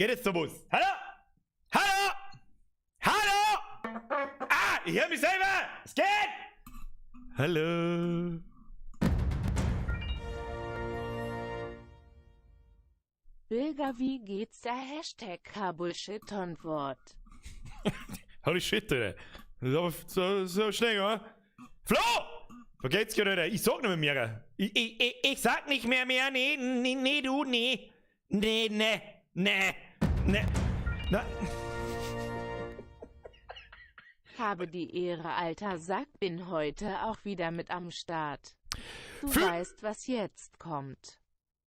Geht jetzt sowas? Hallo? Hallo? Hallo? Ah, ich höre mich selber! Es geht! Hallo? Birger wie geht's da Hashtag Bullshit-Antwort. Holy shit, Alter. Das ist aber so, so schnell, oder? Flo! Vergeht's gerade, Alter. Ich sag nicht mehr mehr. Ich sag nicht mehr mehr. Nee, nee, nee, du, nee. Nee, nee, nee, nee. Na. Habe die Ehre, alter Sack, bin heute auch wieder mit am Start. Du weißt, was jetzt kommt.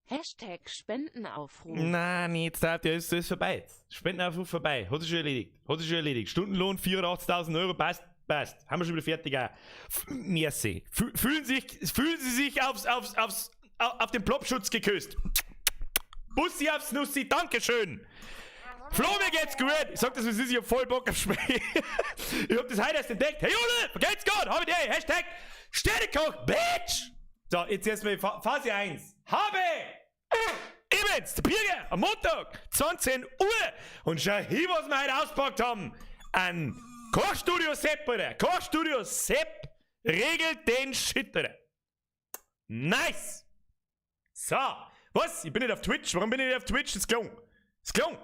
Hashtag Spendenaufruf. Na, nee, jetzt darf, der ist vorbei jetzt. Spendenaufruf vorbei. Hat sich schon erledigt. Hat sich schon erledigt. Stundenlohn 84.000 Euro, passt, passt. Haben wir schon wieder fertig auch. Merci. Fühlen Sie sich auf den Plopschutz geküsst. Bussi aufs Nussi, Dankeschön. Flo, mir geht's gut. Ich sag das, wie es ist, ich hab voll Bock auf Spiel. Ich hab das heute erst entdeckt. Hey, Jule, vergeht's gut. Hab ich dir. Hashtag Sternekoch, Bitch. So, jetzt erstmal Phase 1. Habe! Übrigens, der Birger, am Montag, 20 Uhr. Und schau hier, was wir heute auspackt haben. Ein Kochstudio Sepp, Alter. Kochstudio Sepp regelt den Shit, Alter. Nice! So, was? Ich bin nicht auf Twitch. Warum bin ich nicht auf Twitch? Das ist gelungen. Das ist gelungen.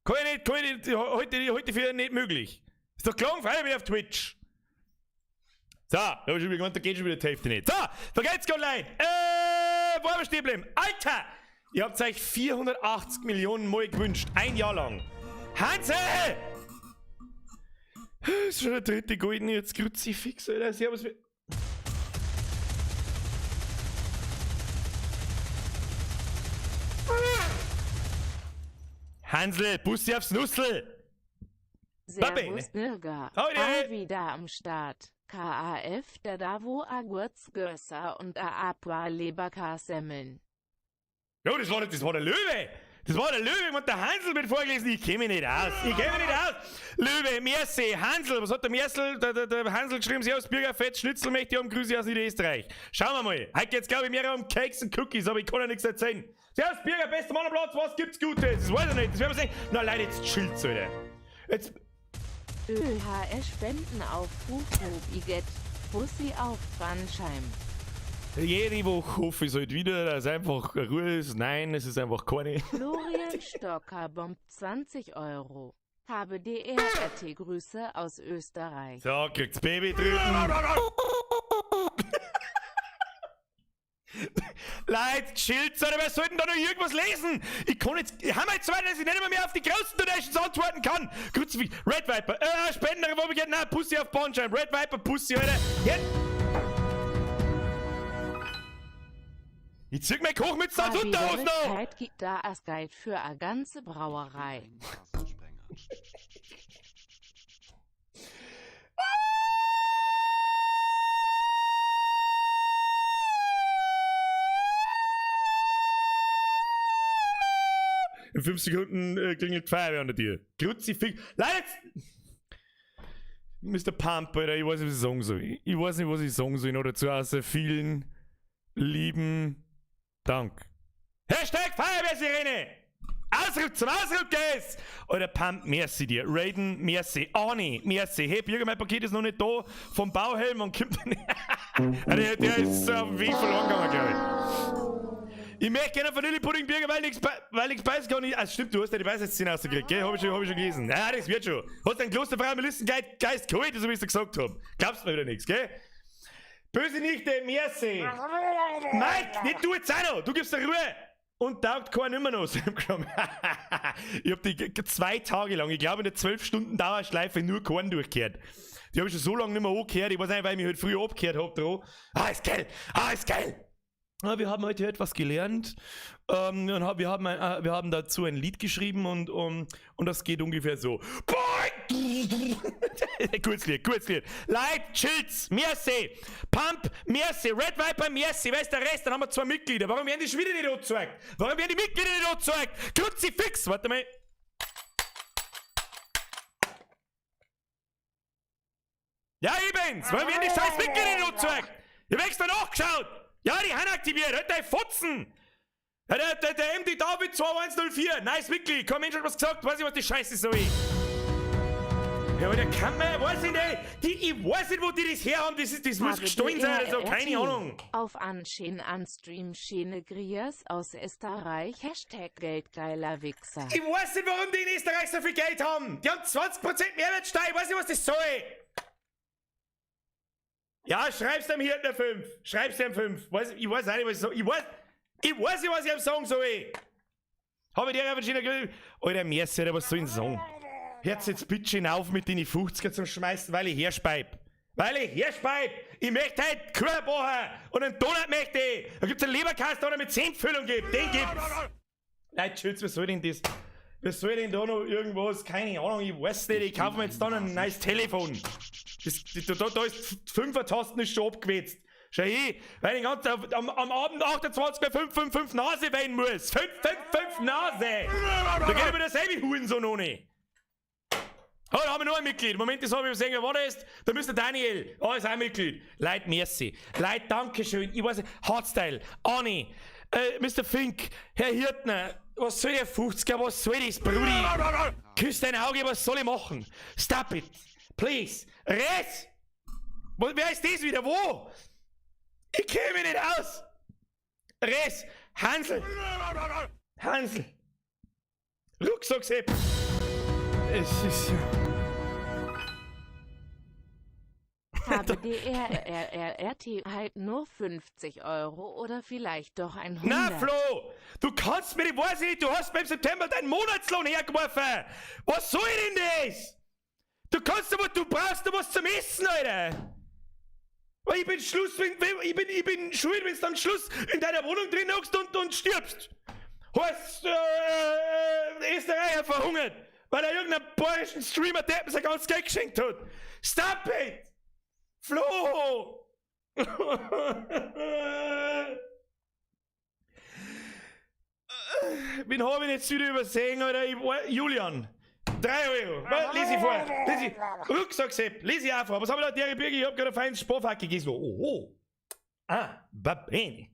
Kann ich nicht, heute für nicht möglich. Ist doch gelungen, freilich bin ich auf Twitch. So, da hab ich schon wieder gemeint, da geht schon wieder die Hälfte nicht. So, vergeht's Gott, Leute. Wo haben wir stehen geblieben? Alter! Ihr habt euch 480 Millionen Mal gewünscht. Ein Jahr lang. Hansel! Das ist schon der dritte Golden jetzt. Kruzifix, Alter. Servus. Hansel, Bussi aufs Nussel! Servus, Birger. Howdy. Wieder am Start. KAF, der Davo Agurz Gösser und Aapwa Leberkassemmeln. Ja, das war der Löwe! Das war der Löwe und der Hansel wird vorgelesen. Ich kenn mich nicht aus. Ich kenn mich nicht aus. Löwe, merci, Hansel. Was hat der Merzel, der Hansel geschrieben? Servus, Birger, Fett, Schnitzel möchte ich haben. Grüße aus Niederösterreich. Schauen wir mal. Heute geht's, glaub ich, mehr um Cakes und Cookies, aber ich kann ja nichts erzählen. Servus, Birger, bester Mann am Platz. Was gibt's Gutes? Das weiß ich nicht. Das werden wir sehen. Na, Leute, jetzt chillt's, Alter. Jetzt. ÖHS Spendenaufruf, Iget, Bussi auf Bandscheim. Jede Woche hoffe ich halt wieder, dass einfach Ruhe ist. Nein, es ist einfach keine. Florian Stocker bombt 20 Euro. Habe DRRT Grüße aus Österreich. So, kriegt's Baby drüben. Leute, chillt, Alter, wir sollten da noch irgendwas lesen. Ich kann jetzt, haben wir jetzt so weit, dass ich nicht immer mehr auf die großen Donations antworten kann. Kruzifix, Red Viper, Spender, wo wir gehen, nein, Pussy auf Bandschein, Red Viper, Pussy, Alter. Jetzt. Ich zieh meine Kochmütze aus Unterhosen noch. Zeit gibt da als Guide für a ganze Brauerei. In 5 Sekunden klingelt die Feuerwehr an der Tür. Kruzifix. Leute! Mister Pump, Alter, ich weiß nicht, was ich sagen soll. Ich weiß nicht, was ich sagen soll. Noch dazu außer vielen lieben Dank. Hashtag Feuerwehrsirene! Ausruf zum Ausruf geht's! Alter, Pump, merci dir. Raiden, merci. Arni, merci. Hey, Birger, mein Paket ist noch nicht da vom Bauhelm und kommt nicht. Der ist auf dem Weg verloren gegangen, glaub ich. Ich möchte gerne Vanillepudding, Birger, weil nichts beißen kann. Ah, stimmt, du hast ja die Weisheitszähne rausgekriegt, gell? Hab ich schon gelesen. Ja, das wird schon. Hast deinen Klosterfrau Melissengeist geholt, so wie ich's dir gesagt hab. Glaubst mir wieder nichts, gell? Böse Nichte, merci. Mike, nicht du jetzt auch noch. Du gibst dir Ruhe. Und taugt keiner immer noch. Ich hab die 2 Tage lang, ich glaube in der 12 Stunden Dauerschleife nur Korn durchgehört. Die hab ich schon so lange nicht mehr angehört. Ich weiß nicht, weil ich mich heute früh abgehört hab. Dran. Ah, ist geil. Ah, ist geil. Ah, wir haben heute etwas gelernt. Und wir haben dazu ein Lied geschrieben und das geht ungefähr so. Kurzlied, Kurzlied. Leute, chillt's, merci. Pump, merci. Red Viper, merci. Wer ist der Rest? Dann haben wir 2 Mitglieder. Warum werden die schon wieder nicht angezeigt? Warum werden die Mitglieder nicht angezeigt? Kruzifix! Warte mal. Ja, ich bin's. Warum werden die scheiß Mitglieder nicht angezeigt? Ich hab extra nachgeschaut. Ja, die haben aktiviert. Halt deine Fotzen. Ja, der MD David 2104, nice Mitglied. Kein Mensch hat was gesagt, weiß ich, was die Scheiße soll. Ja, aber der kann man, weiß ich nicht. Ich weiß nicht, wo die das her haben, das muss gestohlen sein oder so, keine Ahnung. Auf Anschön an Stream Schene Grias aus Österreich, Hashtag Geldgeiler Wichser. Ich weiß nicht, warum die in Österreich so viel Geld haben. Die haben 20% Mehrwertsteuer, ich weiß nicht, was das soll. Ja, schreib's dem Hirtner 5. Schreib's dem 5. Ich weiß auch nicht, was ich sag. Ich weiß nicht, was ich am sagen soll. Hab ich dir einfach schon gesagt. Alter, merci, Alter, was soll ich denn sagen? Hört's jetzt bitte schön auf mit den 50er zum Schmeißen, weil ich herspeib. Weil ich herspeib! Ich möchte heute Körper und einen Donut möchte ich! Da gibt's einen Leberkasten, der mit Senffüllung gibt. Den gibt's! Leute, Schütz, was soll denn das? Was soll denn da noch irgendwas? Keine Ahnung, ich weiß nicht. Ich kaufe mir jetzt da noch ein neues Telefon. Da ist die 5er-Tasten ist schon abgewetzt. Schau hin, weil ich ganz am Abend 28,555 Nase weinen muss. 555 Nase! Da geht mir derselbe Hurensohn ohne. Oh, da haben wir noch ein Mitglied. Moment, das habe ich übersehen. Wer war das? Da müsste Daniel. Oh, ist auch ein Mitglied. Leute, merci. Leute, dankeschön. Ich weiß nicht. Hardstyle, Ani, Mr. Fink, Herr Hirtner. Was soll der 50er? Was soll das, Brudi? Küss dein Auge, was soll ich machen? Stop it. Please. Res! Wer ist das wieder? Wo? Ich kenne mich nicht aus. Res! Hansel! Hansel! Rucksack, Sepp! Es ist. HBDRRRRT halt nur 50 Euro oder vielleicht doch 100. Na Flo, du kannst mir, ich weiß nicht, du hast mir im September deinen Monatslohn hergeworfen. Was soll denn das? Du kannst aber, du brauchst doch was zum Essen, Alter. Weil ich bin Schluss, ich bin schuld, wenn du am Schluss in deiner Wohnung drin hockst und stirbst. Heißt, Österreicher verhungert, weil er irgendeinem bayerischen Streamer der sein ganzes Geld geschenkt hat. Stop it! Flo! Wen hab ich jetzt wieder übersehen, Alter? Julian. 3 Euro. Lies ich vor. Lies ich. Rucksack, Sepp. Lies ich auch vor. Was haben wir da, Terry Birgi? Ich hab gerade ein feines Sparfacke gegessen. Oh, oh. Ah, va bene.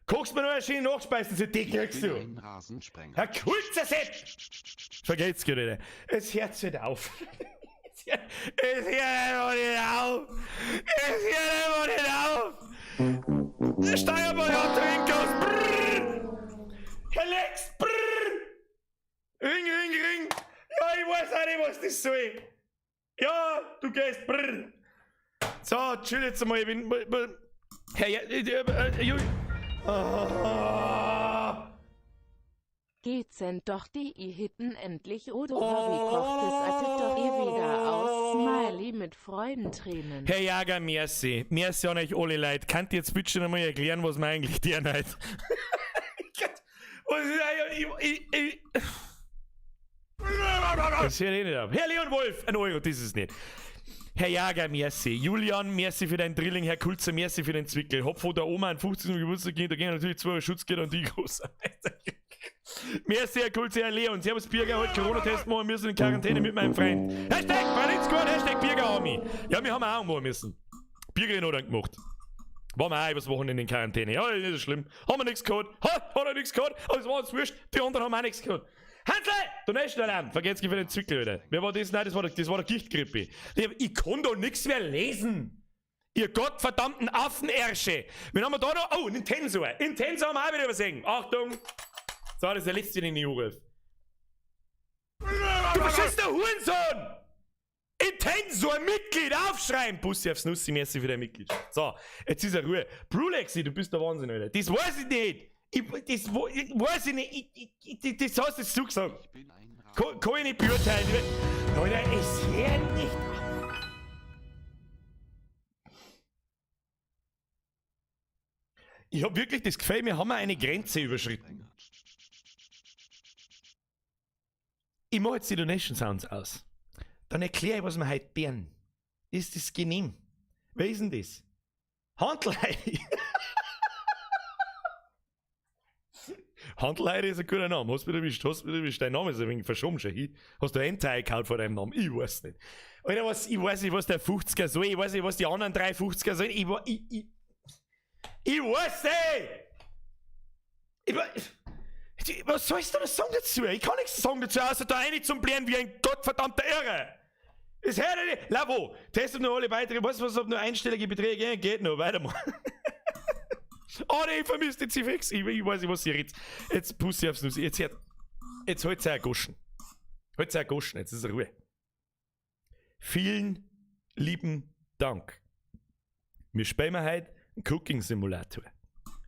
Kochst mir noch eine schöne Nachspeise, die kriegst du. Ein Rasensprenger. Herr Kulzer, Sepp! Vergeht's gerade. Es hört nicht auf. Es hört einfach nicht auf. Es hört einfach nicht auf. Steuerberater Ringhaus. Herr Lex. Brrr. Ring, ring, ring. Ja, ich weiß auch nicht, was das soll. Ja, du gehst. Brrr. So, chill jetzt einmal. Ich bin. Herr, oh. Geht's denn doch die Hitten endlich oder wie kocht es attet doch eh wieder aus Smiley mit Freudentränen. Herr Jager, merci. Merci an euch alle Leute. Könnt ihr jetzt bitte schon einmal erklären, was man eigentlich der nicht? Das hört eh nicht auf. Herr Leon Wolf, ein Euro, das ist nicht. Herr Jager, merci. Julian, merci für dein Drilling. Herr Kulzer, merci für den Zwickel. Hab von der Oma einen 50. Geburtstag gegeben, da gehen natürlich 2 Euro Schutzgeld an die groß. Merci, Herr Kulzer, Herr Leon. Servus, Birger, heute Corona-Test machen müssen in Quarantäne mit meinem Freund. Hashtag Paritz-Squad, Hashtag Birger Army. Ja, wir haben auch machen müssen. Birger hat dann gemacht. Waren wir auch übers Wochenende in Quarantäne. Ja, nicht so schlimm. Haben wir nichts gehabt. Ha, hat er nichts gehabt. Aber es war uns wurscht. Die anderen haben auch nichts gehabt. Hansel! Donation Alarm! Vergesst für den Zwickel wieder. Wer war das? Nein, das war der Gichtgrippe. Ich kann da nichts mehr lesen. Ihr gottverdammten Affenärsche. Wen haben wir da noch? Oh, Nintensor. Nintensor haben wir auch wieder übersehen. Achtung! So, das ist der letzte, den ich anrufe. Du verschissener Hurensohn! Intensor Mitglied aufschreiben! Bussi aufs Nussi, merci für dein Mitglied. So, jetzt ist er Ruhe. Brulexi, du bist der Wahnsinn, Alter. Das weiß ich nicht! Das weiß ich nicht. Das hast du jetzt zugesagt. Kann ich nicht beurteilen. Alter, es hört nicht auf. Ich hab wirklich das Gefühl, wir haben eine Grenze überschritten. Ich mach jetzt die Donation Sounds aus. Dann erkläre ich, was wir heute bären. Ist das genehm? Wer ist denn das? Handleidi. Handleidi ist ein guter Name. Hast du wieder erwischt? Hast du wieder erwischt? Dein Name ist ein wenig verschoben schon. Hast du ein Teil gehauen vor deinem Namen? Ich weiß nicht. Alter, was, ich weiß nicht, was der 50er soll. Ich weiß nicht, was die anderen drei 50er sollen. Ich weiß nicht! Ich, was soll ich da noch sagen dazu? Ich kann nichts sagen dazu, außer da rein zum Blären wie ein gottverdammter Irre. Es hört ja nicht. Lavo, testet nur alle Beiträge. Weißt du was, ob nur einstellige Beträge gehen? Geht noch, weiter mal. Oh ne, ich vermisse die Zifix. Ich weiß nicht, was ihr redet. Jetzt Pussy aufs Nuss. Jetzt hört. Jetzt holt's euch Goschen. Holt's euch Goschen, jetzt ist Ruhe. Vielen lieben Dank. Wir spielen heute einen Cooking Simulator.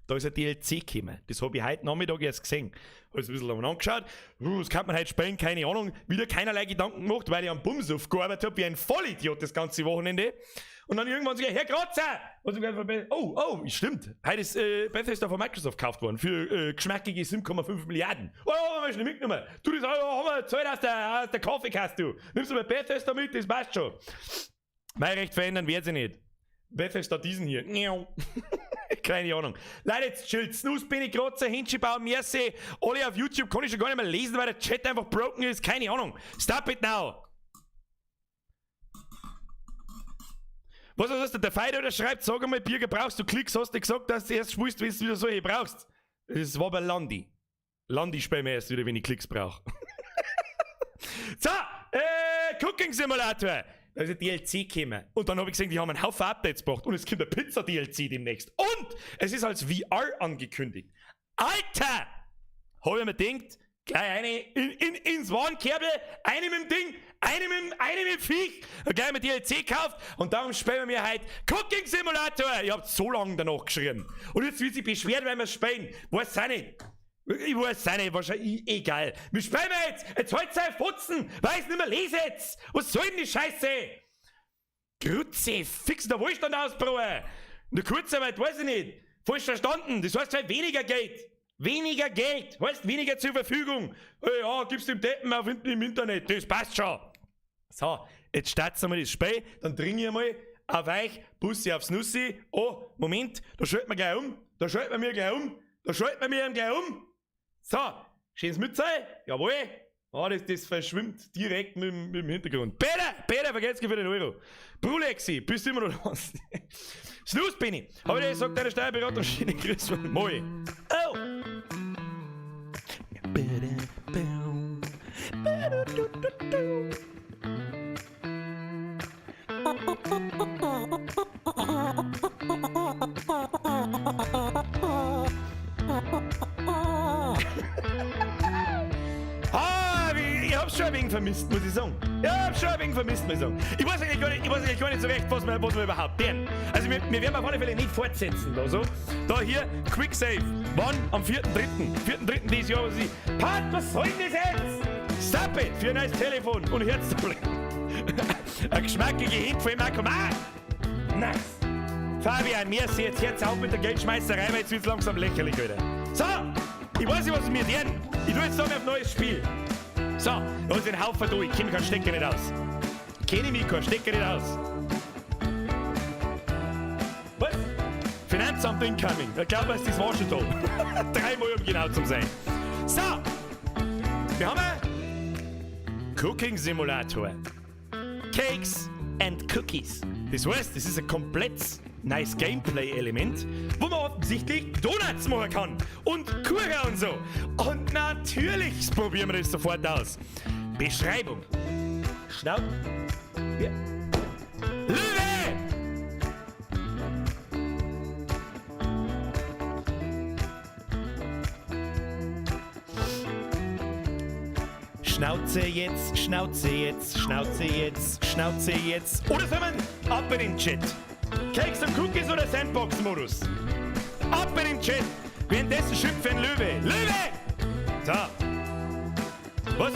Da ist ein DLC gekommen. Das habe ich heute Nachmittag erst gesehen. Habe ich ein bisschen angeschaut. Was kann man heute spielen? Keine Ahnung. Wieder keinerlei Gedanken gemacht, weil ich am Bums aufgearbeitet habe, wie ein Vollidiot das ganze Wochenende. Und dann irgendwann so, Herr Kratzer! Und so, oh, oh, stimmt. Heute ist Bethesda von Microsoft gekauft worden für geschmackige 7,5 Milliarden. Oh, haben wir schon mitgenommen. Du, das haben wir Zeit aus der Kaffeekasse, du. Nimmst du mal Bethesda mit, das passt schon. Mein Recht verändern wird sie nicht. Bethesda diesen hier. Keine Ahnung. Leute, jetzt chillt. Snooze, bin ich Kratzer, Hinschibau, Merci. Alle auf YouTube kann ich schon gar nicht mehr lesen, weil der Chat einfach broken ist. Keine Ahnung. Stop it now. Was hast du? Der Feider, der schreibt, sag einmal, Birger, brauchst du Klicks? Hast du gesagt, dass du erst spielst, wenn du wieder solche brauchst? Das war bei Landi. Landi spielen wir erst wieder, wenn ich Klicks brauche. So, Cooking Simulator. Da ist ein DLC gekommen. Und dann habe ich gesehen, die haben einen Haufen Updates gebracht. Und es kommt ein Pizza-DLC demnächst. Und es ist als VR angekündigt. Alter! Habe ich mir gedacht, gleich eine ins Warenkerbel, eine mit dem Ding, eine mit dem Viech, und gleich mit DLC gekauft. Und darum spielen wir heute Cooking Simulator. Ich hab so lange danach geschrien. Und jetzt wird sich beschwert, weil wir spielen. Weiß auch nicht. Ich weiß auch nicht, wahrscheinlich, egal. Wir spielen jetzt! Jetzt halt sei Fotzen! Weil ich's nicht mehr lese jetzt! Was soll denn die Scheiße? Grütze, fix der Wohlstand ausbauen! In der Kurzarbeit weiß ich nicht. Falsch verstanden. Das heißt halt weniger Geld. Weniger Geld. Heißt weniger zur Verfügung. Hey, ja, gibst dem Deppen auf hinten im Internet. Das passt schon. So, jetzt starten wir mal das Spiel. Dann dringe ich mal auf euch. Bussi aufs Nussi. Oh, Moment. Da schalten wir gleich um. Da schalten wir mir gleich um. Da schalten wir mir gleich um. So, schönes Mütze. Jawohl. Ah, das verschwimmt direkt mit dem Hintergrund. Peter, vergesst für den Euro. Brulexi, bist du immer noch da? Snooze bin ich. Aber ich sagt deine Steuerberater, schöne Grüße. Moi. Oh. Ah, ich hab's schon ein wenig vermisst, muss ich sagen. Ich hab's schon ein wenig vermisst, muss ich sagen. Ich weiß eigentlich gar nicht so recht, was wir überhaupt tun. Also wir werden auf alle Fälle nicht fortsetzen. Da, so. Da hier, Quick Save. Wann? Am 4.3. 4.3. dieses Jahr. Was ich. Pat, was soll denn das jetzt? Stop it! Für ein neues Telefon und Herzproblem. Ein geschmackige Hint von ihm auch. Nice! Fabian, merci, jetzt hört's auf mit der Geldschmeißerei, weil jetzt wird's langsam lächerlich, Alter. So, ich weiß nicht, was mir tun. Ich tue jetzt da mal auf neues Spiel. So, da ist ein Haufen da, ich kenne keinen Stecker nicht aus. Kenne mich keinen Stecker nicht aus. Was? Finanzamt incoming. Ich glaube, das war schon da. Dreimal, um genau zu sein. So, wir haben einen Cooking Simulator. Cakes and Cookies. Das heißt, das ist ein komplett nice Gameplay-Element, wo man offensichtlich Donuts machen kann und Kuchen und so. Und natürlich probieren wir das sofort aus. Beschreibung. Schnaub. Ja. Löwe! Schnauze jetzt, Schnauze jetzt, Schnauze jetzt, Schnauze jetzt. Oder soll man ab in den Chat? Cakes und Cookies oder Sandbox-Modus? Ab in den Chat! Währenddessen schimpft ein Löwe. Löwe! So. Was?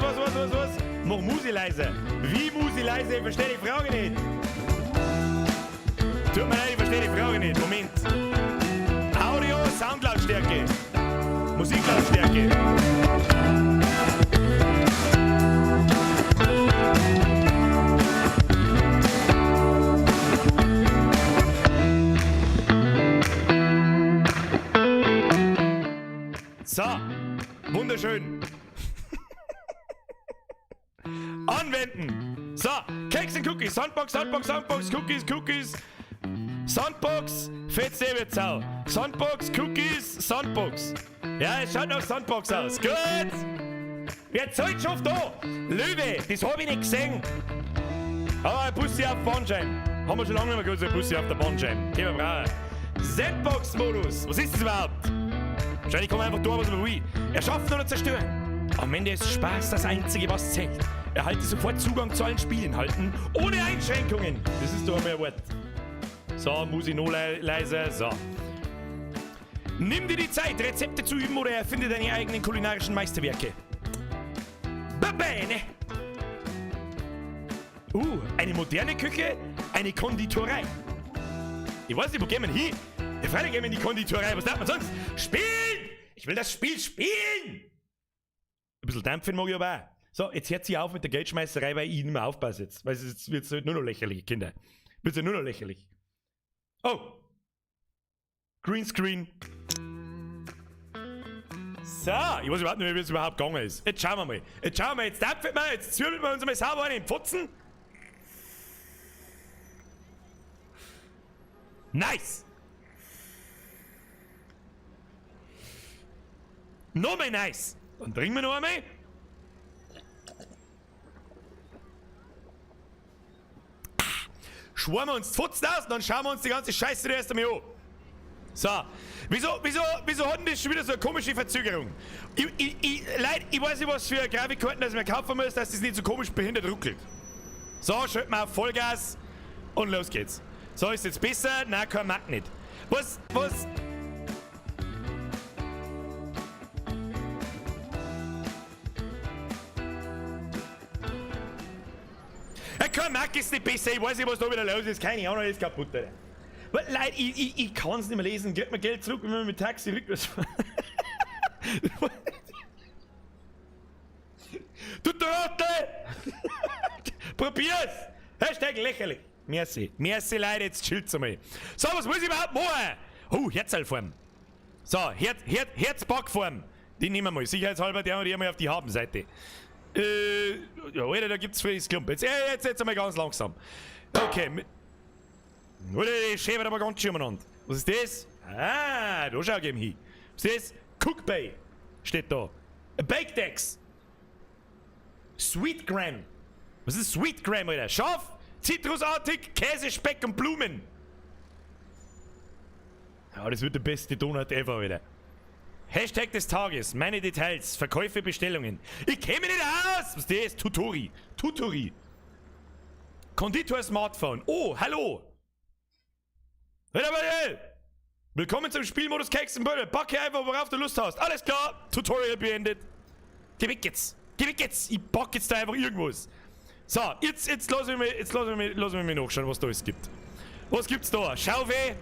Mach Musi leise. Wie Musi leise? Ich verstehe die Frage nicht. Tut mir leid, ich verstehe die Frage nicht. Moment. Audio, Soundlautstärke. Musiklautstärke. So, wunderschön. Anwenden. So, Cakes and Cookies, Sandbox, Sandbox, Sandbox, Cookies, Cookies, Sandbox, Fetze Sau. Sandbox, Cookies, Sandbox. Ja, es schaut nach Sandbox aus. Gut! Wer zahlt schon da? Löwe, das hab ich nicht gesehen. Aber ein Bussi auf Bandscheiben. Haben wir schon lange nicht mehr gewusst, ein Bussi auf der Bandscheiben. Können wir brauchen. Sandbox-Modus. Was ist das überhaupt? Wahrscheinlich kann man einfach tun, was man will. Erschaffen oder zerstören. Am Ende ist Spaß das Einzige, was zählt. Erhalte sofort Zugang zu allen Spielinhalten, ohne Einschränkungen. Das ist doch einmal ein Wort. So, muss ich noch leiser. So. Nimm dir die Zeit, Rezepte zu üben oder erfinde deine eigenen kulinarischen Meisterwerke. Va bene. Eine moderne Küche, eine Konditorei. Ich weiß nicht, wo gehen wir hin? Ja, freilich gehen wir in die Konditorei. Was darf man sonst? Spielen! Ich will das Spiel spielen! Ein bisschen dampfen mag ich aber auch. So, jetzt hört sie auf mit der Geldschmeißerei, weil ich nicht mehr aufpasse jetzt. Weil es wird halt nur noch lächerlich, Kinder. Wird ja nur noch lächerlich. Oh! Greenscreen. So, ich weiß überhaupt nicht mehr, wie es überhaupt gegangen ist. Jetzt schauen wir mal. Jetzt schauen wir mal, jetzt dampfen wir, jetzt zwirbeln wir uns einmal sauber rein in den Pfotzen. Nice! Nochmal nice! Dann trinken wir noch einmal. Schwimmen wir uns die Pfotzen aus und dann schauen wir uns die ganze Scheiße erst einmal an. So, wieso hat denn das schon wieder so eine komische Verzögerung? Leute, ich weiß nicht, was für Grafikkarten das man kaufen muss, dass das nicht so komisch behindert ruckelt. So, schalten wir auf Vollgas und los geht's. So, ist jetzt besser? Nein, kein Mack nicht. Was? Ja, kein Mack ist nicht besser, ich weiß nicht, was da wieder los ist. Keine Ahnung, ist kaputt, Alter. Leute, ich kann's nicht mehr lesen. Kriegt man Geld zurück, wenn man mit Taxi rückwärts fährt? Du Trottel! Probier's! Hashtag lächerlich. Merci. Merci, Leute, jetzt chillt's einmal. So, was muss ich überhaupt machen? Oh, Herzalform. So, Herzbackform. Die nehmen wir mal. Sicherheitshalber, die haben wir mal auf die Habenseite. Ja, Alter, da gibt's frisches Klump. Jetzt einmal ganz langsam. Okay. Alter, die schäbert aber ganz schön umeinander. Was ist das? Ah, da schau ich eben hin. Was ist das? Cookbay. Steht da. Bake Decks. Sweet Gram. Was ist Sweet Gram, Alter? Scharf, zitrusartig, Käse, Speck und Blumen. Ja, das wird der beste Donut ever, Alter. Hashtag des Tages, meine Details, Verkäufe, Bestellungen. Ich käme nicht aus! Was ist das? Tutori. Tutori. Konditor Smartphone. Oh, hallo! Willkommen zum Spielmodus Cakes and Butter. Backe einfach, worauf du Lust hast. Alles klar, Tutorial beendet. Geh weg jetzt. Geh weg jetzt. Ich back jetzt da einfach irgendwas. So, jetzt lass ich mich nachschauen, was da alles gibt. Was gibt's da? Schaufel.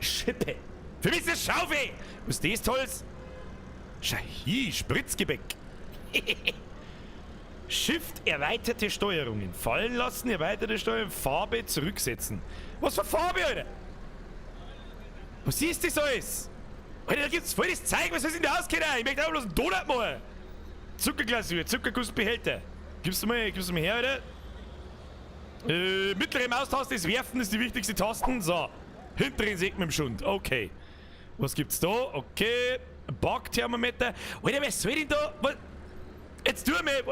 Schippe. Für mich ist das Schaufel. Was ist das Tolles? Schahi, Spritzgebäck. Shift, erweiterte Steuerungen. Fallen lassen, erweiterte Steuerungen, Farbe zurücksetzen. Was für Farbe, Alter? Was ist das alles? Alter, da gibt's voll das Zeug, was ist denn da ausgeht? Ich möchte einfach bloß einen Donut machen. Zuckerglasur, Zuckergussbehälter. Gibst du mal her, Alter? Mittlere Maustaste ist Werfen, ist die wichtigste Tasten. So, hinteren Säck mit dem Schund. Okay. Was gibt's da? Okay. Backthermometer. Alter, was soll denn da? Was? Jetzt tu mir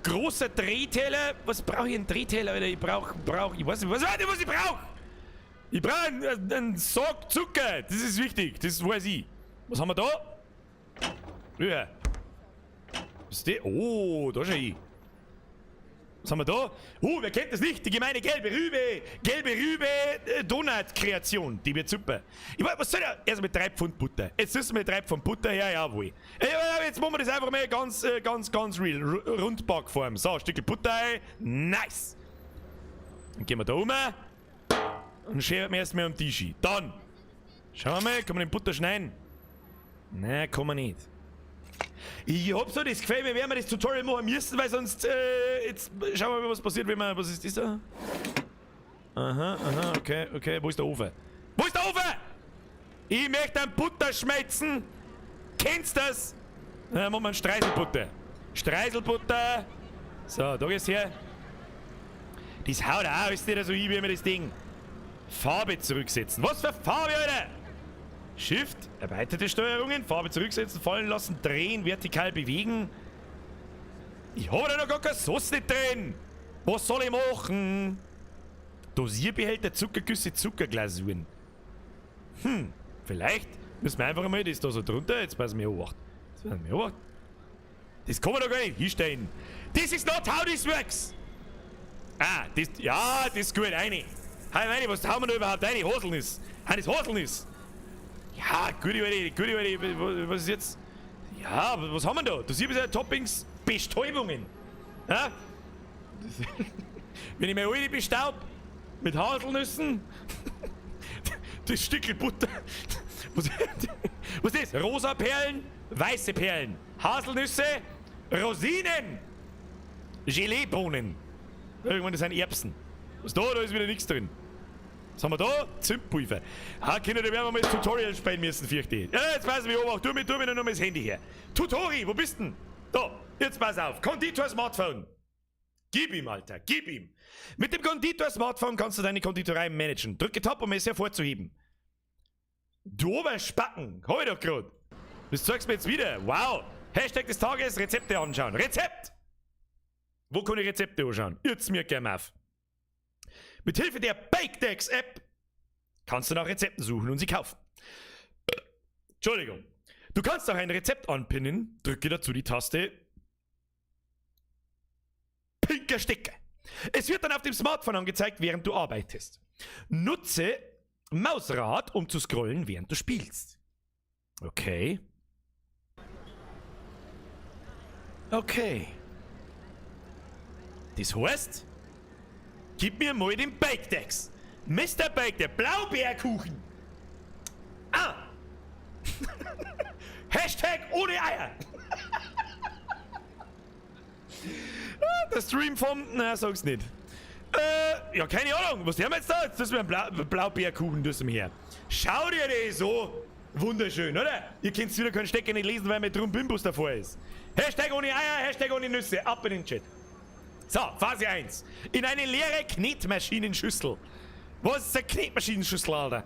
großer Drehteller. Was brauche ich einen Drehteller, Alter? Ich brauch, ich weiß nicht, was ich brauch. Ich brauche einen Sack Zucker. Das ist wichtig, das weiß ich. Was haben wir da? Ja. Was ist das? Oh, da schau ich. Was haben wir da? Oh, wer kennt das nicht? Die gemeine gelbe Rübe. Gelbe Rübe Donut-Kreation. Die wird super. Ich weiß, was soll der? Erst mit 3 Pfund Butter. Jetzt müssen wir 3 Pfund Butter her, jawohl. Jetzt machen wir das einfach mal ganz, ganz, ganz real. Rundbackform. So, ein Stückchen Butter rein. Nice. Dann gehen wir da um. Und scheren wir erstmal am Tisch. Dann. Schauen wir mal, kann man den Butter schneiden? Nein, kann man nicht. Ich hab so das Gefühl, wir werden das Tutorial machen müssen, weil sonst, jetzt schauen wir mal, was passiert, wenn wir, was ist das da? Aha, aha, okay, okay, wo ist der Ofen? Wo ist der Ofen? Ich möchte einen Butter schmelzen. Kennst du das? Na, machen wir einen Streiselbutter. Streiselbutter. So, da geht's her. Das haut auch, ist nicht so wie mir das Ding. Farbe zurücksetzen. Was für Farbe, Alter? Shift, erweiterte Steuerungen, Farbe zurücksetzen, fallen lassen, drehen, vertikal bewegen. Ich habe da noch gar keine Sauce nicht drin. Was soll ich machen? Dosierbehälter, Zuckergüsse, Zuckerglasuren. Vielleicht müssen wir einfach mal das da so drunter. Jetzt passen wir auf. Jetzt passen wir auf. Das kann man doch gar nicht hinstellen. This is not how this works. Ah, das, ja, das ist gut. Eine. Hey, meine, was hauen wir da überhaupt rein? Haselnuss. Das Haselnuss. Ja, gute Idee, gute Idee. Was ist jetzt? Ja, was haben wir da? Dosierbehälter, Toppings, Bestäubungen. Ja? Wenn ich mir alle bestaub mit Haselnüssen, das Stückel Butter. Was ist das? Rosa Perlen, weiße Perlen, Haselnüsse, Rosinen, Geleebohnen. Irgendwann, das sind Erbsen. Was da? Da ist wieder nichts drin. Was haben wir da? Zimtpulver. Ah, Kinder, da werden wir mal das Tutorial spielen müssen, fürchte ich. Ja, jetzt pass mich auf, tu mir nur noch mal das Handy her. Tutori, wo bist denn? Da, jetzt pass auf. Konditor Smartphone. Gib ihm, Alter, gib ihm. Mit dem Konditor Smartphone kannst du deine Konditorei managen. Drücke Tab, um es hervorzuheben. Du Oberspacken, hab ich doch grad. Das zeigst du mir jetzt wieder. Wow. Hashtag des Tages, Rezepte anschauen. Rezept! Wo kann ich Rezepte anschauen? Jetzt mir gerne auf. Mit Hilfe der BakeDex App kannst du nach Rezepten suchen und sie kaufen. Entschuldigung. Du kannst auch ein Rezept anpinnen, drücke dazu die Taste Pinker Stecker. Es wird dann auf dem Smartphone angezeigt, während du arbeitest. Nutze Mausrad, um zu scrollen, während du spielst. Okay. Okay. Das heißt, gib mir mal den BakeDex. Mr. Bake, der Blaubeerkuchen. Ah. Hashtag ohne Eier. Der Stream vom... Na, sag's nicht. Ja, keine Ahnung. Was haben wir jetzt da? Jetzt müssen wir einen Blaubeerkuchen müssen wir her. Schau dir das so. Wunderschön, oder? Ihr könnt wieder keinen Stecker nicht lesen, weil mit drum Bimbus davor ist. Hashtag ohne Eier, Hashtag ohne Nüsse. Ab in den Chat. So, Phase 1. In eine leere Knetmaschinenschüssel. Was ist eine Knetmaschinenschüssel, Alter?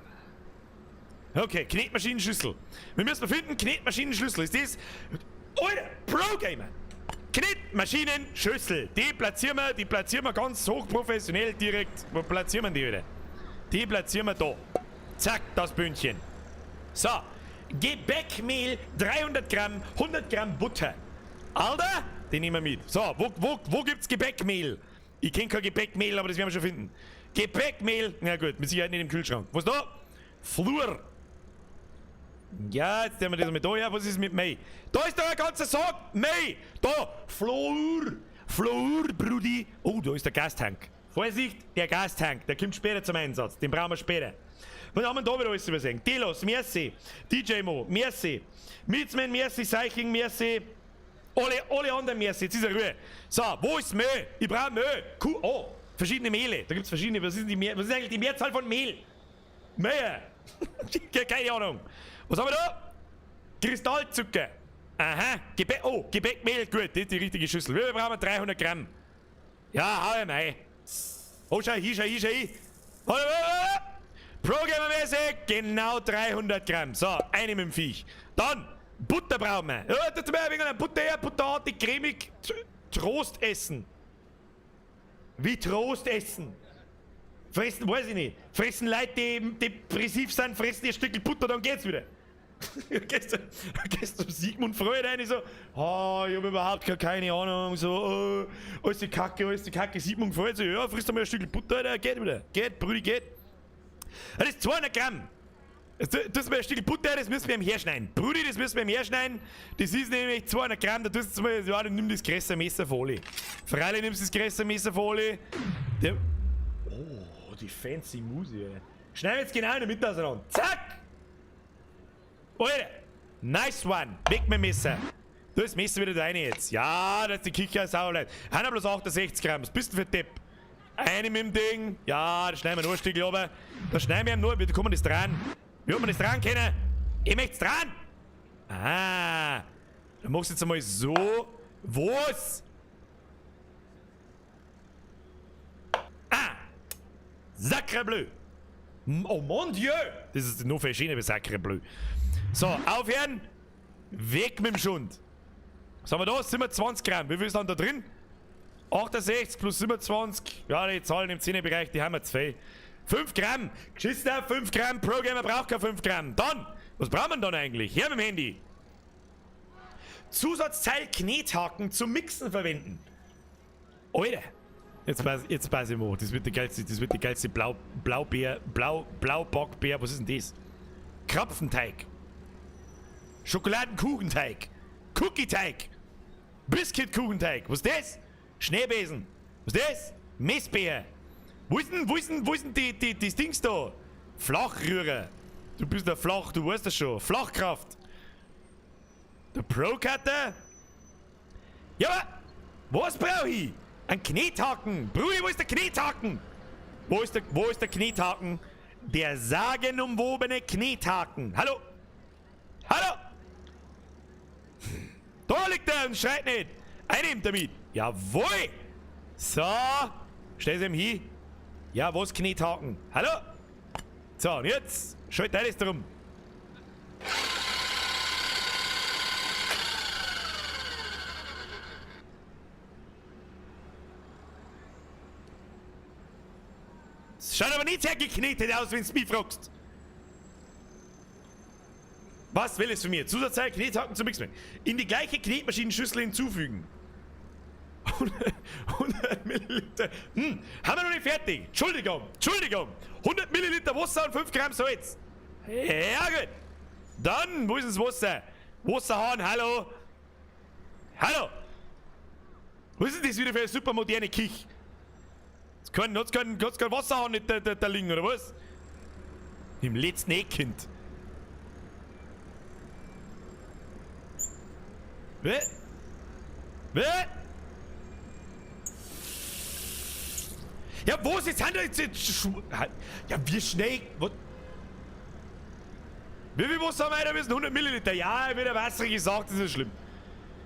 Okay, Knetmaschinenschüssel. Wir müssen finden, Knetmaschinenschüssel. Ist das... Alter, Pro-Gamer! Knetmaschinenschüssel. Die platzieren wir ganz hochprofessionell direkt. Wo platzieren wir die wieder? Die platzieren wir da. Zack, das Bündchen. So, Gebäckmehl, 300 Gramm, 100 Gramm Butter. Alter, den nehmen wir mit. So, wo gibt's Gebäckmehl? Ich kenn kein Gebäckmehl, aber das werden wir schon finden. Gebäckmehl, na gut, mit Sicherheit nicht im Kühlschrank. Was da? Flur. Ja, jetzt nehmen wir das mit da her. Was ist mit May? Da ist doch ein ganzer Sack! May! Da! Flur! Flur, Brudi! Oh, da ist der Gastank. Vorsicht, der Gastank, der kommt später zum Einsatz. Den brauchen wir später. Was haben wir da wieder alles übersehen? Delos, merci. DJ Mo, merci. Mitzman, merci. Seiching, merci. Alle anderen, merci. Jetzt ist er Ruhe. So, wo ist Mehl? Ich brauche Mehl. Oh, verschiedene Mehle. Da gibt's verschiedene. Was ist, was ist eigentlich die Mehrzahl von Mehl? Mehl. Keine Ahnung. Was haben wir da? Kristallzucker. Aha. Gebäckmehl. Gut, das ist die richtige Schüssel. Wir brauchen 300 Gramm. Ja, hau ich mal. Oh, schau hier, schau hier, schau hier. Programmermäßig genau 300 Gramm. So, eine mit dem Viech. Dann Butter brauchen wir. Ja, da tun wir ein wenig Butter her, butterartig, cremig. Trost essen. Wie Trost essen? Fressen, weiß ich nicht. Fressen Leute, die depressiv sind, fressen ihr Stück Butter, dann geht's wieder. Gehst du Sigmund Freud rein, so, oh, ich hab überhaupt keine Ahnung, so, oh, alles die Kacke, alles die Kacke. Sigmund Freud so, ja, frisst einmal ein Stück Butter, Alter, geht wieder. Geht, Brudi, geht. Das ist 200 Gramm. Das ist ein Stück Butter, das müssen wir ihm herschneiden. Brudi, das müssen wir ihm herschneiden. Das ist nämlich 200 Gramm, da tust du mal, ja, dann nimm das größere Messer von alle. Freilich nimmst du das größere Messer von alle. Der, oh, die fancy Musik, ey. Schneiden wir jetzt genau in der Mitte auseinander. Zack! Alter! Nice one! Weg mit dem Messer! Da ist das Messer wieder deine jetzt. Ja, das ist die Kicher sauer. Haben bloß 68 Gramm. Was bist du für Depp? Eine mit dem Ding. Ja, da schneiden wir noch ein Stück runter. Da schneiden wir ihm nur. Wie kann man das dran? Wie hat man das dran können? Ich möchte es dran! Ah! Dann machst du jetzt einmal so. Was? Ah! Sacre bleu! Oh mon Dieu! Das ist noch viel schöner wie Sacre Bleu. So, aufhören! Weg mit dem Schund! Was haben wir da? 27 Gramm. Wie viel ist dann da drin? 68 plus 27. Ja, die Zahlen im 10er-Bereich, die haben wir zu viel. 5 Gramm! Geschissen auf 5 Gramm. Programmer braucht kein 5 Gramm. Dann! Was braucht man dann eigentlich? Her mit dem Handy! Zusatzteil Knethaken zum Mixen verwenden. Alter! Jetzt pass ich mal. Das wird die geilste, das wird die geilste Blaubeer, Blaubockbeer. Was ist denn das? Krapfenteig. Schokoladenkuchenteig. Cookie-Teig. Biskuitkuchenteig. Was ist das? Schneebesen. Was ist das? Messbeer. Wo ist denn die das Dings da? Flachrührer. Du bist da flach, du weißt das schon. Flachkraft. Der Pro-Cutter? Ja, aber was brauche ich? Ein Knethaken. Brudi, wo ist der Knethaken? Wo ist der Knethaken? Der sagenumwobene Knethaken. Hallo? Hallo? Da liegt er und schreit nicht. Einnehmen damit. Jawohl. So. Stell sie ihm hin. Ja, was Knethaken? Hallo? So, und jetzt schalt alles drum. Es schaut aber nicht sehr geknetet aus, wenn du mich fragst. Was will es von mir? Zusatzteil Knethaken zum Mixen. In die gleiche Knetmaschinenschüssel hinzufügen. 100 Milliliter. Haben wir noch nicht fertig. Entschuldigung, Entschuldigung. 100 Milliliter Wasser und 5 Gramm Salz. Ja gut. Dann, wo ist das Wasser? Wasserhahn, hallo. Hallo. Was ist denn das wieder für eine super moderne Küche? Hat's kein Wasserhahn nicht da liegen, oder was? Im letzten Eckkind. Wer? Wer? Ja, wo ist jetzt jetzt? Ja, wie schnell? Was? Wie viel Wasser haben wir da müssen? 100 Milliliter. Ja, wieder Wasser gesagt, das ist schlimm.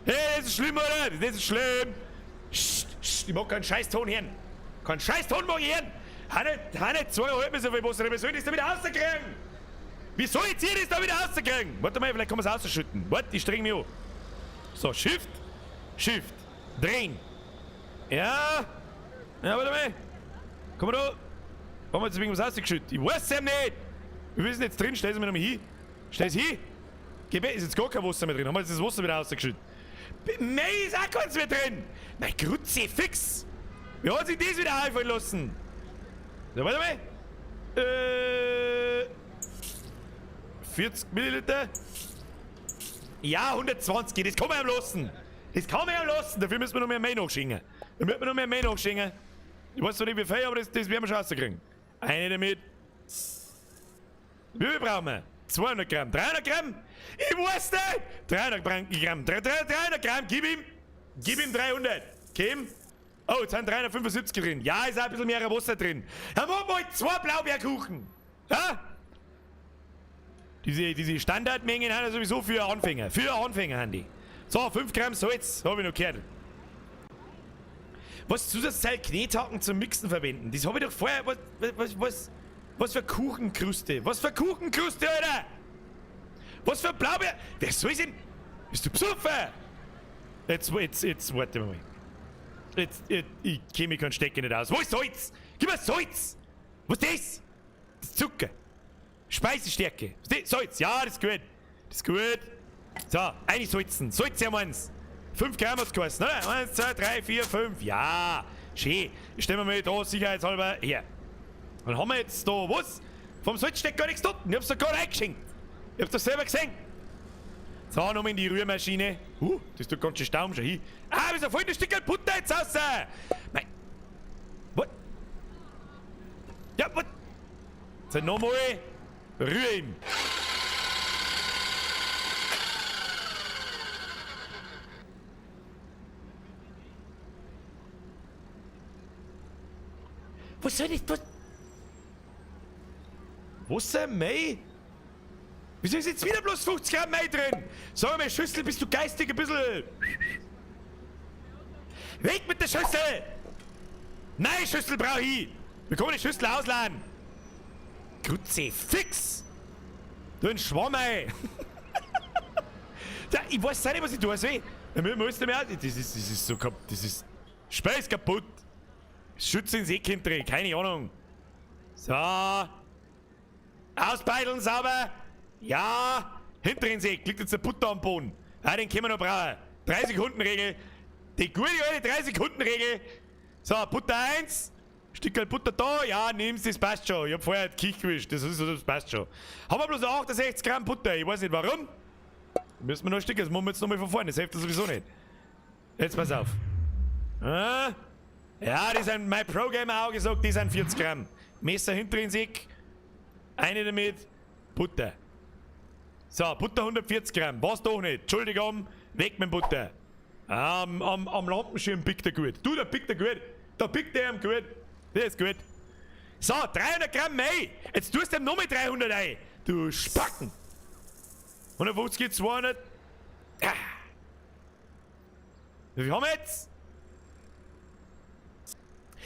Hey, das ist schlimm, oder? Das ist schlimm. Scht, scht, ich mag keinen Scheißton hören. Keinen Scheißton mag ich hören. Hanne, 2,5 so viel Wasser. Wie soll ich das da wieder rauskriegen? Wie soll ich das da wieder rauskriegen? Warte mal, vielleicht kann man es rausschütten. Warte, ich streng mich an. So, Shift, Shift, drehen. Ja, ja, warte mal. Komm mal da. Haben wir jetzt irgendwas rausgeschüttet? Ich weiß es ja nicht. Wir wissen jetzt drin, stell es mir nochmal hin. Stell es hin. Geh, ist jetzt gar kein Wasser mehr drin. Haben wir jetzt das Wasser wieder rausgeschüttet? Mei, ist auch keins mehr drin. Mein Grütze, fix. Wie hat sich das wieder einfallen lassen? So, warte mal. 40 Milliliter. Ja, 120, das kann man ja lassen. Das kann man ja lassen. Dafür müssen wir noch mehr Mäh nachschicken. Da müssen wir noch mehr Mäh nachschicken. Ich weiß zwar nicht wie viel, aber das werden wir schon rauskriegen. Eine damit. Wie viel brauchen wir? 200 Gramm. 300 Gramm? Ich weiß nicht! 300 Gramm. 300 Gramm, gib ihm. Gib ihm 300. Kim. Oh, jetzt sind 375 drin. Ja, ist auch ein bisschen mehr Wasser drin. Dann machen wir mal 2 Blaubeerkuchen. Ja? Diese Standardmengen haben ja sowieso für Anfänger. Für Anfänger haben die. So, 5 Gramm Salz, habe ich noch gehört. Was Zusatzteil Knethaken zum Mixen verwenden? Das habe ich doch vorher. Was für Kuchenkruste? Was für Kuchenkruste, Alter? Was für Blaubeer? Wer soll denn? Bist du besoffen? Jetzt, warte mal. Jetzt, ich kenne mich keinen Stecker nicht aus. Wo ist Salz? Gib mir Salz! Was ist das? Das ist Zucker. Speisestärke. Salz, ja, das ist gut. Das ist gut. So, eine Salzen. Salz haben wir eins. 5 Gramm hat's geheißen, oder? 1, 2, 3, 4, 5. Ja, schön. Ich stelle mir mal da sicherheitshalber her. Dann haben wir jetzt da was? Vom Salz steckt gar nichts dort. Ich hab's doch gerade eingeschenkt. Ich hab's doch selber gesehen. So, nochmal in die Rührmaschine. Das tut ganz schön Staum schon hin. Ah, wieso fällt ein Stück Butter jetzt raus? Nein. Was? Ja, was? So, nochmal. Rühr ihm. Was soll ich? Was? Wasser, Mei? Wieso ist jetzt wieder bloß 50 Gramm Mei drin? Sag mal, Schüssel, bist du geistig ein bisschen... Weg mit der Schüssel! Nein, Schüssel brauche ich! Wir können die Schüssel ausladen! Kruzifix! Du ein Schwamm, ey! Ja, ich weiß auch nicht, was ich tue, soll. Wir müssen mehr. Das ist so kaputt. Das ist. Speis kaputt. Schütze ins Eck drin, keine Ahnung. So. Ausbeideln sauber. Ja. Hinter ins Eck liegt jetzt der Butter am Boden. Ah, den können wir noch brauchen. 3 Sekunden Regel. Die gute alte 3 Sekunden Regel. So, Butter 1. Stückerl Butter da, ja, nimm's, das passt schon. Ich hab vorher die Küche gewischt, das passt schon. Haben wir bloß 68 Gramm Butter, ich weiß nicht warum. Müssen wir noch ein Stück, das machen wir jetzt nochmal von vorne, das hilft sowieso nicht. Jetzt pass auf. Ah? Ja, die sind, mein Pro-Gamer auch gesagt, die sind 40 Gramm. Messer hinter ins Eck, eine damit, Butter. So, Butter 140 Gramm, was doch nicht. Entschuldigung, weg mit Butter. Am Lampenschirm pickt er gut. Du, da pickt er gut. Da pickt er ihm gut. Der ist gut. So, 300 Gramm Mehl. Jetzt tust du ihm nochmal 300 ein. Du Spacken. 150, 200. Ah. Wie viel haben wir jetzt?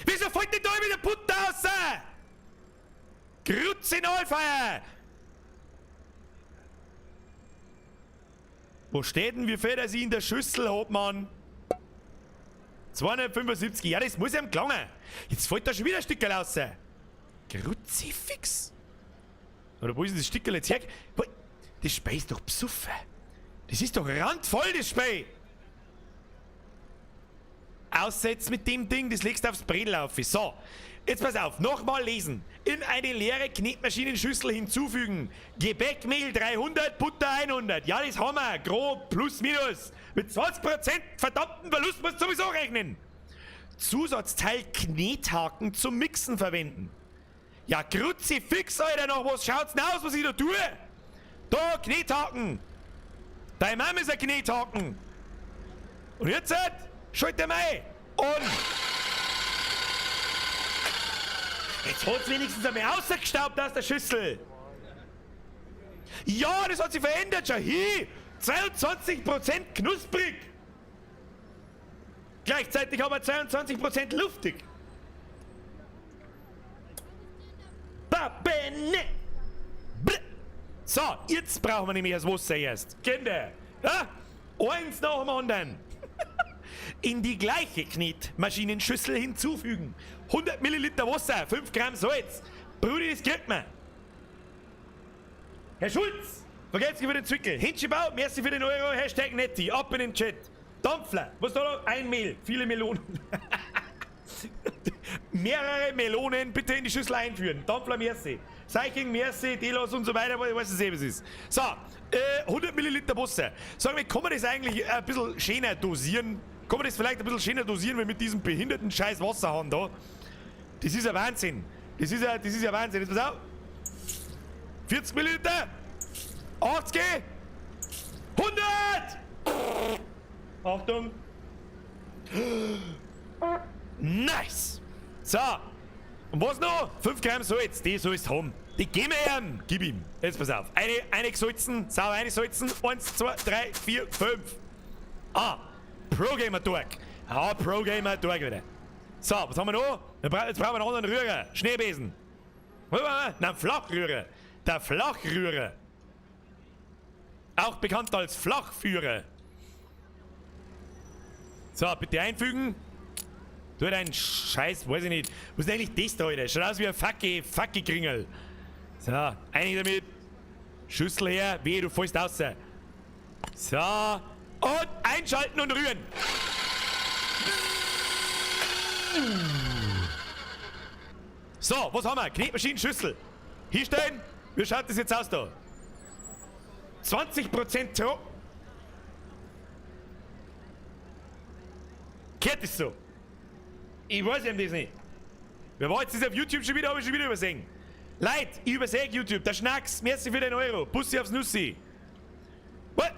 Wieso fällt denn da wieder Butter raus? Grütze Neufeier! Wo steht denn, wie viel das ich in der Schüssel hab, Mann? 275, ja, das muss ihm gelangen. Jetzt fällt da schon wieder ein Stückerl raus. Kruzifix. Oder wo ist denn das Stückerl jetzt her? Das Spei ist doch besoffen. Das ist doch randvoll, das Spei. Aussetz mit dem Ding, das legst du aufs Bredel auf. So, jetzt pass auf, nochmal lesen. In eine leere Knetmaschinenschüssel hinzufügen. Gebäckmehl 300, Butter 100. Ja, das haben wir. Grob, plus, minus. Mit 20% verdammten Verlust musst du sowieso rechnen. Zusatzteil Knethaken zum Mixen verwenden. Ja, Kruzifix, Alter, noch was schaut's denn aus, was ich da tue? Da, Knethaken. Deine Mama ist ein Knethaken. Und jetzt, schalt der mal und jetzt hat's wenigstens einmal rausgestaubt aus der Schüssel. Ja, das hat sich verändert schon. Hi, 22% knusprig. Gleichzeitig aber 22% luftig. Babene. So, jetzt brauchen wir nämlich das Wasser erst. Kinder, ja? Eins nach dem anderen. In die gleiche Knetmaschinenschüssel hinzufügen. 100 Milliliter Wasser, 5 Gramm Salz. Brudi, das kriegt man. Herr Schulz, vergesst für den Zwickel. Hinschibau, merci für den Euro, Hashtag Netti, ab in den Chat. Dampfler, was da noch? Ein Mehl, viele Melonen. Mehrere Melonen bitte in die Schüssel einführen. Dampfler, merci. Seiching, merci, Delos und so weiter, ich weiß nicht, was es ist. So, 100 Milliliter Wasser. Sagen wir, kann man das eigentlich ein bisschen schöner dosieren? Kann man das vielleicht ein bisschen schöner dosieren, wie mit diesem behinderten scheiß Wasserhahn da? Das ist ja Wahnsinn. Das ist ja Wahnsinn. Jetzt pass auf. 40 Milliliter. 80. 100! Achtung. Nice! So. Und was noch? 5 Gramm Salz. Die sollst du haben. Die geben wir ihm. Gib ihm. Jetzt pass auf. Eine gesalzen. Sauber eine salzen. 1, 2, 3, 4, 5. Ah. Pro-Gamer Tag. Ah, Pro-Gamer Tag wieder. So, was haben wir noch? Jetzt brauchen wir einen anderen Rührer. Schneebesen. Nein, Flachrührer. Der Flachrührer. Auch bekannt als Flachführer. So, bitte einfügen. Tu deinen Scheiß, weiß ich nicht. Was ist denn eigentlich das da, Alter? Schaut aus wie ein Facki-Kringel. So, einig damit. Schüssel her. Wehe, du fällst raus. So. Und einschalten und rühren. So, was haben wir? Knetmaschinenschüssel. Hinstellen. Wie schaut das jetzt aus da? 20% trocken. Kehrt das so? Ich weiß eben das nicht. Wer war jetzt das auf YouTube schon wieder? Hab ich schon wieder übersehen. Leute, ich übersehe YouTube. Der Schnacks, merci für den Euro. Bussi aufs Nussi. What?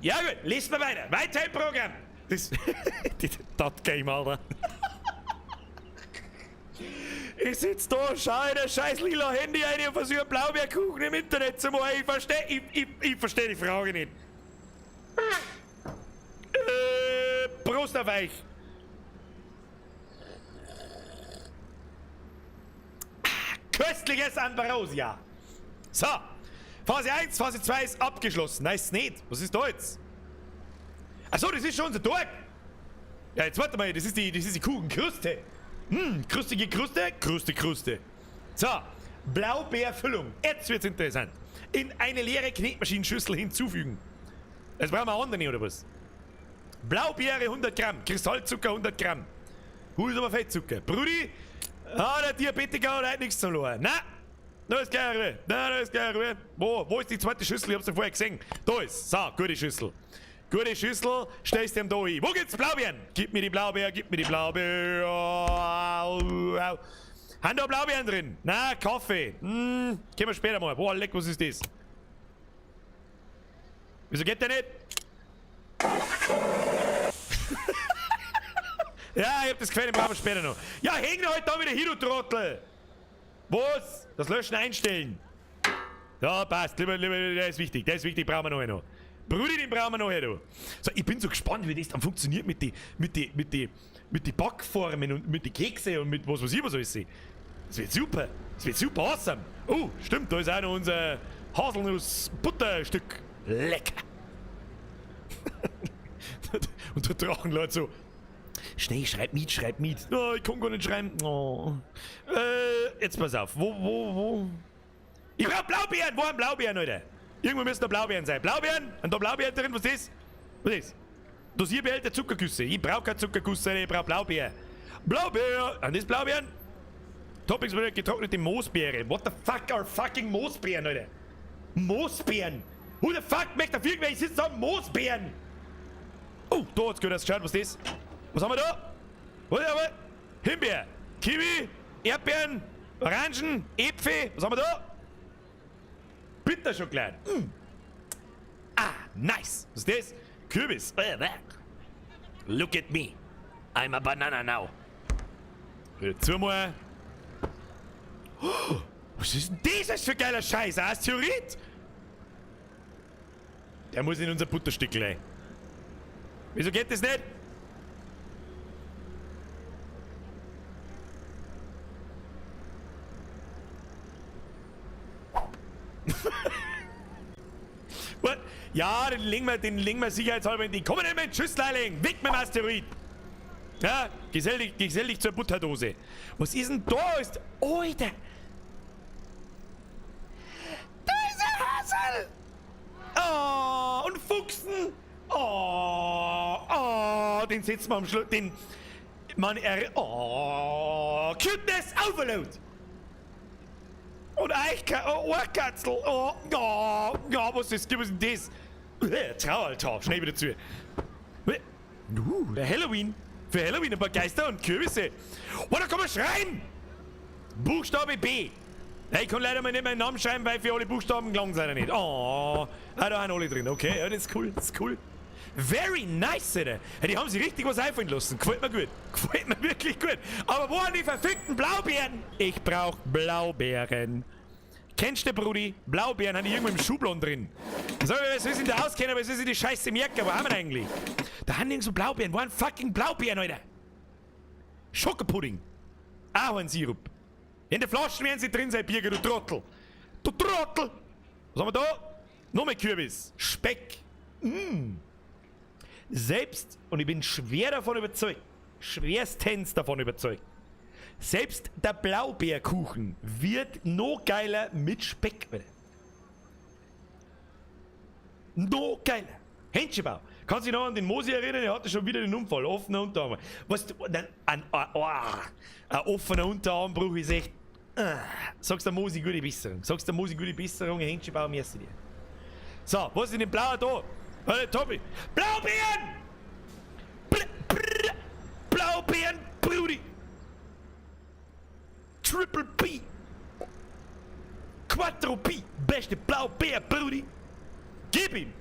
Ja gut, lesen wir weiter. Weiter im Programm. Das, das Game, Alter. Ich sitz da, schau in das scheiß lila Handy rein und versuche einen Blaubeerkuchen im Internet zu machen. Ich versteh die Frage nicht. Prost auf euch. Köstliches Ambrosia. So. Phase 1, Phase 2 ist abgeschlossen. Nein, ist nicht. Was ist da jetzt? Achso, das ist schon unser Tag. Ja, jetzt warte mal, das ist die Kuchenkruste. Krustige Kruste, Kruste, Kruste. So, Blaubeerfüllung. Jetzt wird's interessant. In eine leere Knetmaschinenschüssel hinzufügen. Jetzt brauchen wir andere, oder was? Blaubeere 100 Gramm, Kristallzucker 100 Gramm. Hu ist aber Fettzucker. Brudi, ah, der Diabetiker hat heute nichts zum Lachen. Na, da ist gleich Ruhe. Na, da ist gleich Ruhe. Wo ist die zweite Schüssel? Ich hab's ja vorher gesehen. Da ist. So, gute Schüssel. Gute Schüssel, stellst dem da hin. Wo gibt's Blaubeeren? Gib mir die Blaubeer, gib mir die Blaubeer. Haben da Blaubeeren drin? Na, Kaffee. Können wir später mal. Boah, leck, was ist das? Wieso geht der nicht? Ja, ich hab das Gefällt, den brauchen wir später noch. Ja, häng doch halt da wieder hin, du Trottel! Was? Das Löschen einstellen. Ja, passt. Lieber, der ist wichtig. Der ist wichtig, brauchen wir noch einen. Brudi, den brauchen wir noch, du. So, ich bin so gespannt, wie das dann funktioniert mit die Backformen und mit die Kekse und mit was weiß ich was alles. Das wird super. Das wird super awesome. Oh, stimmt, da ist auch noch unser Haselnuss-Butterstück. Lecker. Und der Drachenleute so. Schnell, schreib mit, schreib mit. Oh, ich kann gar nicht schreiben. Oh. Jetzt pass auf. Wo? Ich brauch Blaubeeren. Wo haben Blaubeeren, Alter? Irgendwo müssen da Blaubeeren sein. Blaubeeren? Und da Blaubeeren drin? Was ist das? Was ist das? Dosierbehälter Zuckergüsse. Ich brauch keine Zuckergüsse, ich brauch Blaubeeren. Blaubeer! Und das Blaubeeren? Toppings mit getrocknete Moosbeere. What the fuck are fucking Moosbeeren, Alter? Moosbeeren! Who the fuck möchte auf irgendwelche sitzen haben Moosbeeren? Oh, da hat's gut ausgeschaut. Was ist das? Was haben wir da? Was haben wir? Himbeer, Kiwi, Erdbeeren, Orangen, Äpfel. Was haben wir da? Bitterschokolade. Mm. Ah, nice. Was ist das? Kürbis. Look at me. I'm a banana now. Wieder mal. Oh, was ist denn das für geiler Scheiß? Asteroid? Der muss in unser Butterstück rein. Wieso geht das nicht? What? Ja, den legen wir sicherheitshalber in die. Komm nicht mit den Schüssel reinlegen! Weg mit dem Asteroid! Ja, gesell dich zur Butterdose. Was ist denn da? Ist. Alter! Da ist ein Hasel! Oh, und Fuchsen! Oh, oh, den setzen wir am Schluss. Den. Mann, er. Oh, Cuteness Overload! Und Eichka, oh, Ohrkatzel, oh, oh, oh, was ist, was ist denn das? Traualtar, schnell wieder zu. Der Halloween. Für Halloween ein paar Geister und Kürbisse. Oh, da kann man schreien! Buchstabe B. Ich kann leider mal nicht meinen Namen schreiben, weil für alle Buchstaben gelangen sind nicht. Oh, ah, da sind alle drin. Okay, ja, das ist cool, das ist cool. Very nice, Alter. Ja, die haben sich richtig was einfallen lassen. Gefällt mir gut. Gefällt mir wirklich gut. Aber wo sind die verfickten Blaubeeren? Ich brauch Blaubeeren. Kennst du, Brudi? Blaubeeren haben die irgendwo im Schubladen drin. Sag mal, was ist denn da auskennen, was ist denn die Scheiße merken? Wo haben wir denn eigentlich? Da haben irgend so Blaubeeren. Wo sind fucking Blaubeeren, Alter? Schokopudding. Ahornsirup. In den Flaschen werden sie drin sein, Birger, du Trottel. Du Trottel! Was haben wir da? Noch mehr Kürbis. Speck. Mmh. Selbst, und ich bin schwer davon überzeugt, schwerstens davon überzeugt, selbst der Blaubeerkuchen wird noch geiler mit Speck. Noch geiler. Händchenbau. Kannst dich noch an den Mosi erinnern? Er hatte schon wieder den Unfall. Offener Unterarm. Was, ein offener Unterarmbruch ist echt. Sagst der Mosi gute Besserung. Sagst der Mosi gute Besserung, Händchenbau, merci dir. So, was ist denn blauer da? Hey, Tobi. Blaubeeren! Blaubeeren, Brudi! Triple P! Quattro P! Beste Blaubeer, Brudi! Gib ihm!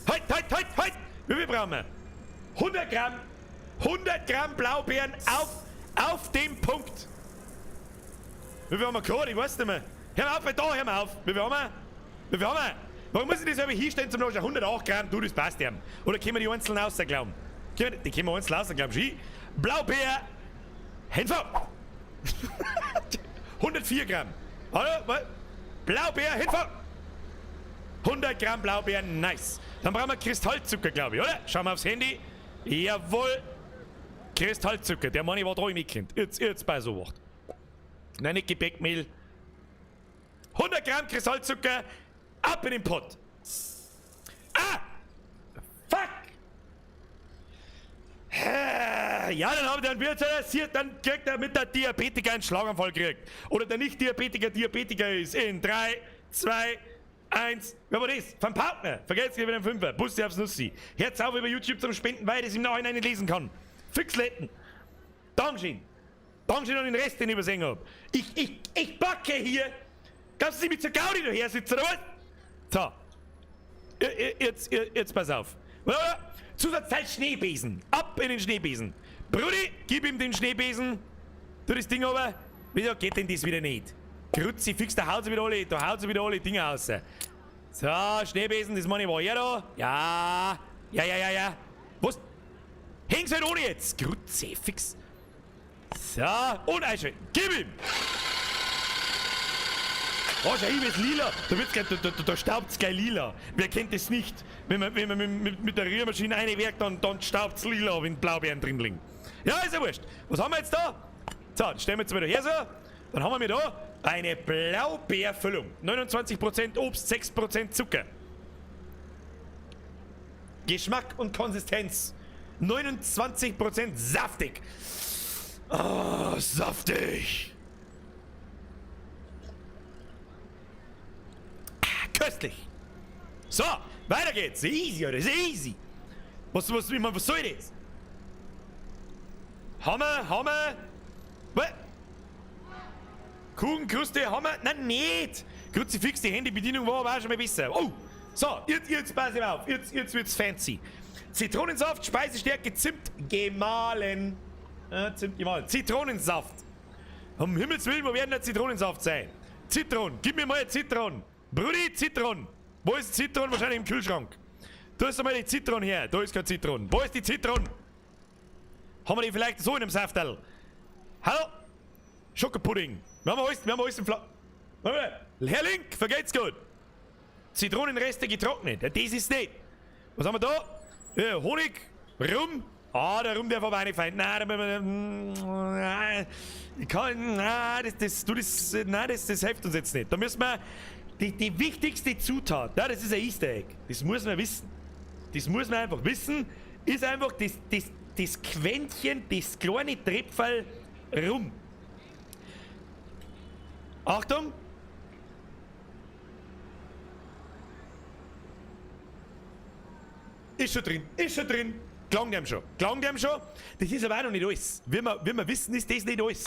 Halt, halt, halt, halt! Wie viel brauchen wir? 100 Gramm! 100 Gramm Blaubeeren auf dem Punkt! Wie viel haben wir gehabt? Ich weiß nicht mehr. Hör mal auf, da, hör mal auf! Wie viel haben wir? Wie viel haben wir? Warum muss ich das selber hinstellen zum Nachschauen? 108 Gramm, du, das passt ihm. Oder können wir die einzeln rausglauben? Die können wir einzeln rausglauben. Ski. Blaubeer! Hände. 104 Gramm. Hallo? Blaubeer, hinfahren! 100 Gramm Blaubeeren, nice. Dann brauchen wir Kristallzucker, glaube ich, oder? Schauen wir aufs Handy. Jawohl. Kristallzucker, der Mann war da im Kind. Jetzt bei so was. Nein, nicht Gebäckmehl. 100 Gramm Kristallzucker, ab in den Pott. Ah! Fuck! Ja, dann haben wir dann kriegt er mit der Diabetiker einen Schlaganfall kriegt. Oder der Nicht-Diabetiker Diabetiker ist in 3, 2, 1. Wer war das? Vom Partner. Vergesst wieder den Fünfer. Bussi aufs Nussi. Herz auf über YouTube zum Spenden, weil ich das im Nachhinein nicht lesen kann. Fixletten. Dankeschön. Dankeschön an den Rest, den ich übersehen hab. Ich backe hier. Kannst du nicht mit zur Gaudi daher sitzen, oder was? So. Jetzt pass auf. Zusatzteil Schneebesen. Ab in den Schneebesen. Brudi, gib ihm den Schneebesen. Tu das Ding aber. Wieso geht denn das wieder nicht? Kruzifix, da haut sie wieder alle, da haut sie wieder alle Dinger raus. So, Schneebesen, das meine ich war her da. Ja, ja, ja, ja, ja. Was? Häng's halt ohne jetzt. Kruzifix. So, und einschalten. Gib ihm! Oh, schau, ich lila. Da wird's gleich, da staubt's gleich lila. Wer kennt das nicht? Wenn man mit der Rührmaschine reinwerkt, dann staubt's lila, wenn Blaubeeren drin liegen. Ja, ist ja wurscht. Was haben wir jetzt da? So, das stellen wir jetzt wieder her so. Dann haben wir da eine Blaubeerfüllung. 29% Obst, 6% Zucker. Geschmack und Konsistenz. 29% saftig. Oh, saftig. Köstlich. So, weiter geht's. Easy, oder? Ist easy. Was soll das? Hammer, Hammer. Was? Kuchenkruste, Hammer. Nein, nicht. Kruzifix, die Handybedienung war aber auch schon mal besser. Oh, so, jetzt pass ich auf. Jetzt wird's fancy. Zitronensaft, Speisestärke, Zimt gemahlen. Ja, Zimt gemahlen. Zitronensaft. Um Himmels Willen, wo werden der Zitronensaft sein? Zitron, gib mir mal eine Zitron. Brudi, Zitron. Wo ist Zitron? Wahrscheinlich im Kühlschrank. Da ist einmal die Zitron her. Da ist kein Zitron. Wo ist die Zitron? Haben wir die vielleicht so in dem Safterl? Hallo? Schokopudding. Wir haben alles im Fla... Herr Link, vergeht's gut. Zitronenreste getrocknet. Das ist nicht. Was haben wir da? Ja, Honig, Rum. Ah, der Rum, der war nicht fein. Nein, ich kann, nein, das hilft uns jetzt nicht. Da müssen wir... Die wichtigste Zutat, ja, das ist ein Easter Egg. Das muss man wissen. Das muss man einfach wissen. Ist einfach das Quäntchen, das kleine Tröpferl Rum. Achtung! Ist schon drin, ist schon drin. Klang dem schon, klang dem schon. Das ist aber auch noch nicht alles. Wie wir wissen, ist das nicht alles.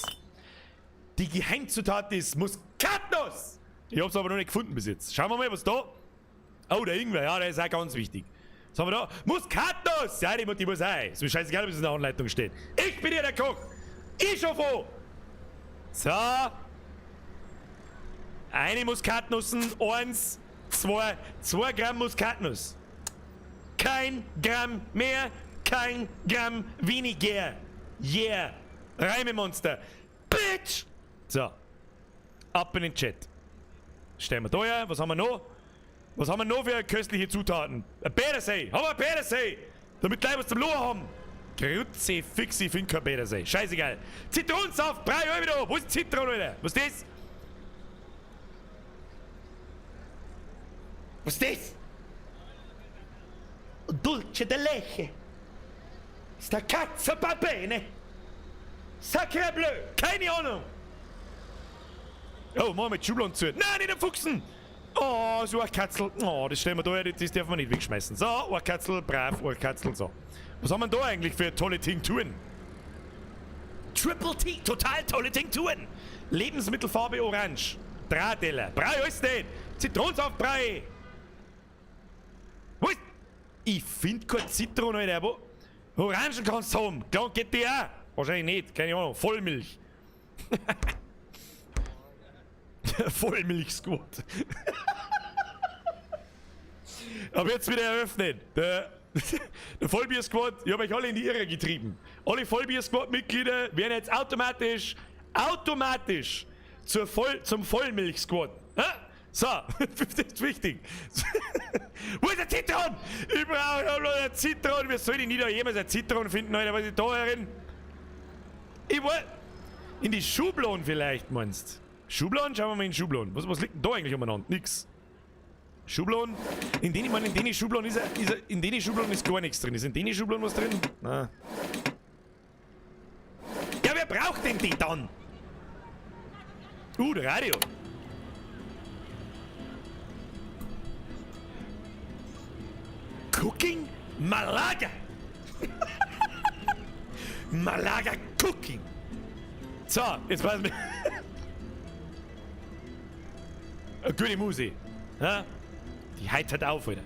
Die Geheimzutat ist Muskatnuss! Ich hab's aber noch nicht gefunden bis jetzt. Schauen wir mal, was da. Oh, der Ingwer, ja, der ist auch ganz wichtig. Was haben wir da? Muskatnuss! Ja, die muss sein. Ist mir scheißegal, ob es in der Anleitung steht. Ich bin hier der Koch! Ich schon vor! So. Eine Muskatnussen, 1, 2, 2 Gramm Muskatnuss. Kein Gramm mehr, kein Gramm weniger. Yeah! Reimemonster. Bitch! So. Ab in den Chat. Stellen wir da her. Was haben wir noch? Was haben wir noch für köstliche Zutaten? Ein Bädersee! Haben wir ein Bädersee! Damit gleich was zum Lohen haben! Kruzifix, ich find kein Bädersee. Scheißegal. Zitronensaft, Brei, hol wieder! Wo ist Zitrone, Alter? Was ist das? Was ist das? Dulce de leche. Sta cazzo va bene. Sacre bleu. Keine Ahnung. Oh, machen wir mit Schubladen zu. Nein, nicht den Fuchsen. Oh, so ein Katzel. Oh, das stellen wir da her, das dürfen wir nicht wegschmeißen. So, ein Katzel, brav, ein Katzel, so. Was haben wir da eigentlich für tolle Tinkturen? Triple T, total tolle Tinkturen. Lebensmittelfarbe orange. Drahteller. Brei ist nicht. Zitronensaftbrei. Wo ist... Ich find kein Zitrone, Alter. Wo? Orangen kannst du haben. Klar, geht die auch. Wahrscheinlich nicht. Keine Ahnung. Vollmilch. Vollmilch-Squad. Aber jetzt wieder eröffnet. Der Vollbier-Squad, ich habe euch alle in die Irre getrieben. Alle Vollbier-Squad-Mitglieder werden jetzt automatisch Zur Voll, zum Vollmilch-Squad. So, das ist wichtig. Wo ist der Zitron? Ich brauche noch eine Zitron. Wir sollen nie da jemals eine Zitron finden, Alter. Was ist da herin? Ich wollte. In die Schubladen vielleicht, meinst du? Schubladen? Schauen wir mal in die Schubladen. Was liegt denn da eigentlich umeinander? Nix. Schubladen? In den, ich meine, in den Schubladen ist, in den Schubladen ist gar nichts drin. Ist in den Schubladen was drin? Nein. Ja, wer braucht denn die dann? Der Radio. Cooking Malaga. Malaga Cooking. So, jetzt weiß ich. Eine gute Musik. Ja? Die heitert auf, Alter.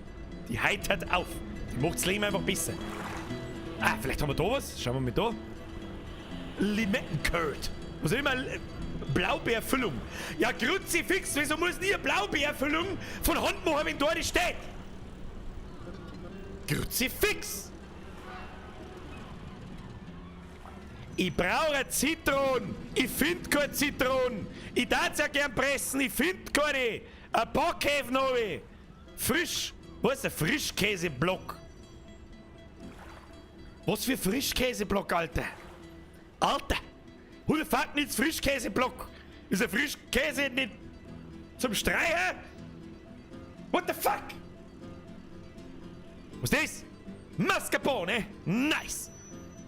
Die heitert auf. Die macht das Leben einfach besser. Ah, vielleicht haben wir da was. Schauen wir mal da. Limettencurd. Was immer? Blaubeerfüllung. Ja, Kruzifix, wieso muss nie eine Blaubeerfüllung von Hand machen, wenn da nicht steht? Kruzifix! Ich brauche eine Zitronen. Ich finde keine Zitronen. Ich darf ja gern pressen, ich finde keine. Ein paar Käfen habe ich. Frisch. Was ist der Frischkäseblock? Was für Frischkäseblock, Alter? Alter! Who the fuck needs Frischkäseblock? Ist der Frischkäse nicht zum Streichen? What the fuck? Was ist das? Mascarpone? Nice!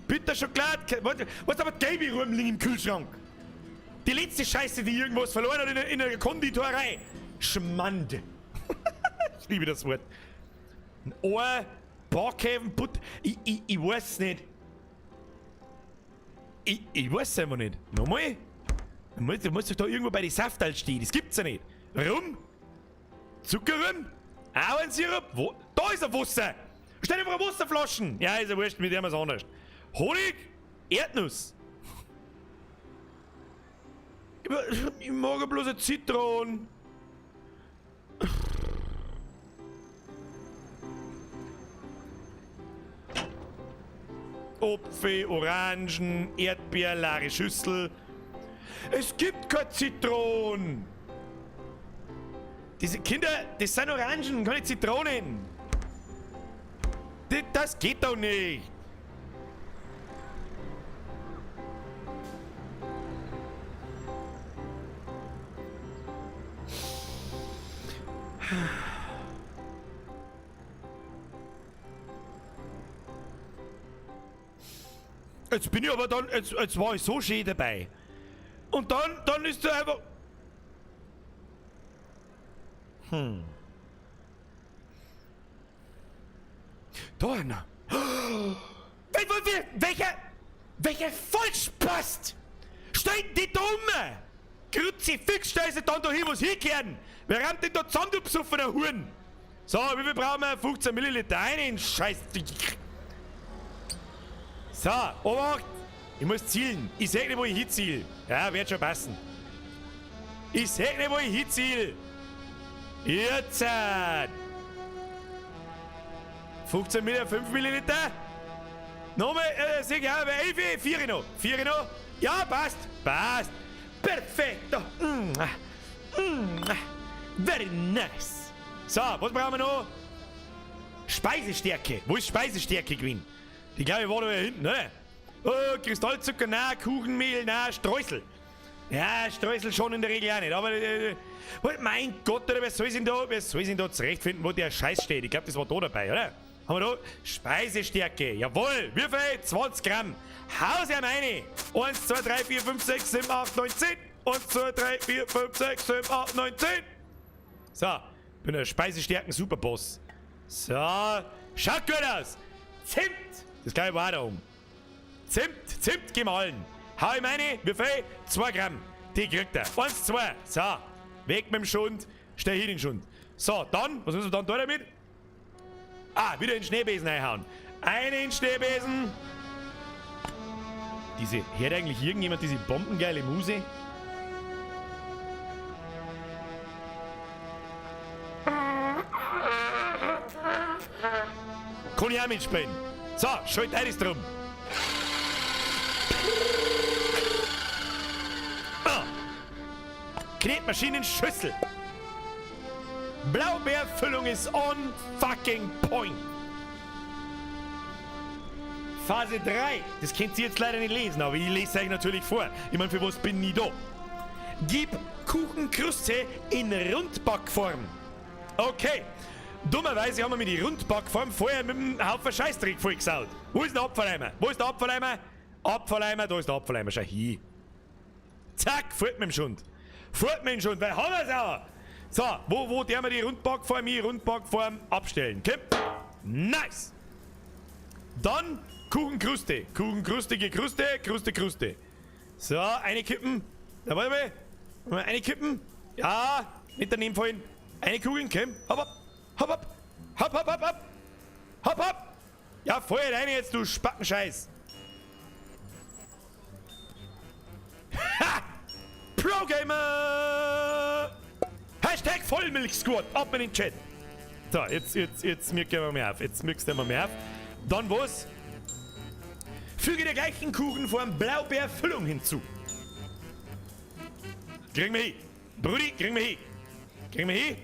Bitterschokolade. Was aber gelbe rumliegen im Kühlschrank? Die letzte Scheiße, die irgendwas verloren hat in der Konditorei. Schmande. Ich liebe das Wort. Ein Ohr, Backhaven, Butter. Ich weiß nicht. Ich weiß es einfach nicht. Nochmal? Du musst doch da irgendwo bei den Saftal stehen. Das gibt's ja nicht. Rum? Zuckerrum? Ahornsirup? Wo? Da ist ein Wasser! Stell dir vor, Wasserflaschen! Ja, ist ja wurscht, mit dem ist anders. Honig? Erdnuss? Ich mag ja bloß eine Zitronen. Apfel, Orangen, Erdbeer, leere Schüssel. Es gibt keine Zitronen. Diese Kinder, das sind Orangen, keine Zitronen. Das geht doch nicht. Jetzt bin ich aber dann, jetzt war ich so schön dabei. Und dann ist da einfach... Da einer. Welcher Vollspast! Steht die Dumme! Kruzifix, stell sie dann da hin, wo's hinkehren! Wer rammt denn da zusammen, du besoffener Huren? So, wie viel brauchen wir? 15 Milliliter rein, Scheiß. So, Obacht! Ich muss zielen. Ich seh nicht, wo ich hinziel. Ja, wird schon passen. Ich seh nicht, wo ich hinziel. Jetzt! 15 Milliliter, 5 Milliliter. Nochmal, seh ich, ja, 11, 4 noch. 4 noch. Ja, passt. Passt. Perfetto. Very nice. So, was brauchen wir noch? Speisestärke. Wo ist Speisestärke gewesen? Die glaube ich war da hinten, ne? Oh, Kristallzucker, nein, Kuchenmehl, nein, Streusel. Ja, Streusel schon in der Regel auch nicht, aber mein Gott, oder wer soll sich denn da zurechtfinden, wo der Scheiß steht? Ich glaube, das war da dabei, oder? Haben wir da? Speisestärke, jawohl, wie viel? 20 Gramm. Haus ja meine. 1, 2, 3, 4, 5, 6, 7, 8, 9, 10. 1, 2, 3, 4, 5, 6, 7, 8, 9, 10. So, bin der Speisestärken-Superboss. So, schaut gut aus. Zimt, das gleiche war da oben. Zimt gemahlen. Hau ich meine, wie viel? 2 Gramm. Die kriegt er. 1, 2. So, weg mit dem Schund. Stell hier den Schund. So, dann, was müssen wir dann da damit? Ah, wieder in den Schneebesen reinhauen. Einen Schneebesen. Diese, hört eigentlich irgendjemand diese bombengeile Muse? Kann ich auch mitspielen. So, schalt alles drum. Ah. Knetmaschinenschüssel. Blaubeerfüllung ist on fucking point. Phase 3. Das könnt ihr jetzt leider nicht lesen, aber ich lese euch natürlich vor. Ich meine, für was bin ich da? Gib Kuchenkruste in Rundbackform. Okay. Dummerweise haben wir mir die Rundbackform vorher mit einem Haufen Scheißdreck vollgesaut. Wo ist der Abfalleimer? Wo ist der Abfalleimer? Abfalleimer, da ist der Abfalleimer. Schau hier. Zack, fort mit dem Schund. Fort mit dem Schund, weil haben wir's auch. So, wo der wir die Rundbackform hier, Rundbackform abstellen? Okay. Nice. Dann Kuchenkruste. Kuchenkruste, Kruste, Kruste, Kruste. So, eine kippen. Da wollen wir. Eine kippen. Ja, nicht daneben fallen. Eine Kugel, komm. Hopp, hopp. Hopp, hopp. Hopp, hopp, hopp, hopp. Hopp, hopp. Ja, voll rein jetzt, du Spackenscheiß. Ha! Pro Gamer! Hashtag Vollmilch-Squad. Ab in den Chat. So, jetzt mirken wir mehr auf. Jetzt mirkst du mehr auf. Dann was? Füge der gleichen Kuchenform Blaubeerfüllung hinzu. Kriegen wir hin. Brudi, kriegen wir hin. Kriegen wir hin.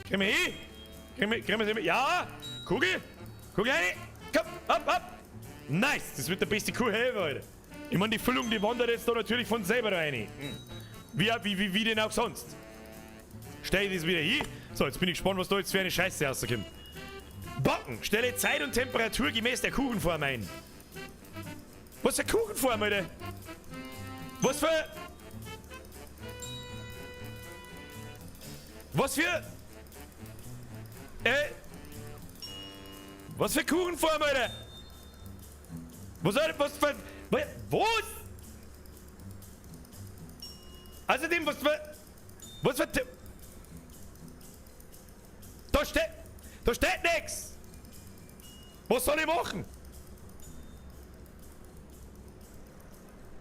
Kriegen wir hin. Kriegen wir hin. Ja. Kugel. Kugel rein. Komm, hopp, hopp. Nice. Das wird der beste Kuchen ever, Alter. Ich meine, die Füllung, die wandert jetzt da natürlich von selber rein. Wie denn auch sonst. Stell ich das wieder hin. So, jetzt bin ich gespannt, was da jetzt für eine Scheiße rauskommt. Backen. Stelle Zeit und Temperatur gemäß der Kuchenform ein. Was für Kuchenform, Alter? Was für... Was für... Was für Kuchenform, Alter? Was soll... Was für... Was? Außerdem, was für... Was für... Da steht... Da steht nix! Was soll ich machen?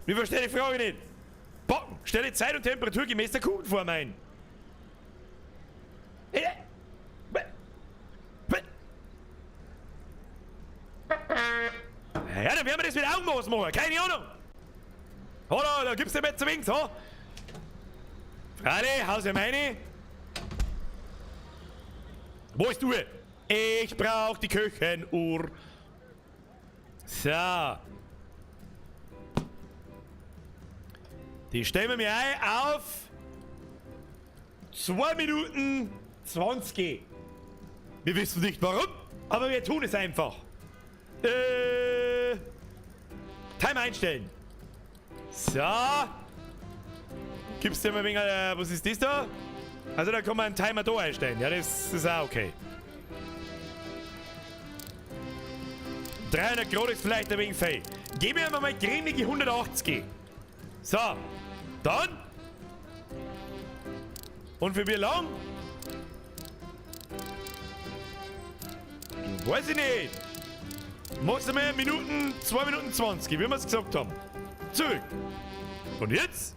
Ich verstehe die Frage nicht. Backen. Stelle Zeit und Temperatur gemäß der Kuchenform ein. Ja, dann werden wir das mit Augenmaß machen. Keine Ahnung. Oder, da gibt's ja nicht zu wenig, so. Freilich, haus ja meine. Wo ist die Uhr? Ich brauch die Küchenuhr. So. Die stellen wir mir ein auf 2 Minuten 20. Wir wissen nicht warum, aber wir tun es einfach. Timer einstellen. So. Gibst du mir ein wenig, was ist das da? Also da kann man einen Timer da einstellen. Ja, das ist auch okay. 300 Grad ist vielleicht ein wenig feil. Geben wir mal cremige 180. So. Dann. Und für wie lang? Weiß ich nicht. Machst du mal Minuten, 2 Minuten 20, wie wir es gesagt haben. Zurück. Und jetzt?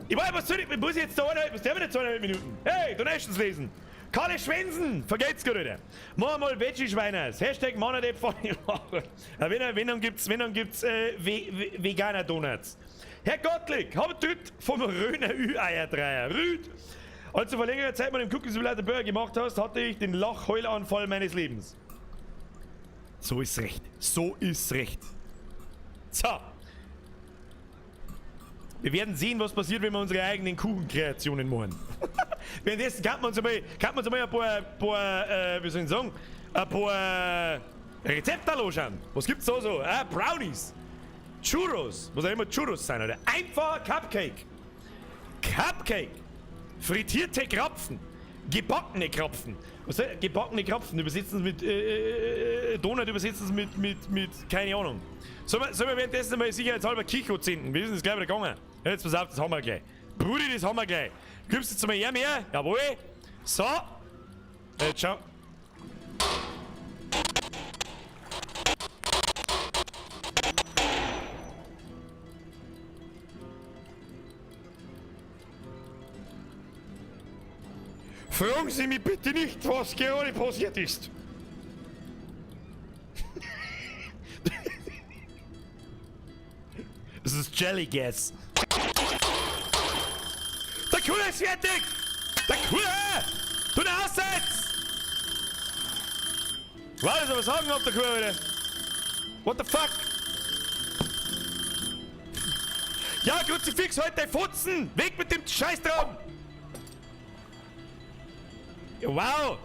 Ich weiß, was soll ich, muss ich jetzt da eineinhalb, was der wieder 2,5 Minuten? Hey, Donations lesen! Karle Schwensen, vergelt's gut, Alter. Machen wir mal Veggie-Schweiners. Hashtag Monadepp von ja, wenn dann gibt's, Veganer Donuts. Herr Gottlieb, hab Tüt vom Röner Ü-Eier-Dreier. Rüd! Als du vor längerer Zeit mal den Cookie Simulator Burger gemacht hast, hatte ich den Lachheulanfall meines Lebens. So ist recht. So ist recht. So. Wir werden sehen, was passiert, wenn wir unsere eigenen Kuchenkreationen machen. Währenddessen kann man uns einmal, ein paar, wie soll ich sagen, ein paar Rezepte anschauen. Was gibt's da so? Ah, Brownies, Churros, was auch immer Churros sind, oder? Einfacher Cupcake. Cupcake. Frittierte Krapfen. Gebackene Krapfen. Was soll, gebackene Krapfen übersetzen mit Donut übersetzen mit keine Ahnung. Sollen wir währenddessen mal sicherheitshalber Kicho zünden? Wir sind das gleich wieder gegangen. Ja, jetzt pass auf, das haben wir gleich. Brudi, das haben wir gleich. Gibst du jetzt mal her mehr? Jawohl. So. Jetzt schau. Fragen Sie mich bitte nicht, was gerade passiert ist. Das ist Jelly Gas. Der Kuh ist fertig! Der Kuh! Du ne Aussatz! Wow, das aber sagen auf der Kuh, Alter. What the fuck? Ja, Kruzifix, halt dein Futzen! Weg mit dem Scheißtraum! Ja, wow!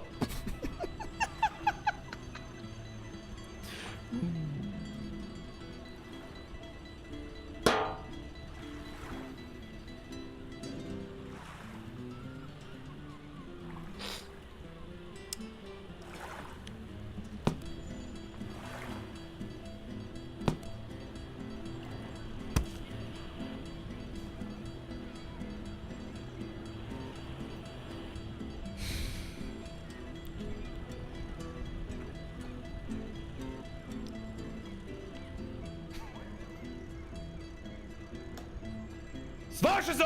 Das war schon so!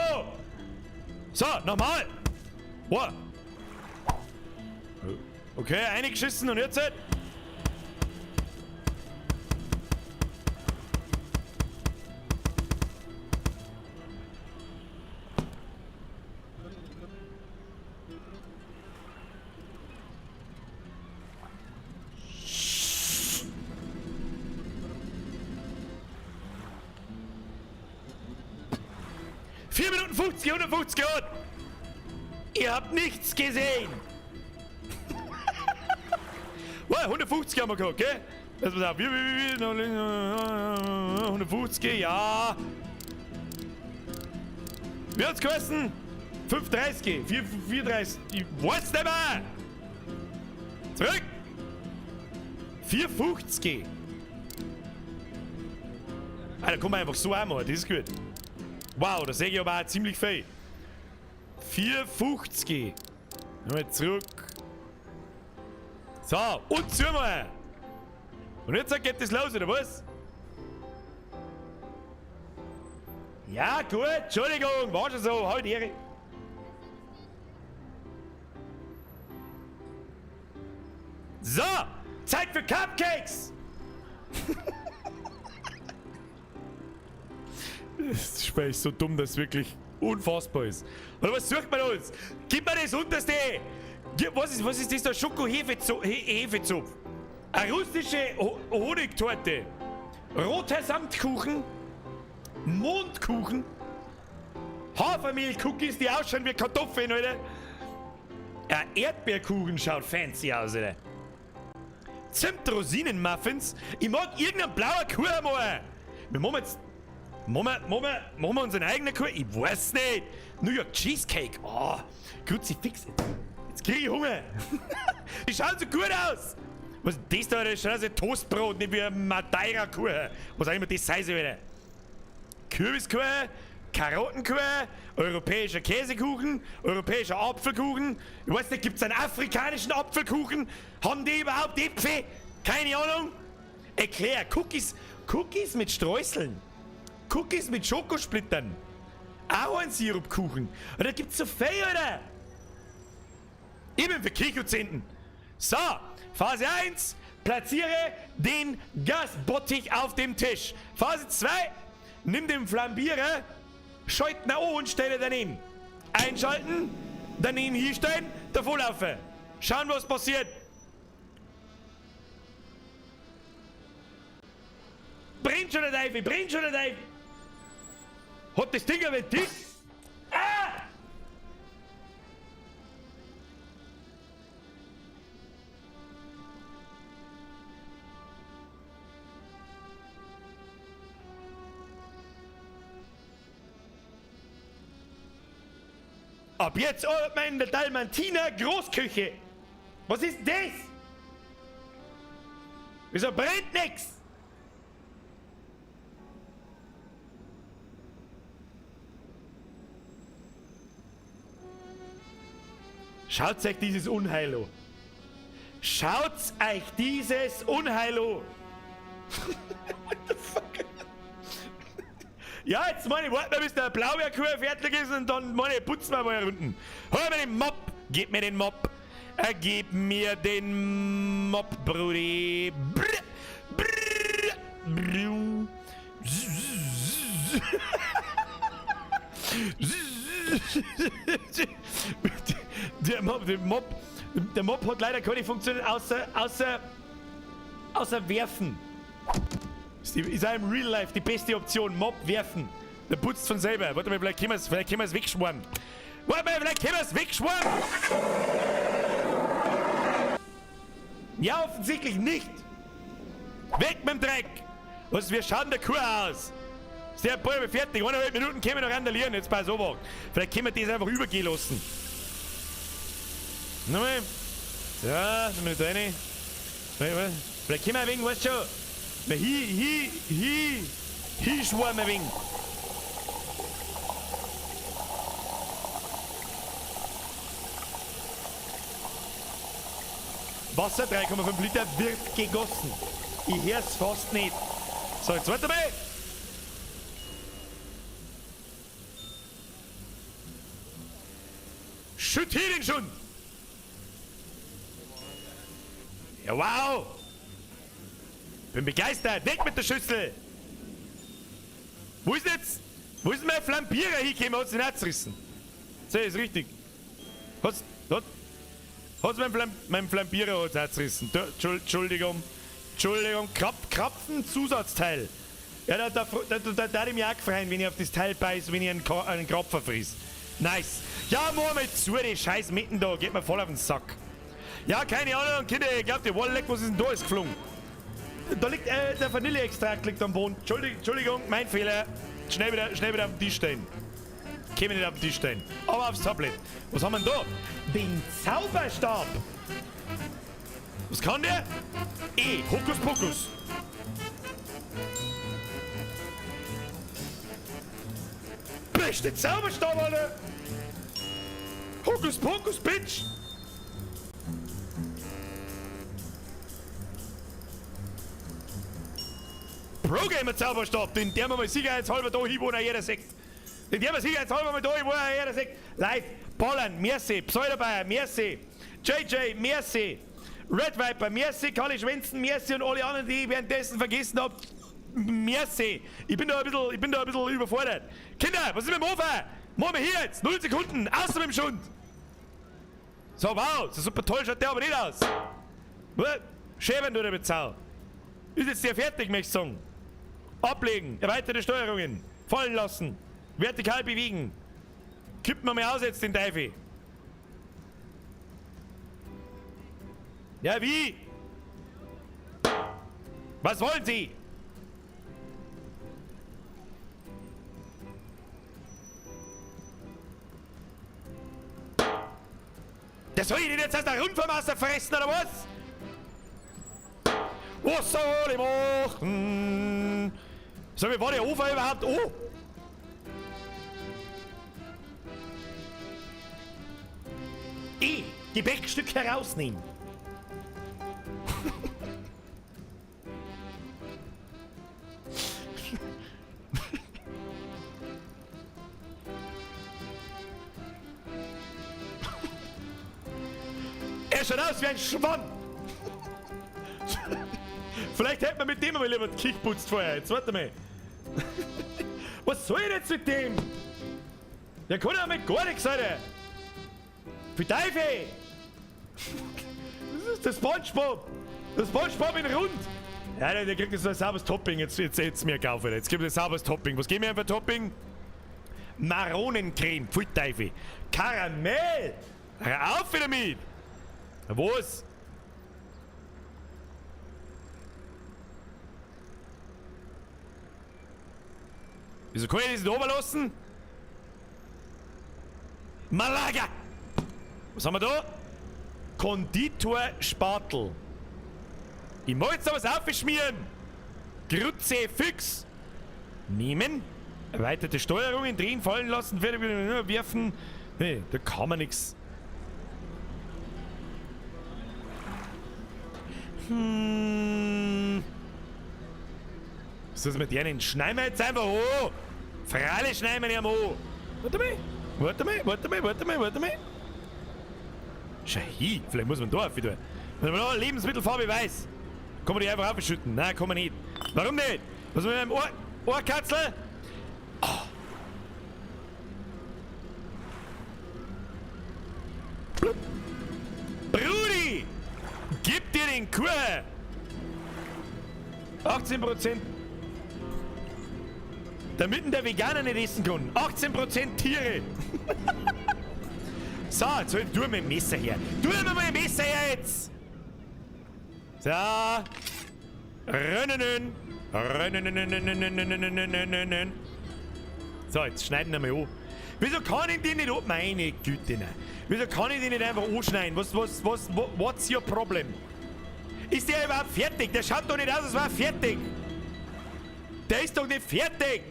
So, nochmal! Wow. Okay, eingeschissen und jetzt? 4 Minuten 50, 150 Grad. Ihr habt nichts gesehen. Wow, 150 haben wir gehabt, okay? Lass mal auf. 150, ja. Wie hat's geheißen? 5,30, 4,30. Ich weiß nicht mehr. Zurück. 4,50. Alter, komm einfach so einmal, das ist gut. Wow, das sehe ich aber auch ziemlich viel. 4,50. Nochmal zurück. So, und zu mal. Und jetzt geht das los, oder was? Ja, gut, Entschuldigung, war schon so, halt Ehre. So, Zeit für Cupcakes! Das Spiel ist so dumm, dass es wirklich unfassbar ist. Oder was sucht man uns? Gib mir das unterste! Gib, was ist das da? Schoko-Hefezopf. Eine russische Honigtorte. Roter Samtkuchen. Mondkuchen. Hafermehl-Cookies, die ausschauen wie Kartoffeln, Alter. Ein Erdbeerkuchen schaut fancy aus, Alter. Zimtrosinen-Muffins. Ich mag irgendeinen blauen Kuchen mal. Wir machen jetzt. Machen wir unseren eigenen Kuchen? Ich weiß nicht. New York Cheesecake. Oh, Kruzifix. Jetzt krieg ich Hunger. Die schauen so gut aus. Was ist das da? Das schaut aus wie Toastbrot, nicht wie ein Madeira-Kuchen. Was auch immer das sein soll, Alter. Kürbiskuchen, Karottenkuchen, europäischer Käsekuchen, europäischer Apfelkuchen. Ich weiß nicht, gibt's einen afrikanischen Apfelkuchen? Haben die überhaupt Äpfel? Keine Ahnung. Erklär, Cookies, Cookies mit Streuseln. Cookies mit Schokosplittern. Ahornsirupkuchen. Und da gibt's so viel, oder? Ich bin für Kirchhochzehnten. So, Phase 1, platziere den Gasbottich auf dem Tisch. Phase 2, nimm den Flambierer, schalt ihn an und stelle daneben. Einschalten, daneben hinstellen, davorlaufen. Schauen, was passiert. Brennt schon der Teufel, brennt schon der Teufel. Hat das Ding ein Ventil? Ah! Ab jetzt arbeitet man in der Dalmatiner Großküche. Was ist das? Wieso brennt nix? Schaut euch dieses Unheil an. Schaut euch dieses Unheil an. What the fuck? Ja, jetzt meine ich, warten wir, bis der Blaubeerkuchen fertig ist und dann meine ich, putzen wir mal unten. Hol mir den Mopp, Gib mir den Mob. Gib mir den Mob, Brudi. Brr, brr, brr. Der Mob, der Mob, der Mob hat leider keine Funktion außer, außer, außer werfen. Ist, ist auch im Real Life die beste Option. Mob werfen. Der putzt von selber. Warte mal, vielleicht können wir es wegschwammen. Warte mal, vielleicht können wir es wegschwammen. Ja, offensichtlich nicht. Weg mit dem Dreck. Was, wir schauen der Kuh aus. Ist der Bäume fertig. 1,5 Minuten können wir noch randalieren. Jetzt bei so. Vielleicht können wir das einfach übergehen lassen. Nochmal. Ja, sind wir da rein. Vielleicht können wir ein wenig, weißt du schon. Hi, hi, hi. Hi, schwarm ein wenig. Wasser, 3,5 Liter, wird gegossen. Ich hör's fast nicht. So, jetzt warte mal. Schütt hier den Schund! Ja, wow! Bin begeistert! Weg mit der Schüssel! Wo ist denn jetzt? Wo ist denn mein Flambierer hingekommen? Hat's den auch zerrissen? So, ist richtig. Hat's, hat, hat's mein, mein Flambierer hat's auch zerrissen. Entschuldigung. Entschuldigung. Krapfen Zusatzteil. Ja, da da ich mich auch gefreut, wenn ich auf das Teil beiß, wenn ich einen Krapfen friss. Nice. Ja, mach mal zu, die scheiß mitten da. Geht mir voll auf den Sack. Ja, keine Ahnung, Kinder, ich glaub, die Wallleck, was ist denn da? Ist geflogen. Da liegt der Vanilleextrakt liegt am Boden. Entschuldigung, mein Fehler. Schnell wieder auf den Tisch stellen. Käme nicht auf den Tisch stellen. Aber aufs Tablet. Was haben wir denn da? Den Zauberstab. Was kann der? E, Hokuspokus. Beste Zauberstab, Alter! Hokuspokus, Bitch! Pro-Gamer Zauberstab, den der wir mal sicherheitshalber da hin, wo er jeder sagt. Den der wir sicherheitshalber mal da hin, wo er jeder sagt. Live, Ballern, merci, Pseudobayer, merci, JJ, merci, Red Viper, merci, Kalli Schwenzen, merci und alle anderen, die ich währenddessen vergessen hab. Merci. Ich bin da ein bisschen überfordert. Kinder, was ist mit dem Ofen? Machen wir hier jetzt. 0 Sekunden. Außer mit dem Schund. So, wow. So super toll schaut der aber nicht aus. Schäben du der Sau. Ist jetzt der fertig, möchte ich sagen. Ablegen. Erweiterte Steuerungen. Fallen lassen. Vertikal bewegen. Kippen wir mal aus jetzt den Teufel. Ja, wie? Was wollen Sie? Der soll ich denn jetzt aus der Rundfuhrmaster fressen, oder was? Was soll ich machen? Sag mal, war der Ofen überhaupt an? Ich, Gebäckstück herausnehmen. Er schaut aus wie ein Schwamm. Vielleicht hätte man mit dem mal lieber die Küche putzt vorher. Jetzt warte mal. Was soll ich jetzt mit dem? Der kann ja mit gar nichts, Alter. Für Teufel! Das ist der SpongeBob. Der SpongeBob in rund. Ja, der kriegt jetzt ein sauberes Topping. Jetzt mir kaufen. Jetzt gibt es ein sauberes Topping. Was geben wir für Topping? Maronencreme. Pfui Teufel. Karamell. Hör auf wieder mit. Was? Wieso kann ich das nicht runterlassen? Malaga! Was haben wir da? Konditor-Spatel. Ich mag jetzt da was aufschmieren. Kruzifix. Nehmen. Erweiterte Steuerungen, drehen, fallen lassen, werfen. Nee, da kann man nix. Was ist mit denen? Schneiden wir jetzt einfach an! Freilich schneiden wir ihn an! Warte mal! Warte mal, warte mal, warte mal, warte mal! Schau hin, vielleicht muss man da auf wieder. Wenn man da Lebensmittelfarbe weiß, kann man die einfach aufschütten. Nein, kann man nicht. Warum nicht? Was ist mit meinem Ohr? Ohrkatzel? Oh. Blub. Brudi! Gib dir den Kuchen! 18%. Damit der Veganer nicht essen kann. 18% Tiere. So, jetzt hol du mir ein Messer her. Du mir mal ein Messer her jetzt! So. Rönnenen. Rönnenen. So, jetzt schneiden wir mal an. Wieso kann ich den nicht an? Meine Güte, nein. Wieso kann ich den nicht einfach anschneiden? What's your problem? Ist der überhaupt fertig? Der schaut doch nicht aus, als wäre er fertig. Der ist doch nicht fertig.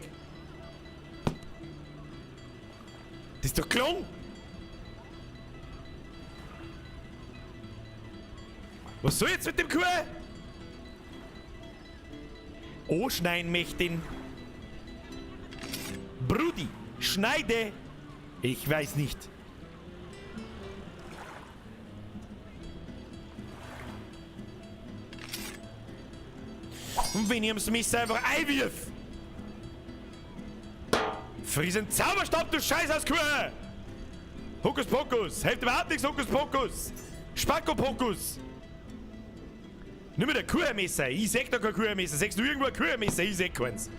Das ist doch klung. Was soll ich jetzt mit dem Kuh? Anschneiden möchte ihn. Brudi, schneide. Ich weiß nicht. Und wenn ich ums Messer einfach einwirf. Friss einen Zauberstab, du Scheiß aus Kuh! Hokus Pokus! Hilft überhaupt nichts, Hokus Pokus! Spackopokus! Nimm mir der Kuhmesser! Ich seh da kein Kuhmesser! Sehst du irgendwo ein Kuhmesser? Ich seh keins!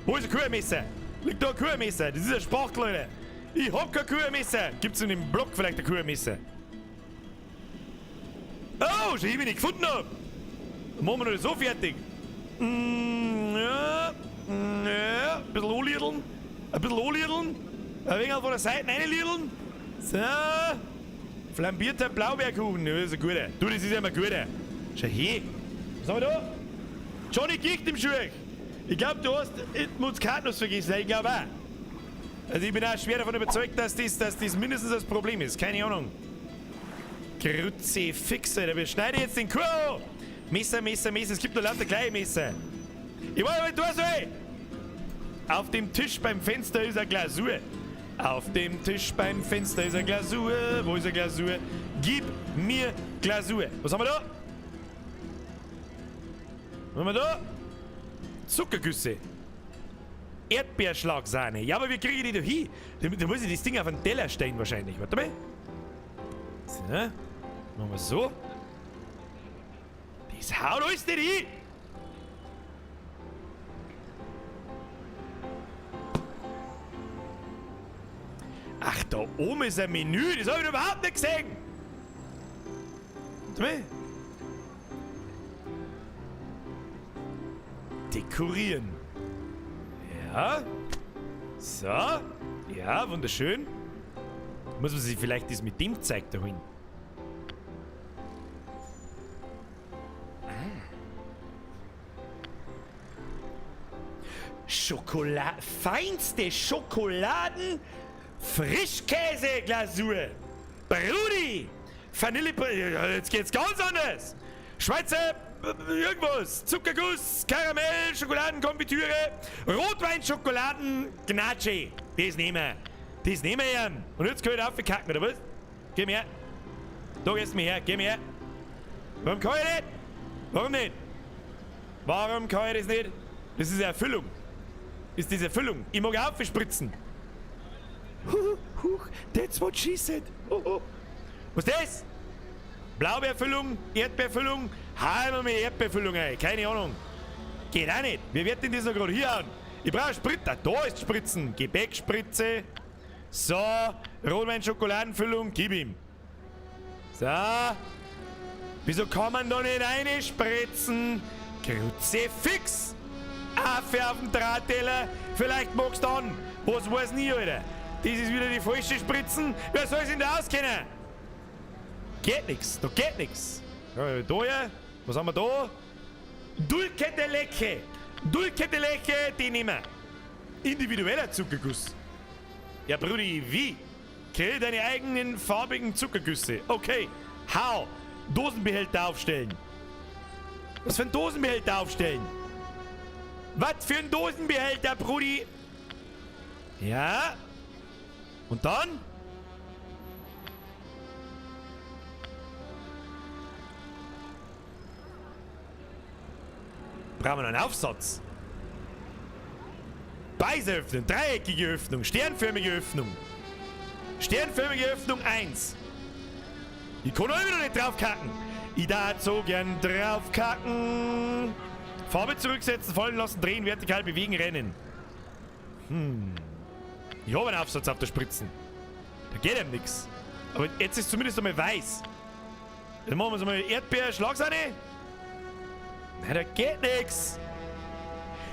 Wo ist ein Kuhmesser? Liegt da ein Kuhmesser? Das ist ein Spachtel, Alter! Ich hab kein Kuhmesser! Gibt's in dem Block vielleicht ein Kuhmesser? Oh, schon ich mich nicht gefunden hab! Dann machen wir noch so fertig! Ja, ja, ein bisschen anliedeln. Ein bisschen anliedeln. Ein wenig von der Seite reinliedeln. So. Flambierter Blaubeerkuchen. Das ist ein guter. Du, das ist ja immer guter. Schau her. Was haben wir da? Johnny Gicht im Schuh. Ich glaub, du hast Muskatnuss vergessen. Ich glaub auch. Also ich bin auch schwer davon überzeugt, dass das mindestens das Problem ist. Keine Ahnung. Kruzifix, Alter. Wir schneiden jetzt den Kuchen. Messer, Messer, Messer. Es gibt nur lauter kleine Messer. Ich weiß nicht, was du soll. Auf dem Tisch beim Fenster ist eine Glasur. Auf dem Tisch beim Fenster ist eine Glasur. Wo ist eine Glasur? Gib mir Glasur. Was haben wir da? Was haben wir da? Zuckergüsse. Erdbeerschlagsahne. Ja, aber wir kriegen die doch hin. Da muss ich das Ding auf den Teller stellen wahrscheinlich. Warte mal. So. Machen wir so. Das haut alles nicht hin. Ach, da oben ist ein Menü. Das hab ich überhaupt nicht gesehen. Warte mal. Dekorieren. Ja. So. Ja, wunderschön. Muss man sich vielleicht das mit dem Zeug da holen. Ah. Feinste Schokoladen Frischkäseglasur. Brudi! Vanille... Jetzt geht's ganz anders! Schweizer... Irgendwas! Zuckerguss, Karamell, Schokoladenkonfitüre, Rotweinschokoladen, Gnatsche. Das nehmen wir. Das nehmen wir ja. Und jetzt kann ich aufkacken, oder was? Geh mir her. Da gehst du mir her, geh mir her. Warum kann ich nicht? Warum nicht? Warum kann ich das nicht? Das ist eine Erfüllung. Ist diese Erfüllung. Ich mag aufspritzen. Huch, that's what she said. Oh, oh. Was ist das? Blaubeerfüllung, Erdbeerfüllung, halber mit Erdbeerfüllung, ey. Keine Ahnung. Geht auch nicht. Wir werden das noch gerade hier an. Ich brauche Spritzer. Da ist Spritzen. Gebäckspritze. So, Rotwein-Schokoladenfüllung, gib ihm. So. Wieso kann man da nicht reinspritzen? Kruzifix. Affe auf dem Drahtteller. Vielleicht magst du an. Was weiß nie, Alter. Das ist wieder die falsche Spritzen. Wer soll sich denn da auskennen? Geht nix, da geht nix. Ja, da hier, was haben wir da? Dulce de Leche. Dulce de Leche, die nehmen wir. Individueller Zuckerguss. Ja, Brudi, wie? Krieg deine eigenen farbigen Zuckergüsse. Okay, how? Dosenbehälter aufstellen. Was für ein Dosenbehälter aufstellen? Was für ein Dosenbehälter, Brudi? Ja. Und dann? Brauchen wir noch einen Aufsatz. Beißer öffnen, dreieckige Öffnung, sternförmige Öffnung. Sternförmige Öffnung 1. Ich kann auch immer noch nicht draufkacken. Ich darf so gern draufkacken. Farbe zurücksetzen, fallen lassen, drehen, vertikal bewegen, rennen. Ich habe einen Aufsatz auf der Spritzen. Da geht ihm nix. Aber jetzt ist zumindest einmal weiß. Dann machen wir so mal Erdbeer, Schlagsahne. Nein, da geht nix.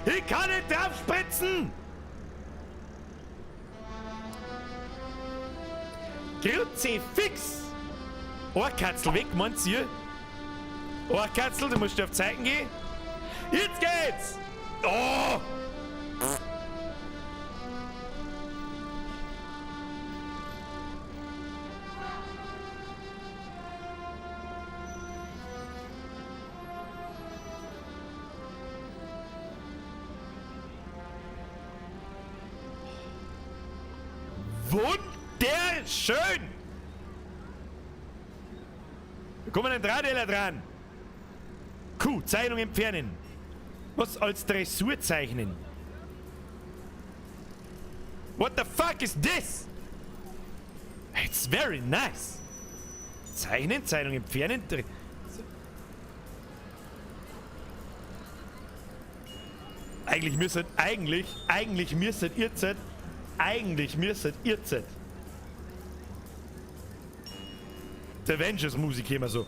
Ich kann nicht drauf spritzen. Kruzifix. Ohrkatzel weg, meint ihr? Ohrkatzel, du musst auf Zeiten gehen. Jetzt geht's! Oh! Wunderschön! Wir kommen einen Drahteller dran. Q, Zeichnung entfernen. Was als Dressur zeichnen? What the fuck is this? It's very nice. Zeichnen, Zeichnung entfernen. Eigentlich müsstet, eigentlich, eigentlich müsstet ihr Z, eigentlich müsstet ihr Z. Der Avengers Musik immer so.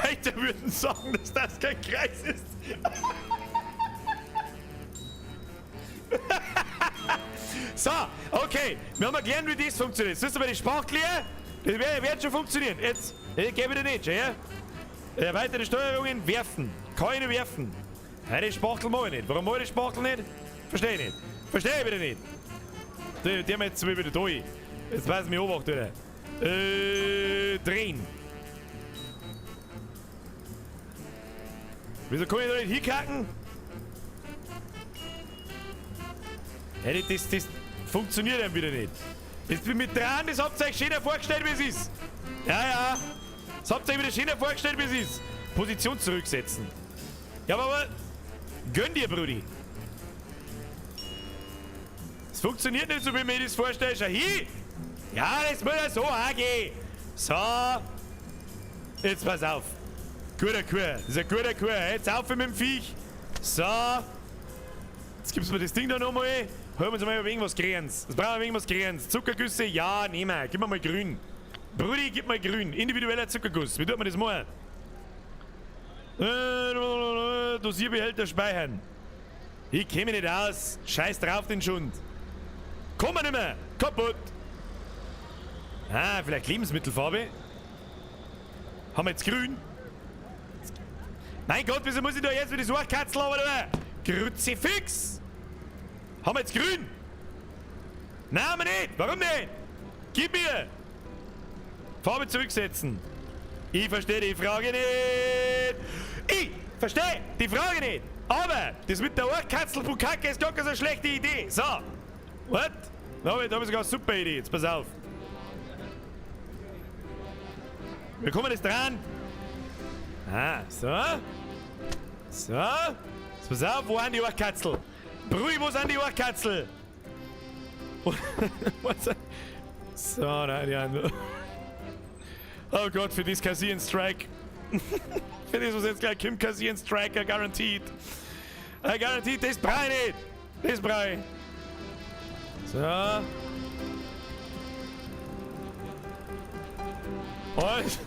Hater würden sagen, dass das kein Kreis ist. So, okay. Wir haben gelernt, wie das funktioniert. Jetzt ist aber die Spachtel hier. Das wird schon funktionieren. Jetzt, ich gebe dir nicht, ja? Weitere Steuerungen, werfen. Keine werfen. Nein, die Spachtel mag ich nicht. Warum mag ich die Spachtel nicht? Verstehe ich nicht. Verstehe ich wieder nicht. Die haben jetzt wieder durch. Jetzt weiß ich mich obacht, oder? Drehen. Wieso kann ich da nicht hinkacken? Hey, das funktioniert dann wieder nicht. Das mit dran, das habt ihr euch schöner vorgestellt, wie es ist. Ja, ja. Das habt ihr euch wieder schöner vorgestellt, wie es ist. Position zurücksetzen. Ja, aber gönn dir, Brudi. Es funktioniert nicht so, wie mir das vorstelle. Schau hin. Ja, das muss ja so auch gehen. So. Jetzt pass auf. Guter Kur. Das ist ein guter Kur. Jetzt auf mit dem Viech. So. Jetzt gibst du mir das Ding da nochmal. Holen wir uns mal irgendwas Grünes. Das brauchen wir irgendwas Grünes. Zuckergüsse? Ja, nehmen wir. Gib mir mal grün. Brudi, gib mal grün. Individueller Zuckerguss. Wie tut man das mal? Dosierbehälter speichern. Ich käme nicht aus. Scheiß drauf den Schund. Komm wir nicht mehr. Kaputt. Ah, vielleicht Lebensmittelfarbe. Haben wir jetzt grün? Mein Gott, wieso muss ich da jetzt mit der Suchkatzel oder? Kruzifix! Haben wir jetzt grün? Nein, haben wir nicht! Warum nicht? Gib mir! Farbe zurücksetzen. Ich verstehe die Frage nicht! Ich verstehe die Frage nicht! Aber das mit der Ohrkatzel-Bukake ist gar keine so schlechte Idee. So. What? Da habe ich sogar eine super Idee. Jetzt pass auf. Wir kommen jetzt dran. Ah, so. So. Jetzt pass auf, wo sind die Ohrkatzel? Brui, wo sind die Ohrkatzel? So, nein, die anderen. Oh Gott, für das kassieren Strike. Für das, was jetzt gleich kommt, kassieren Striker, guaranteed. I guaranteed, das brauche ich nicht. Das brauche ich. So. Und.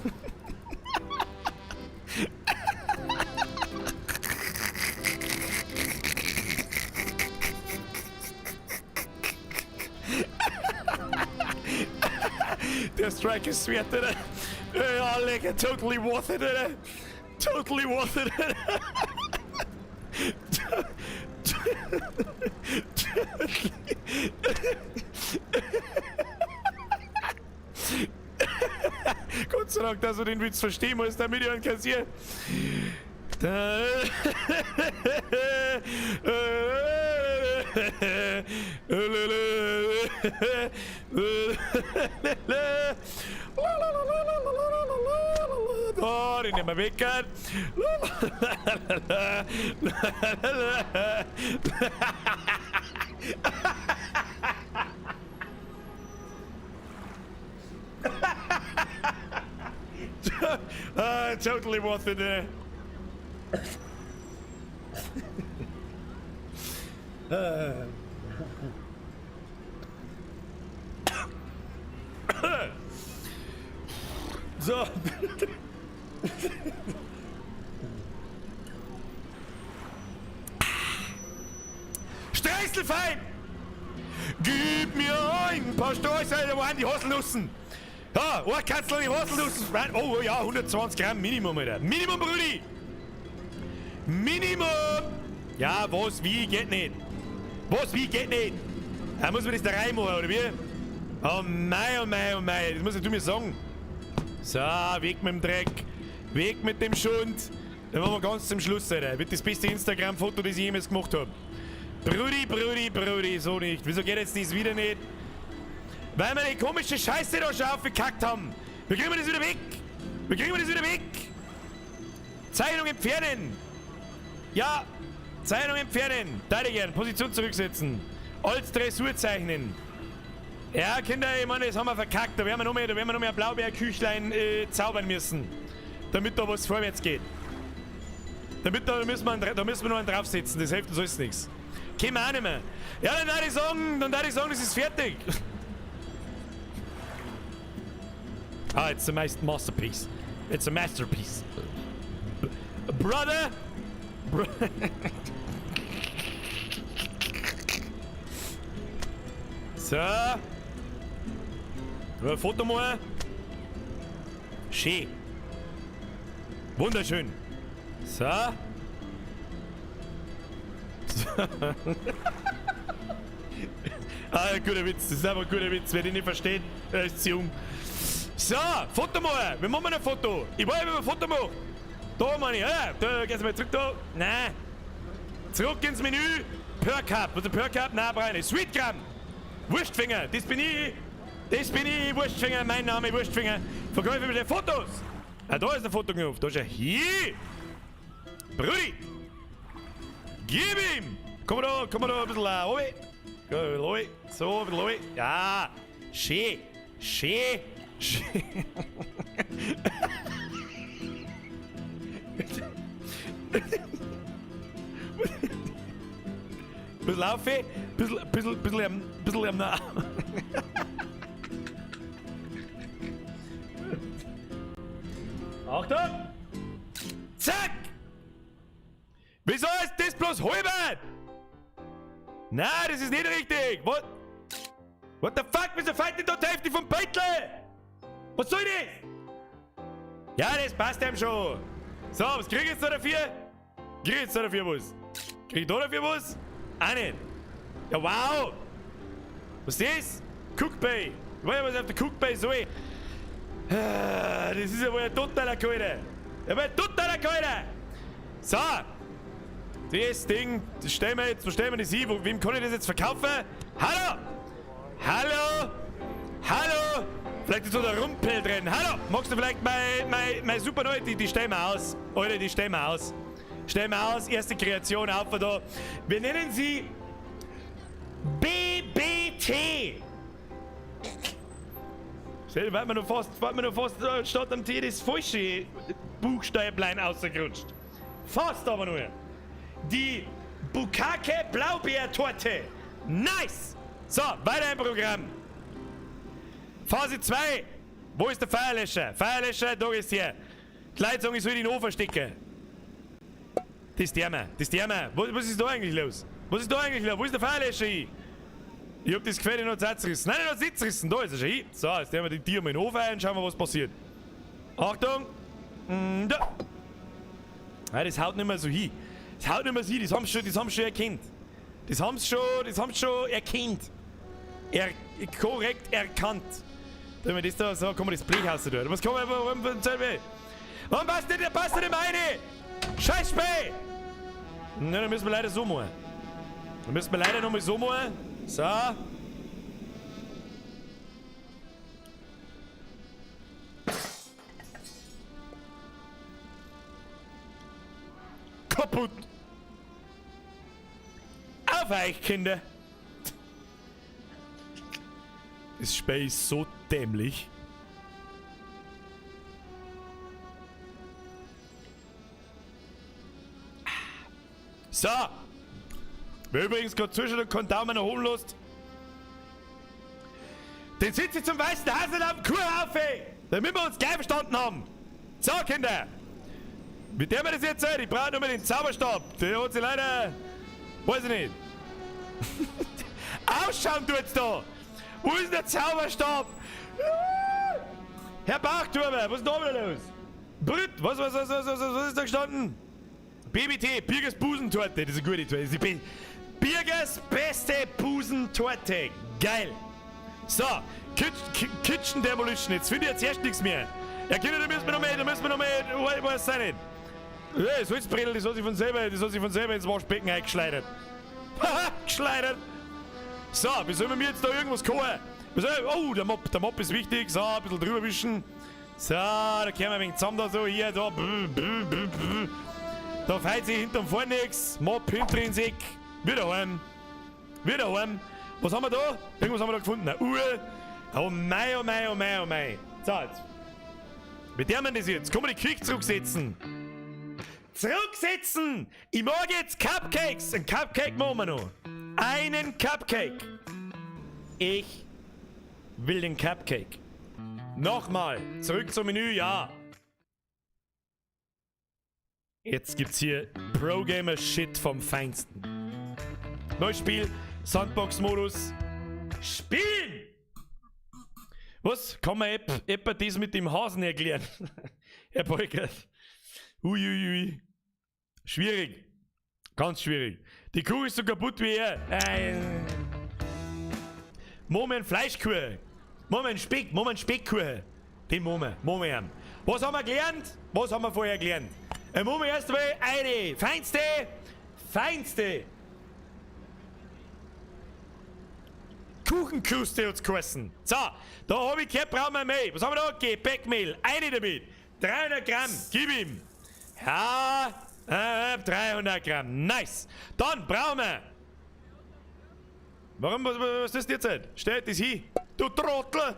Der Strike ist wert, oder? Ja, lecker, totally worth it, oder? Totally worth it, oder? Gott sei Dank, dass du den Witz verstehen musst, damit ich ihn kassiere. la, den nehmen wir weg. La, la, la, la. Totally worth it there. So. Streißelfein! Gib mir ein paar Streusel, da waren die Haselnussen. Ja, ein Katzel die Haselnussen. Oh ja, 120 Gramm Minimum, Alter. Minimum, Brudi! Minimum! Ja, was, wie, geht nicht. Was, wie, geht nicht. Da muss man das da reinmachen, oder wie? Oh mei, oh mei, oh mei. Das musst du mir sagen. So, weg mit dem Dreck. Weg mit dem Schund. Dann machen wir ganz zum Schluss, Alter. Wird das beste Instagram-Foto, das ich jemals gemacht habe. Brudi, Brudi, Brudi, so nicht. Wieso geht jetzt das wieder nicht? Weil wir die komische Scheiße da schon aufgekackt haben. Wie kriegen wir das wieder weg? Wie kriegen wir das wieder weg? Zeichnung entfernen. Ja, Zeichnung entfernen. Teile gern, Position zurücksetzen. Als Dressur zeichnen. Ja, Kinder, ich meine, das haben wir verkackt. Da werden wir noch mehr, da werden wir noch mehr Blaubeerküchlein zaubern müssen. Damit da was vorwärts geht. Damit da müssen wir, da müssen wir noch einen draufsetzen. Das hilft uns alles nichts. Können wir auch nicht mehr. Ja, dann würde ich sagen, das ist fertig. Ah, it's the masterpiece. It's a masterpiece. Brother! So. Ein Foto mal. Schön. Wunderschön. So. Ah, guter Witz. Das ist einfach ein guter Witz. Wer den nicht versteht, der ist zu jung. So, Foto mal. Wir machen ein Foto. Ich weiß, wie man ein Foto macht. Da, meine ich. Ja, da, gehst du mal zurück da. Nein. Zurück ins Menü. Per Cup. Was ist Per Cup? Nein, brauche ich nicht. Sweetgram. Wurstfinger. Das bin ich. Das bin ich. Wurstfinger. Mein Name Wurstfinger. Verkäufe mit den Fotos. Ah, da ist der Fotoknopf. Da ist er. Hier. Brudi. Gib ihm. Komm da ein bisschen runter. Komm, so, ein bisschen runter. Ja. Schön. Schön. Schön. Bisschen auf, bisschen am Na. Achtung! Zack! Wieso ist das bloß halber? Nein, das ist nicht richtig! What? What the fuck? Wieso fällt denn da die Hälfte vom Beutel? Was soll das? Ja, das passt ihm schon. So, was krieg ich jetzt da dafür? Krieg ich jetzt da dafür was? Krieg ich da dafür was? Auch nicht. Ja, wow! Was ist das? Cookpay. Ich weiß nicht, was auf der Cookpay soll. Das ist ja wohl ein totaler Kalter. Ja, wohl ein totaler Kalter! So! Das Ding, das stellen wir jetzt, wo stellen wir das hin? Wem kann ich das jetzt verkaufen? Hallo! Hallo! Hallo! Vielleicht ist so der Rumpel drin. Hallo! Magst du vielleicht mein super neue, die stellen wir aus. Alter, die stellen wir aus. Stellen wir aus, erste Kreation auf da. Wir nennen sie BBT. Warte mir noch fast, statt am T das falsche Buchstäblein ausgerutscht. Fast aber nur. Die Bukake Blaubeertorte. Nice! So, weiter im Programm. Phase 2. Wo ist der Feuerlöscher? Feuerlöscher, da ist hier. Die Leute sagen, ich soll den Ofen stecken. Das ist der Mann, das ist der Mann. Was ist da eigentlich los? Was ist da eigentlich los? Wo ist der Feuerlöscher hin? Ich hab das Gefäß noch zerrissen. Nein, noch nicht zerrissen. Da ist er schon hin. So, jetzt nehmen wir den Tier mal in den Ofen ein und schauen wir, was passiert. Achtung! Da! Nein, das haut nicht mehr so hin. Das haut nicht mehr so hin. Das haben sie schon erkannt. Das haben sie schon erkannt. Korrekt erkannt. Wenn wir das da so, kann man das Blech raus tun. Was kann man, warum passt nicht, passt nicht meine? Scheiß Späh! Na, dann müssen wir leider so machen. Dann müssen wir leider nochmal so machen. So. kaputt. Auf euch, Kinder! Das Spiel ist so dämlich. So. Wer übrigens gerade zuschaut und keinen Daumen nach oben lässt, den sitze ich zum weißen Hasen auf dem Kuhhaufen, damit wir uns gleich verstanden haben. So, Kinder. Mit der wir das jetzt sein? Ich brauche nur mal den Zauberstab. Der hat sich leider... Weiß ich nicht. Ausschauen tut's da! Wo ist denn der Zauberstab? Herr Bachturmer, was ist da wieder los? Brit, was ist da gestanden? BBT, Birgers Busentorte, das ist eine gute Torte. Das ist die Birgers beste Busentorte. Geil. So, Kitchen Demolition, jetzt finde ich jetzt erst nichts mehr. Ja, Kinder, da müssen wir noch mehr, ich weiß es nicht. Ja, das Holzbrettel, das hat sich von selber, ins Waschbecken eingeschleudert. Haha, geschleudert. So, wie sollen wir jetzt da irgendwas kochen? Oh, der Mopp ist wichtig. So, ein bisschen drüber wischen. So, da kommen wir ein wenig zusammen da so, hier, da. Brr, brr, brr, brr. Da fällt sich hinterm vor nichts. Mopp hinter den Sack. Wieder heim. Wieder heim. Was haben wir da? Irgendwas haben wir da gefunden. Eine Uhr. Oh mei, oh mei, oh mei, oh mei. So, jetzt. Wie der man das jetzt? Kann man die Küche zurücksetzen? Zurücksetzen! Ich mag jetzt Cupcakes! Ein Cupcake machen wir noch. Einen Cupcake. Ich will den Cupcake. Nochmal. Zurück zum Menü, ja. Jetzt gibt's hier Pro-Gamer-Shit vom Feinsten. Neues Spiel, Sandbox-Modus. Spielen! Was? Kann man etwa das mit dem Hasen erklären? Herr Beukert. Uiuiui. Schwierig. Ganz schwierig. Die Kuh ist so kaputt wie er. Moment Fleischkuchen. Moment Speck. Moment Speckkuchen. Den Moment. Moment. Was haben wir gelernt? Was haben wir vorher gelernt? Moment erst einmal eine feinste Kuchenkruste hat's geheißen. So, da hab ich gehört, brauchen wir Mehl. Was haben wir da? Gebäckmehl. Eine damit. 300 Gramm. Gib ihm. Ja, 300 Gramm. Nice. Dann brauchen wir. Warum? Was ist das jetzt? Stell das hin. Du Trottel.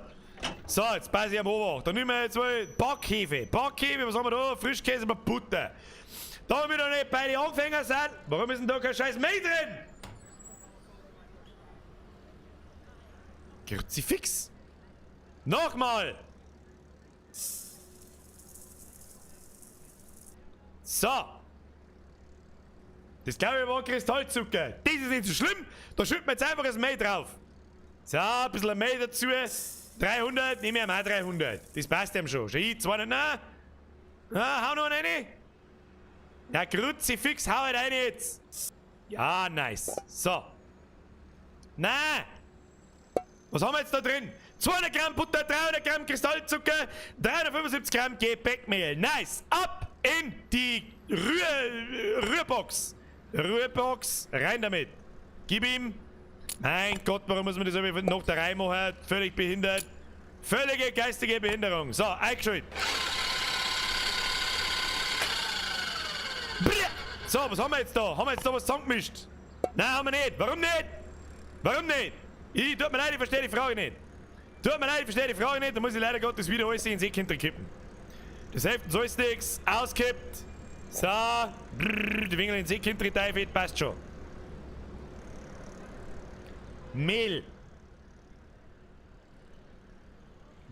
So, jetzt passe ich am Obacht. Dann nehmen wir jetzt mal Backhefe. Backhefe, was haben wir da? Frischkäse mit Butter. Da wir noch nicht bei den Anfängern sind, warum ist denn da kein scheiß Mehl drin? Kruzifix. Nochmal. So. Das glaube ich war Kristallzucker. Das ist nicht so schlimm. Da schütten wir jetzt einfach das Mehl drauf. So, ein bisschen Mehl dazu. 300, nehmen wir auch 300. Das passt ihm schon. Schau, 200, nein. Na, hau noch eine. Ja, Kruzifix, hau halt rein jetzt. Ja, nice. So. Nein. Was haben wir jetzt da drin? 200 Gramm Butter, 300 Gramm Kristallzucker, 375 Gramm Gebäckmehl. Nice. Ab in die Rührbox. Rührbox, rein damit. Gib ihm. Mein Gott, warum muss man das irgendwie noch da rein machen? Völlig behindert. Völlige geistige Behinderung. So, eingeschaltet. So, was haben wir jetzt da? Haben wir jetzt da was zusammengemischt? Nein, haben wir nicht. Warum nicht? Warum nicht? Ich, tut mir leid, ich verstehe die Frage nicht. Tut mir leid, ich verstehe die Frage nicht. Da muss ich leider Gottes wieder alles in den Säck hinterkippen. Das hilft uns alles nichts. Auskippt. So. Die Wingel in den Säck hinter, passt schon. Mehl.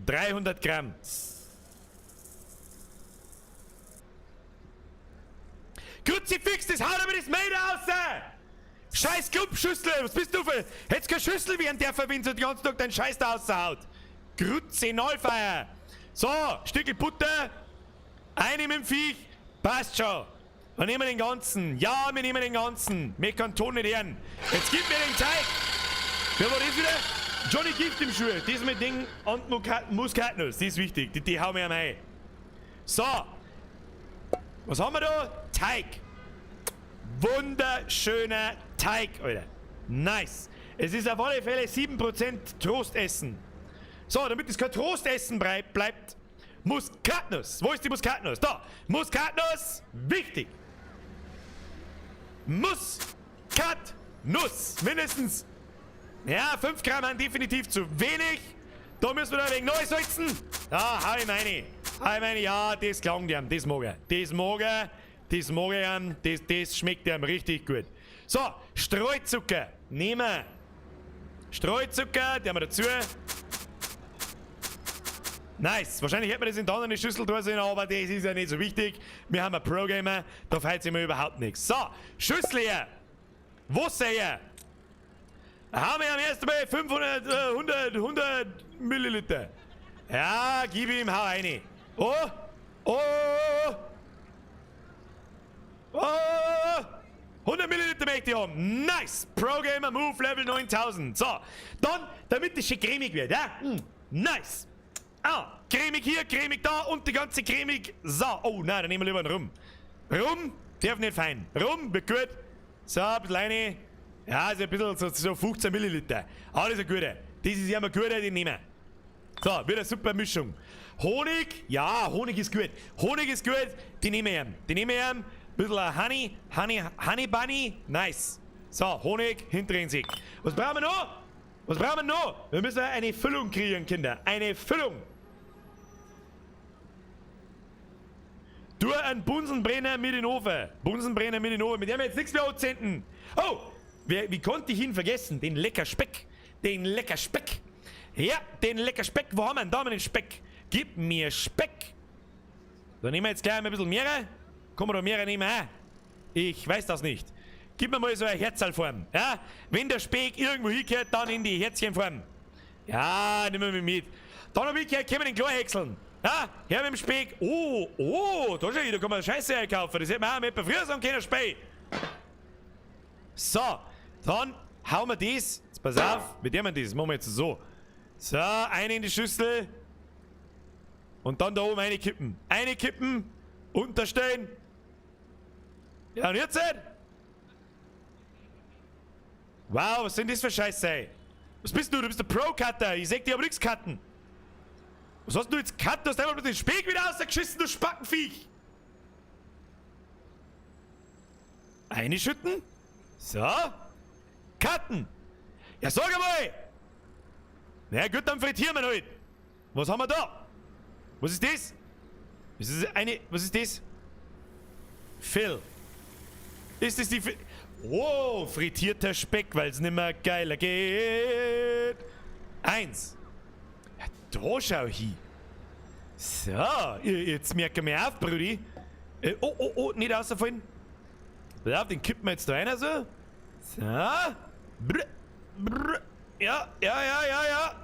300 Gramm. Kruzifix, das haut aber das Mehl raus! Scheiß Klumpschüssel, was bist du für... Hättest keine Schüssel während der verwindet und den ganzen Tag deinen Scheiß da raushaut. Grütze Neufeier. So, Stückel Butter. Eine mit dem Viech. Passt schon. Wir nehmen den ganzen. Ja, wir nehmen den ganzen. Mir kann Ton nicht hören. Jetzt gib mir den Teig. Wer war das wieder? Johnny Gift im Schuh. Das mit Ding und Muskatnuss. Das ist wichtig. Die hauen wir rein. So. Was haben wir da? Teig. Wunderschöner Teig, Alter. Nice. Es ist auf alle Fälle 7% Trostessen. So, damit es kein Trostessen bleibt, Muskatnuss. Wo ist die Muskatnuss? Da. Muskatnuss. Wichtig. Muskatnuss. Mindestens. Ja, 5 Gramm haben definitiv zu wenig. Da müssen wir da ein wenig neu salzen. Da, hau ich meine. Hau ich meine, ja, das klang dem, das mag er. Das mag er, das mag er ihm, das schmeckt ihm richtig gut. So, Streuzucker. Nehmen wir. Streuzucker, den haben wir dazu. Nice. Wahrscheinlich hätte man das in der anderen Schüssel tun sollen, aber das ist ja nicht so wichtig. Wir haben einen Pro-Gamer, da fällt sich mir überhaupt nichts. So, Schüssel her. Wasser her. Da haben wir am ersten Mal 500, 100 Milliliter. Ja, gib ihm, hau rein. Oh, oh, oh, 100 Milliliter möchte ich haben. Nice. Pro-Gamer Move Level 9000. So, dann, damit es schön cremig wird, ja? Nice. Ah, cremig hier, cremig da und die ganze cremig. So, oh nein, dann nehmen wir lieber einen Rum. Rum darf nicht fein. Rum wird gut. So, ein bisschen rein. Ja, also ein bisschen so 15 Milliliter. Ah, das ist ein guter. Das ist ja immer guter, den nehmen wir. So, wird eine super Mischung. Honig, ja, Honig ist gut. Honig ist gut, die nehmen wir ihm. Die nehmen wir ihm. Ein bisschen Honey, Honey, Honey Bunny. Nice. So, Honig, hinter. Was brauchen wir noch? Was brauchen wir noch? Wir müssen eine Füllung kriegen, Kinder. Eine Füllung. Tu einen Bunsenbrenner mit in den Ofen. Bunsenbrenner mit in den Ofen. Mit dem wir jetzt nichts mehr anzünden. Oh, wie konnte ich ihn vergessen? Den lecker Speck. Den lecker Speck. Ja, den lecker Speck. Wo haben wir denn da den Speck? Gib mir Speck. Da nehmen wir jetzt gleich mal ein bisschen mehr. Kann man da mehr nehmen? Auch? Ich weiß das nicht. Gib mir mal so eine Herzalform. Ja? Wenn der Speck irgendwo hingehört, dann in die Herzchenform. Ja, nehmen wir mit. Dann hab ich gehört, können wir den klar häckseln. Ja, her mit dem Speck. Oh, oh, da schau ich, da kann man Scheiße einkaufen. Das hätte man auch mit früher sagen können, Speck. So, dann hauen wir das. Jetzt pass auf, mit dem wir das. Machen wir jetzt so. So, eine in die Schüssel. Und dann da oben eine kippen. Eine kippen, unterstellen. Ja, und jetzt? Wow, was sind das für Scheiße, ey? Was bist du? Du bist der Pro-Cutter. Ich seh dir aber nichts cutten. Was hast du jetzt cut? Du hast einfach bloß den Speck wieder rausgeschissen, du Spackenviech. Einschütten. So. Cutten. Ja, sag einmal. Na gut, dann frittieren wir halt. Was haben wir da? Was ist das? Was ist eine... Was ist das? Phil. Ist das die... Wow, frittierter Speck, weil's nimmer geiler geht. 1. Ja, da schau hin. So, jetzt merken wir auf, Brudi. Oh, oh, oh, nicht rausfallen. Pass auf, den kippen wir jetzt da rein, so. So. Brr, brr. Ja, ja, ja, ja, ja.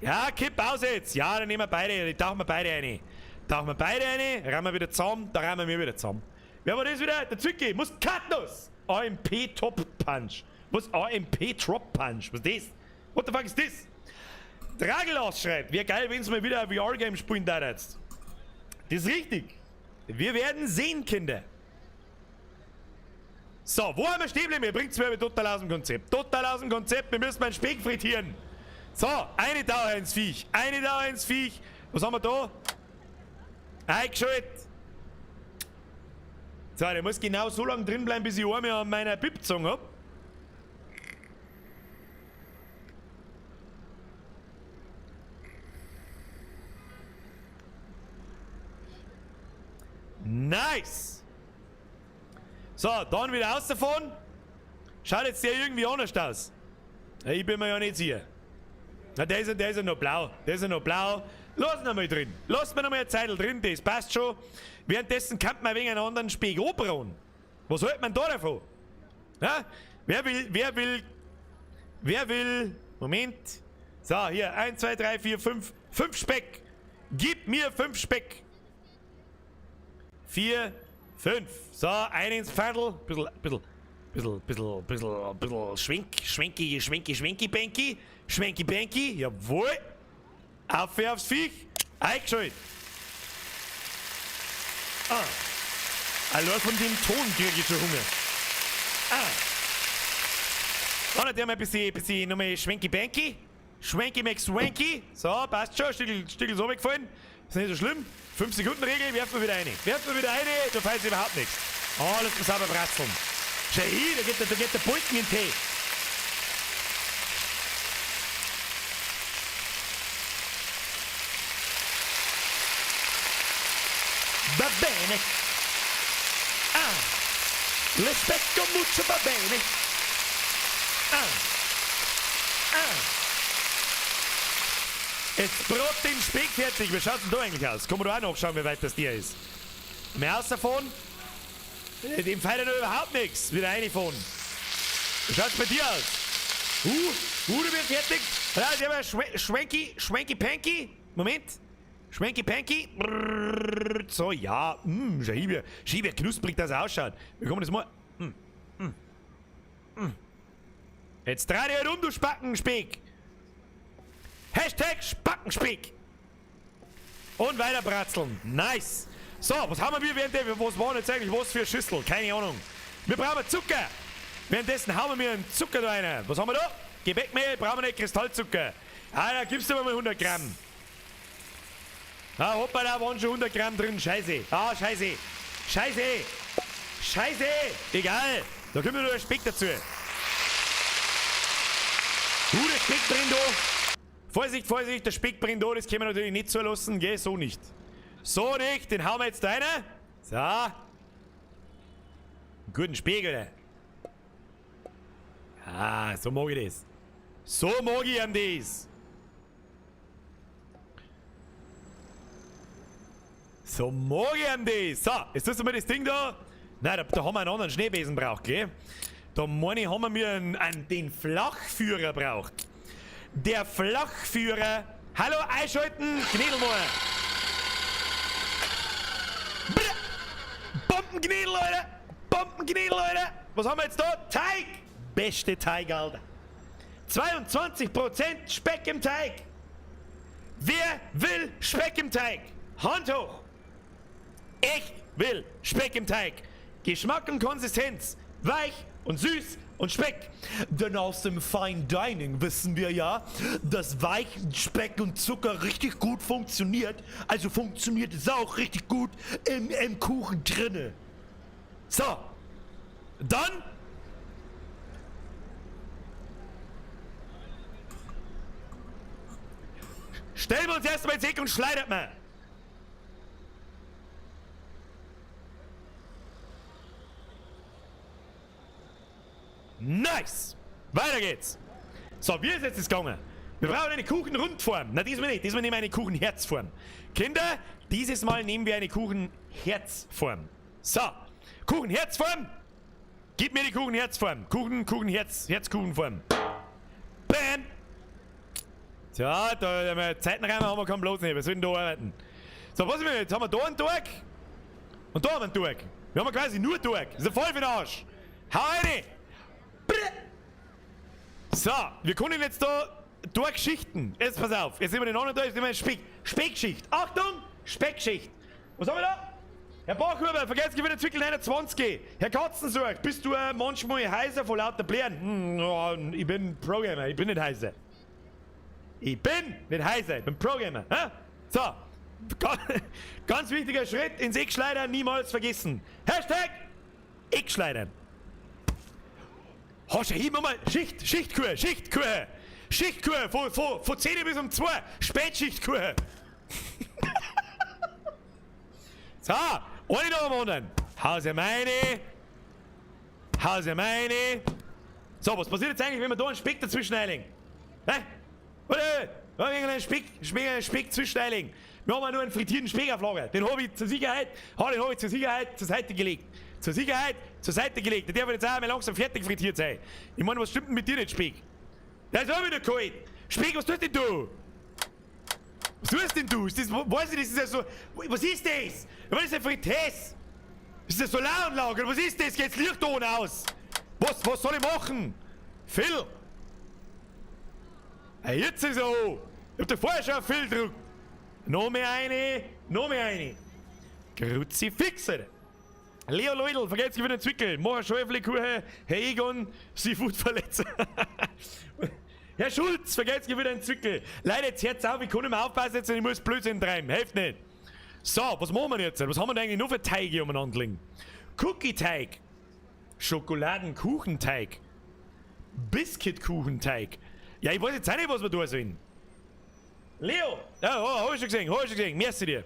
Ja, kipp aus jetzt. Ja, dann nehmen wir beide, die tauchen wir beide rein. Tauchen wir beide rein, rammen wir wieder zusammen, da rammen wir wieder zusammen. Wer war das wieder? Der Zücki, Muskatnuss. AMP Top Punch. Was? AMP Drop Punch? Was ist das? What the fuck ist das? Dragelas schreibt, wär geil, wenn's mal wieder ein VR-Game spielen da jetzt. Das ist richtig. Wir werden sehen, Kinder. So, wo haben wir stehen geblieben? Ihr bringt's mir total aus dem Konzept. Total aus dem Konzept, wir müssen meinen Speck frittieren. So, eine Dauer ins Viech. Eine Dauer ins Viech. Was haben wir da? Eingeschaltet. So, der muss genau so lange drin bleiben, bis ich einmal an meiner Bib gezogen hab. Nice! So, dann wieder raus davon. Schaut jetzt der irgendwie anders aus. Ja, ich bin mir ja nicht sicher. Na, der ist ja noch blau. Der ist ja noch blau. Lass ihn einmal drin. Lass mir noch mal eine Zeitl drin, das passt schon. Währenddessen kann man wegen einem anderen Speck anbrauen. Was hält man da davon? Ja? Wer will, wer will, wer will, Moment. So, hier, 1, 2, 3, 4, 5. 5 Speck. Gib mir 5 Speck. 4, 5. So, ein ins Pferdl. Bisschen, bisschen, bisschen, bisschen, bisschen, bisschen schwenk, schwenki, schwenki, schwenki, benki. Schwenki, benki. Jawohl. Auf aufs Viech. Eingeschaltet. Ah. Allein von dem Ton krieg ich schon Hunger. Ah. Dann mal ein bisschen nochmal Schwenki Banky. Schwenki McSwanky. So, passt schon. Stückel ist runtergefallen. Ist nicht so schlimm. 5 Sekunden Regel, werfen wir wieder rein. Werfen wir wieder rein, da fällt überhaupt nichts. Alles sauber bratzeln. Schau hin, da geht der Balken in den Tee. Va bene. Ah. Le specco mucho va bene. Ah. Ah. Jetzt brot den Speck fertig. Wie schaut's denn da eigentlich aus? Kann man da auch nachschauen, wie weit das dir ist? Mehr rausfahren? Dem feiert noch überhaupt nichts. Wieder reinfahren. Wie schaut's bei dir aus? Du bist fertig. Ja, der war Schwenki, Schwenki Panky. Moment. Schwenki Panky. So, ja. Schau hier, wie knusprig das ausschaut. Wir kommen das mal. Jetzt dreh dich halt um, du Spackenspeck. Hashtag Spackenspeck. Und weiter bratzeln. Nice. So, was haben wir während der, was war denn jetzt eigentlich was für eine Schüssel? Keine Ahnung. Wir brauchen Zucker. Währenddessen hauen wir einen Zucker da rein. Was haben wir da? Gebäckmehl, brauchen wir nicht, Kristallzucker. Ah, da gibst du mir mal 100 Gramm. Ah, hoppala, da waren schon 100 Gramm drin. Scheiße. Ah, scheiße. Scheiße. Scheiße. Egal. Da kommt nur der Speck dazu. Der Speck brennt da. Vorsicht, Vorsicht, der Speck brennt da. Das können wir natürlich nicht zulassen. Gell, so nicht. So nicht, den hauen wir jetzt da rein. So. Einen guten Speck, oder? Ah, so mag ich das. So mag ich ihm das. So mag ich ihm das. So, jetzt tust du mal das Ding da. Nein, da haben wir einen anderen Schneebesen braucht, gell? Da meine ich, haben wir den Flachführer braucht. Der Flachführer. Hallo, einschalten, Knädelmoor. Bombenknädel, Leute! Bombenknädel, Leute! Was haben wir jetzt da? Teig! Beste Teig, Alter. 22% Speck im Teig. Wer will Speck im Teig? Hand hoch! Ich will Speck im Teig. Geschmack und Konsistenz. Weich und süß und Speck. Denn aus dem Fine Dining wissen wir ja, dass Weich, Speck und Zucker richtig gut funktioniert. Also funktioniert es auch richtig gut im Kuchen drinne. So, dann stellen wir uns erstmal ins Eck und schleudert mal. Nice! Weiter geht's! So, wie ist jetzt das gegangen? Wir brauchen eine Kuchenrundform. Na, diesmal nicht. Diesmal nehmen wir eine Kuchenherzform. Kinder, dieses Mal nehmen wir eine Kuchenherzform. So, Kuchenherzform! Gib mir die Kuchenherzform. Kuchen, Kuchenherz, Herzkuchenform. Bam! Tja, da haben wir Zeitenräume haben wir keinen Platz nicht. Wir sollen da arbeiten. So, was ist denn jetzt? Haben wir da einen Tag? Und da haben wir einen Tag. Wir haben quasi nur Tag. Das ist ja voll für den Arsch. Hau rein! So, wir können jetzt da Schichten. Jetzt pass auf, jetzt nehmen wir den anderen da, jetzt nehmen wir eine Speckschicht. Achtung, Speckschicht. Was haben wir da? Herr Bachhuber, vergesst nicht wieder Zwickel 29. Herr Katzensorg, bist du manchmal heiser vor lauter Blären? Ja, ich bin Programmer, ich bin nicht heiser. Ich bin nicht heiser, ich bin Programmer. Hä? So, ganz wichtiger Schritt ins Eckschleudern niemals vergessen. Hashtag Eckschleudern. Hast du hier mal Schichtkur, Schichtkur, Schichtkur, von 10 bis um 2, Spätschichtkur. So, eine noch am anderen. Hause meine, Hause meine. So, was passiert jetzt eigentlich, wenn wir da einen Speck dazwischen einlegen? Hä? Warte, da haben wir einen Speck zwischen einlegen. Wir haben ja nur einen frittierten Speck auf Lager. Den hab ich zur Sicherheit, den hab ich zur Sicherheit zur Seite gelegt. Zur Sicherheit, zur Seite gelegt. Der darf jetzt auch mal langsam fertig frittiert sein. Ich meine, was stimmt denn mit dir nicht, Speck? Der ist auch wieder kalt. Speck, was tust denn du? Was tust denn du? Ist das, weiß ich, das ist ja so. Was ist das? Was ist denn Frittesse? Ist das Solaranlage? Was ist das? Geht's Licht ohne aus? Was soll ich machen? Phil! Hey, jetzt ist er an. Ich hab da vorher schon Phil gedrückt. Noch mehr eine, noch mehr eine. Kruzifix, Alter. Leo Leudl, vergesst wieder den Zwickel. Mach eine Schäufele-Kuchen. Herr Egon, Seafood-Verletzer. Herr Schulz, vergesst wieder den Zwickel. Leute, jetzt hört's auf, ich kann nicht mehr aufpassen jetzt, ich muss Blödsinn treiben. Hilft nicht. So, was machen wir jetzt? Was haben wir denn eigentlich noch für Teige umeinander liegen? Cookie-Teig. Schokoladenkuchenteig. Biskuitkuchenteig. Ja, ich weiß jetzt auch nicht, was wir da sollen. Leo! Ja, oh, hab ich schon gesehen, hab ich schon gesehen. Merci dir.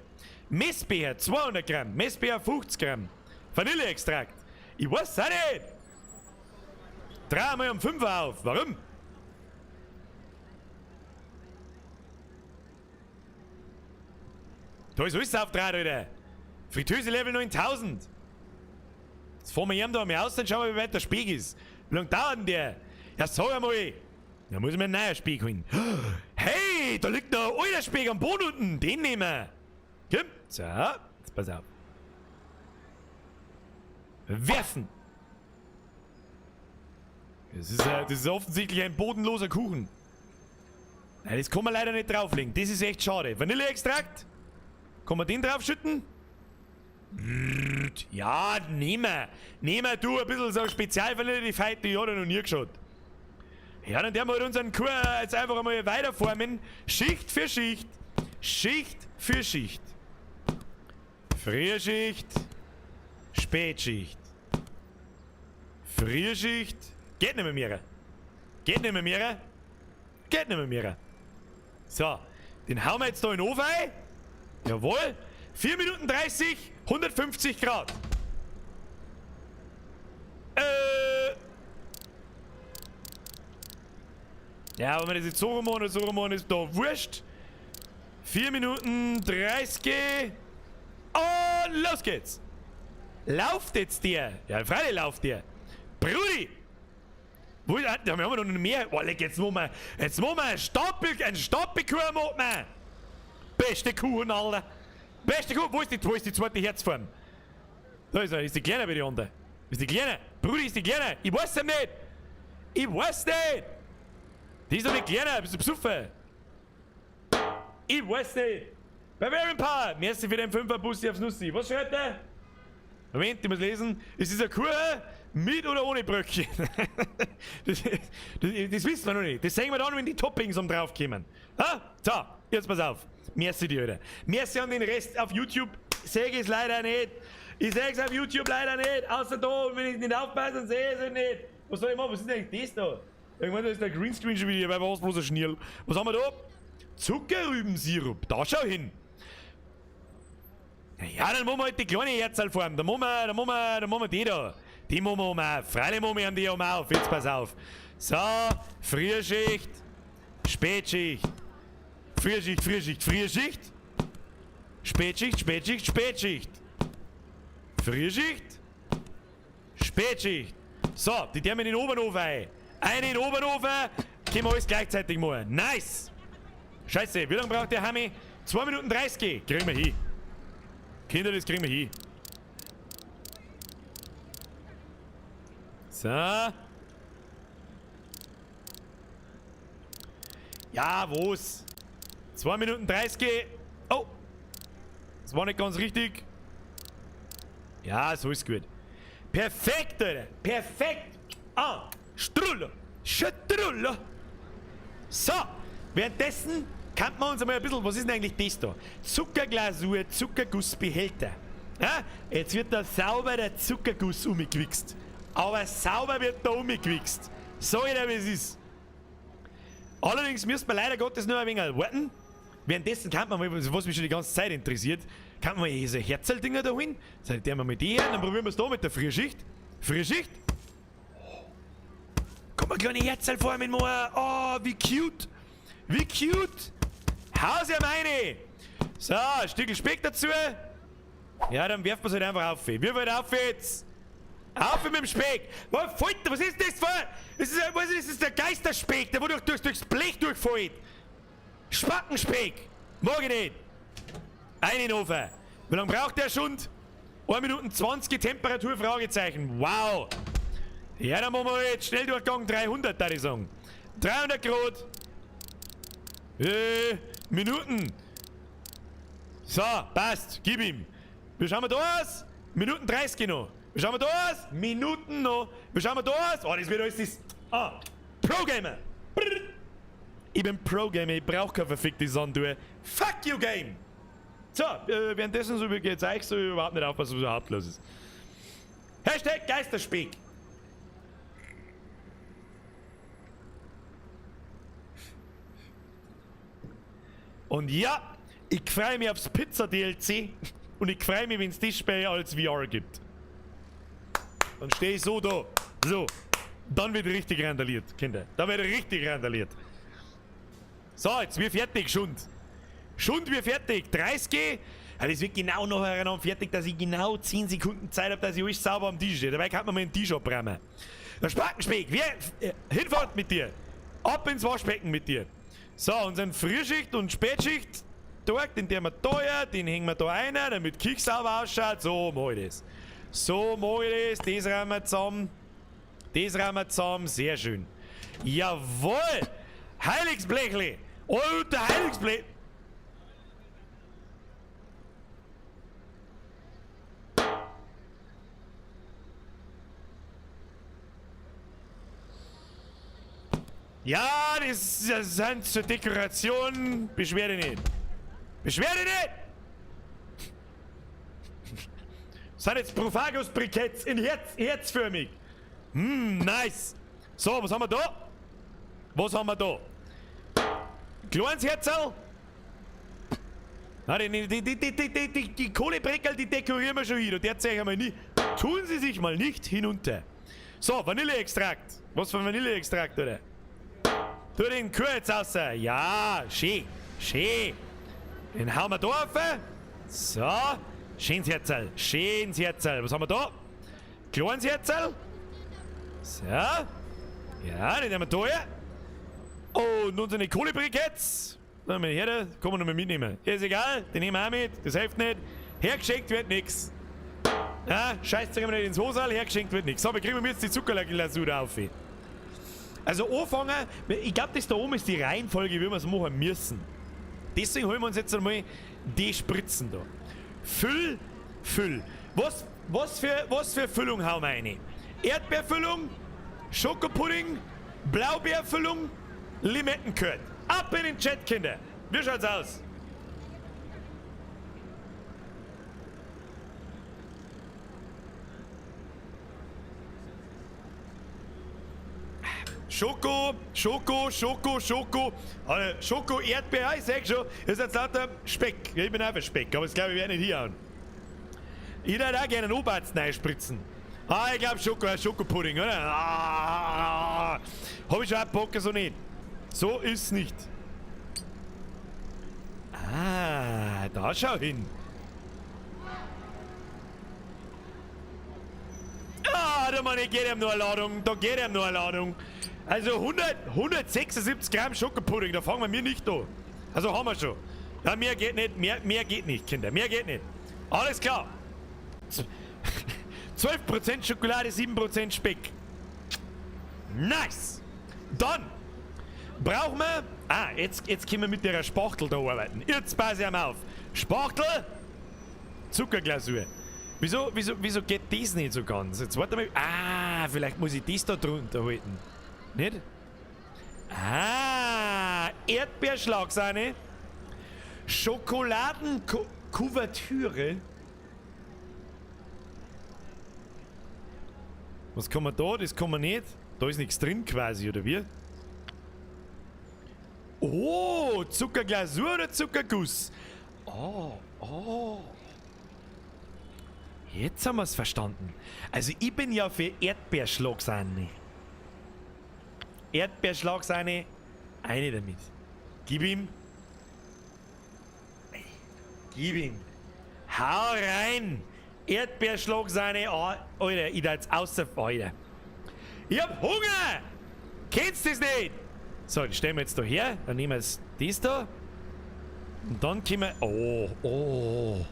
Messbecher 200 Gramm, Messbecher 50 Gramm. Vanilleextrakt. Ich weiß auch nicht. Drei mal um 5 auf. Warum? Da ist alles auf 3, Alter. Fritteuse Level 9000. Jetzt fahren wir ihm da mal aus, dann schauen wir, wie weit der Speck ist. Wie lange dauert denn der? Ja, sag einmal. Da muss ich mir einen neuen Speck holen. Hey, da liegt noch ein alter Speck am Boden unten. Den nehmen wir. Komm, so, jetzt pass auf. Werfen. Das ist offensichtlich ein bodenloser Kuchen. Nein, das kann man leider nicht drauflegen. Das ist echt schade. Vanilleextrakt. Kann man den draufschütten? Ja, nehmen wir. Nehmen wir du ein bisschen so Spezialvanille, die Feite, die hat er noch nie geschaut. Ja, dann werden wir halt unseren Kuchen jetzt einfach einmal weiterformen. Schicht für Schicht. Schicht für Schicht. Frühschicht. Spätschicht. Frühschicht. Geht nicht mehr, Mira. Geht nicht mehr, Mira. Geht nicht mehr, Mira. So, den hauen wir jetzt da in den Ofen rein. Jawohl. 4 Minuten 30, 150 Grad. Ja, wenn wir das jetzt so rummachen oder so rummachen, ist da wurscht. 4 Minuten 30. Und los geht's. Lauft jetzt der? Ja, freilich lauft der. Brudi! Wo ist, da haben wir noch mehr. Oh, leck, jetzt machen wir einen Stapelkuchen machen wir. Beste Kuchen, Alter. Beste Kuchen. Wo ist die zweite Herzform? Da ist er, ist die Kleine bei die andere. Ist die Kleine. Brudi, ist die Kleine. Ich weiß es nicht. Ich weiß nicht. Die ist doch nicht kleiner, bist du besoffen? Ich weiß nicht. Bavarian Power. Merci für den 5er Bussi aufs Nussi. Was schreibt der? Moment, ich muss lesen. Ist dieser Kuchen mit oder ohne Bröckchen? Das wissen wir noch nicht. Das sehen wir dann, wenn die Toppings um drauf kommen. Ha? So, jetzt pass auf. Merci dir, Alter. Merci an den Rest auf YouTube. Seh ich es leider nicht. Ich seh es auf YouTube leider nicht. Außer da, wenn ich nicht aufpasse, dann seh ich es nicht. Was soll ich machen? Was ist denn eigentlich das da? Irgendwann ist der Greenscreen schon wieder, weil was bloß ein Schnierl. Was haben wir da? Zuckerrübensirup. Da schau hin. Ja, dann machen wir halt die kleine Herzalform. Da machen wir die da. Die machen wir um auf. Freilich machen wir die um auf. Jetzt pass auf. So, Frühschicht, Spätschicht. Frühschicht, Frühschicht, Frühschicht. Spätschicht, Spätschicht, Spätschicht. Frühschicht, Spätschicht. So, die dürfen in den Obernofen ein. Einen in den Obernofen, können wir alles gleichzeitig machen. Nice! Scheiße, wie lange braucht der Hami? 2 Minuten 30. Kriegen wir hin. Kinder, das kriegen wir hin. So. Ja, wo's? 2 Minuten 30. Oh. Das war nicht ganz richtig. Ja, so ist gut. Perfekt, Alter. Perfekt. Ah, Strullo. Strullo. So. Währenddessen kann man uns einmal ein bisschen, was ist denn eigentlich das da? Zuckerglasur, Zuckergussbehälter. Ja, jetzt wird da sauber der Zuckerguss umgewichst. Aber sauber wird da umgewichst. So jeder, wie es ist. Allerdings müssen wir leider Gottes nur ein wenig warten. Währenddessen kann man mal, was mich schon die ganze Zeit interessiert, kann man mal diese Herzl-Dinger da holen. So, der wir mal die her, dann probieren wir es da mit der Frühschicht. Frühschicht. Komm mal, kleine Herzl-Formen machen. Oh, wie cute. Wie cute. Haus ja meine. So, ein Stückchen Speck dazu. Ja, dann werfen wir es halt einfach auf. Wir wollen auf jetzt. Auf mit dem Speck. Was, was ist das für? Das ist, was ist das? Der Geisterspeck, der wo durchs Blech durchfällt. Spackenspeck. Mag ich nicht. Einen Ofen. Wie lange braucht der schon? 1 Minute 20 Temperatur, Fragezeichen. Wow. Ja, dann machen wir jetzt Schnelldurchgang 300, da ich sagen. 300 Grad. Minuten. So, passt. Gib ihm. Wie schauen wir da aus? Minuten 30 noch. Wie schauen wir da aus? Minuten noch. Wie schauen wir da aus? Oh, das wird alles das. Ah, Pro-Gamer. Ich bin Pro-Gamer, ich brauch keine verfickte Sanduhr. Fuck you, Game! So, währenddessen so geht's euch so überhaupt nicht aufpassen, was überhaupt los ist. Hashtag Geisterspeck. Und ja, ich freue mich aufs Pizza-DLC und ich freue mich, wenn es das Spiel als VR gibt. Dann stehe ich so da. So. Dann wird richtig randaliert, Kinder. Dann wird richtig randaliert. So, jetzt wir fertig, Schund. Schund, wir fertig. 30. Ja, das wird genau nachher fertig, dass ich genau 10 Sekunden Zeit habe, dass ich alles sauber am Tisch stehe. Dabei kann man mal den Tisch abräumen. Der Spackenspeck, Hinfahrt mit dir. Ab ins Waschbecken mit dir. So, unseren Frühschicht- und Spätschicht Tag, den tun wir da her, den hängen wir da rein, damit die Küche sauber ausschaut. So mach ich das. So mach ich das. Das räumen wir zusammen. Das räumen wir zusammen. Sehr schön. Jawohl! Heiligsblechle! Alter Heiligsblech! Ja, das sind zur Dekoration. Beschwer dich nicht. Beschwer dich nicht! Das sind jetzt Profagus-Briketts in herzförmig. Nice. So, was haben wir da? Was haben wir da? Kleines Herzl? Na, die Kohlebreckerl, die dekorieren wir schon wieder. Der zeige ich mal nie. Tun Sie sich mal nicht hinunter. So, Vanilleextrakt. Was für Vanilleextrakt, oder? Tu den kurz raus. Ja, schön. Schön. Den hauen wir da auf. So. Schönes Herzl. Schönes Herzl. Was haben wir da? Kleines Herzl. So. Ja, den nehmen wir da her. Und unsere Kohlebriketts. Dann wir her, da kann man noch mal mitnehmen. Ist egal, den nehmen wir auch mit. Das hilft nicht. Hergeschenkt wird nix. Ja, scheißt sich immer nicht ins Hosal, hergeschenkt wird nix. So, wir kriegen jetzt die Zuckerglasur auf. Also anfangen, ich glaub, das da oben ist die Reihenfolge, wie wir es machen müssen. Deswegen holen wir uns jetzt einmal die Spritzen da. Füll, Füll. Was für Füllung hauen wir rein? Erdbeerfüllung, Schokopudding, Blaubeerfüllung, Limettencurd. Ab in den Chat, Kinder. Wie schaut's aus? Schoko, Schoko, Schoko, Schoko, Schoko, Erdbeer, ich sag schon, das ist jetzt lauter Speck. Ich bin einfach Speck, aber das glaube ich, werde ich nicht hier hauen. Ich würde auch gerne einen Oberarzt reinspritzen. Ah, ich glaub Schoko, Schokopudding, oder? Ah, hab ich schon auch Bock, so nicht. So ist's nicht. Ah, da schau hin. Ah, da Mann, ich geht ihm nur eine Ladung, da geht ihm nur eine Ladung. Also 176 Gramm Schokopudding, da fangen wir mir nicht an. Also haben wir schon. Ja, mehr geht nicht, mehr geht nicht, Kinder, mehr geht nicht. Alles klar. 12% Schokolade, 7% Speck. Nice. Dann brauchen wir... Ah, jetzt können wir mit der Spachtel da arbeiten. Jetzt passe ich auf. Spachtel, Zuckerglasur. Wieso geht das nicht so ganz? Jetzt warte mal. Ah, vielleicht muss ich das da drunter halten. Nicht? Ah, Erdbeerschlagsahne, Schokoladenkuvertüre. Was kann man da? Das kann man nicht. Da ist nichts drin quasi, oder wie? Oh, Zuckerglasur oder Zuckerguss? Oh, oh. Jetzt haben wir's verstanden. Also ich bin ja für Erdbeerschlagsahne. Erdbeerschlagsahne, eine damit. Gib ihm. Gib ihm. Hau rein! Erdbeerschlagsahne, oh, Alter, ich da jetzt außer. Alter. Ich hab Hunger! Kennst du das nicht? So, den stellen wir jetzt da her. Dann nehmen wir jetzt das da. Und dann können wir. Oh, oh.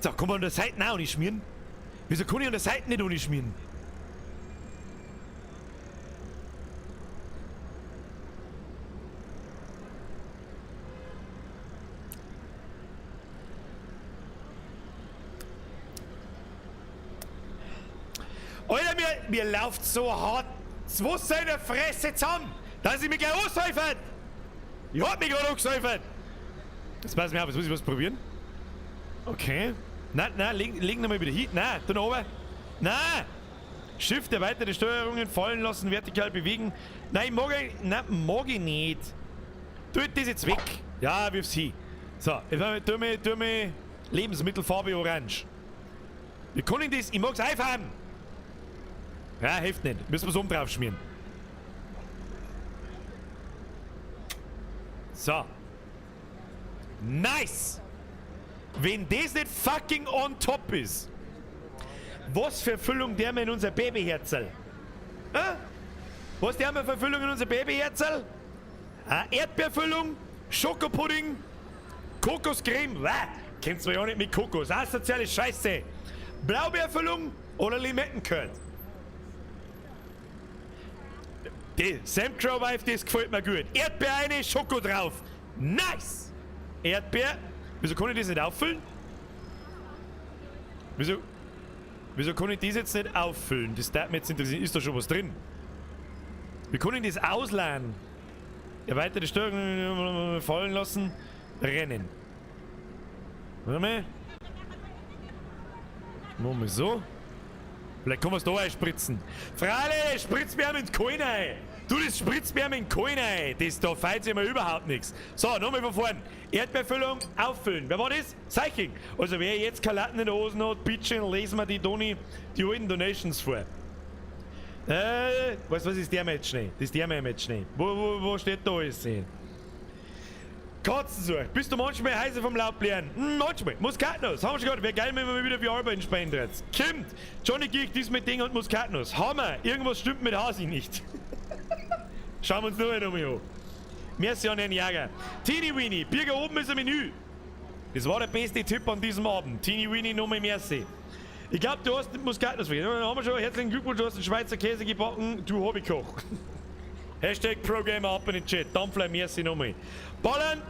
So, kann man an der Seite auch nicht schmieren? Wieso kann ich an der Seite nicht ohne schmieren? Alter, mir läuft so hart das Wasser in der Fresse zusammen, dass ich mich gleich ansäufert. Ich hab mich gerade angesäufert. Jetzt pass mir auf, jetzt muss ich was probieren. Okay. Nein, nein, leg nochmal wieder hin. Nein, da oben. Nein! Shift, erweiterte Steuerungen, fallen lassen, vertikal bewegen. Nein, nein, mag ich nicht. Tu das jetzt weg. Ja, wirf's hin. So, jetzt tu mir Lebensmittelfarbe orange. Wir können das, ich mag's einfahren. Ja, hilft nicht. Müssen wir's oben drauf schmieren. So. Nice! Wenn das nicht fucking on top ist. Was für Füllung der wir in unser Babyherzl? Hä? Was der wir für Füllung in unser Babyherzl? Eine Erdbeerfüllung, Schokopudding, Kokoscreme. Wäh, kennt's mir ja nicht mit Kokos. Asoziale Scheiße. Blaubeerfüllung oder Limettencurd? Die Sam Crow Wife, das gefällt mir gut. Erdbeer eine, Schoko drauf. Nice! Erdbeer. Wieso kann ich das nicht auffüllen? Wieso kann ich das jetzt nicht auffüllen? Das darf mich jetzt interessieren. Ist da schon was drin? Wie kann ich das ausleihen? Erweiterte Steuerung fallen lassen. Rennen. Warte mal. Machen wir so. Vielleicht können wir es da einspritzen. Freilich, spritzt mir mit Kohlen ein. Du, das spritzt mir mit Kohlen ein. Das da feilt sich mir überhaupt nichts. So, nochmal von vorn. Erdbeerfüllung auffüllen. Wer war das? Seiching. Also wer jetzt keine Latten in der Hosen hat, bitte lesen wir die Doni, die alten Donations vor. Weißt du was, ist der Match nicht? Das ist der Match nicht. Wo steht da alles? Katzensuch. Bist du manchmal heiser vom Laubblären? Manchmal. Muskatnuss. Haben wir schon gehört. Wäre geil, wenn wir wieder für Arbeiten spenden. Kommt. Johnny Geek, dies mit Ding und Muskatnuss. Hammer. Irgendwas stimmt mit Hasi nicht. Schauen wir uns nur einmal an. Merci an den Jäger. Teenie Weenie. Birger oben ist ein Menü. Das war der beste Tipp an diesem Abend. Teenie Weenie, nochmal merci. Ich glaub, du hast den Muskatnuss vergessen. Dann haben wir schon. Herzlichen Glückwunsch, du hast den Schweizer Käse gebacken. Du Hobbykoch. Hashtag ProGamer up in den Chat. Dampfler, merci nochmal. Ballern,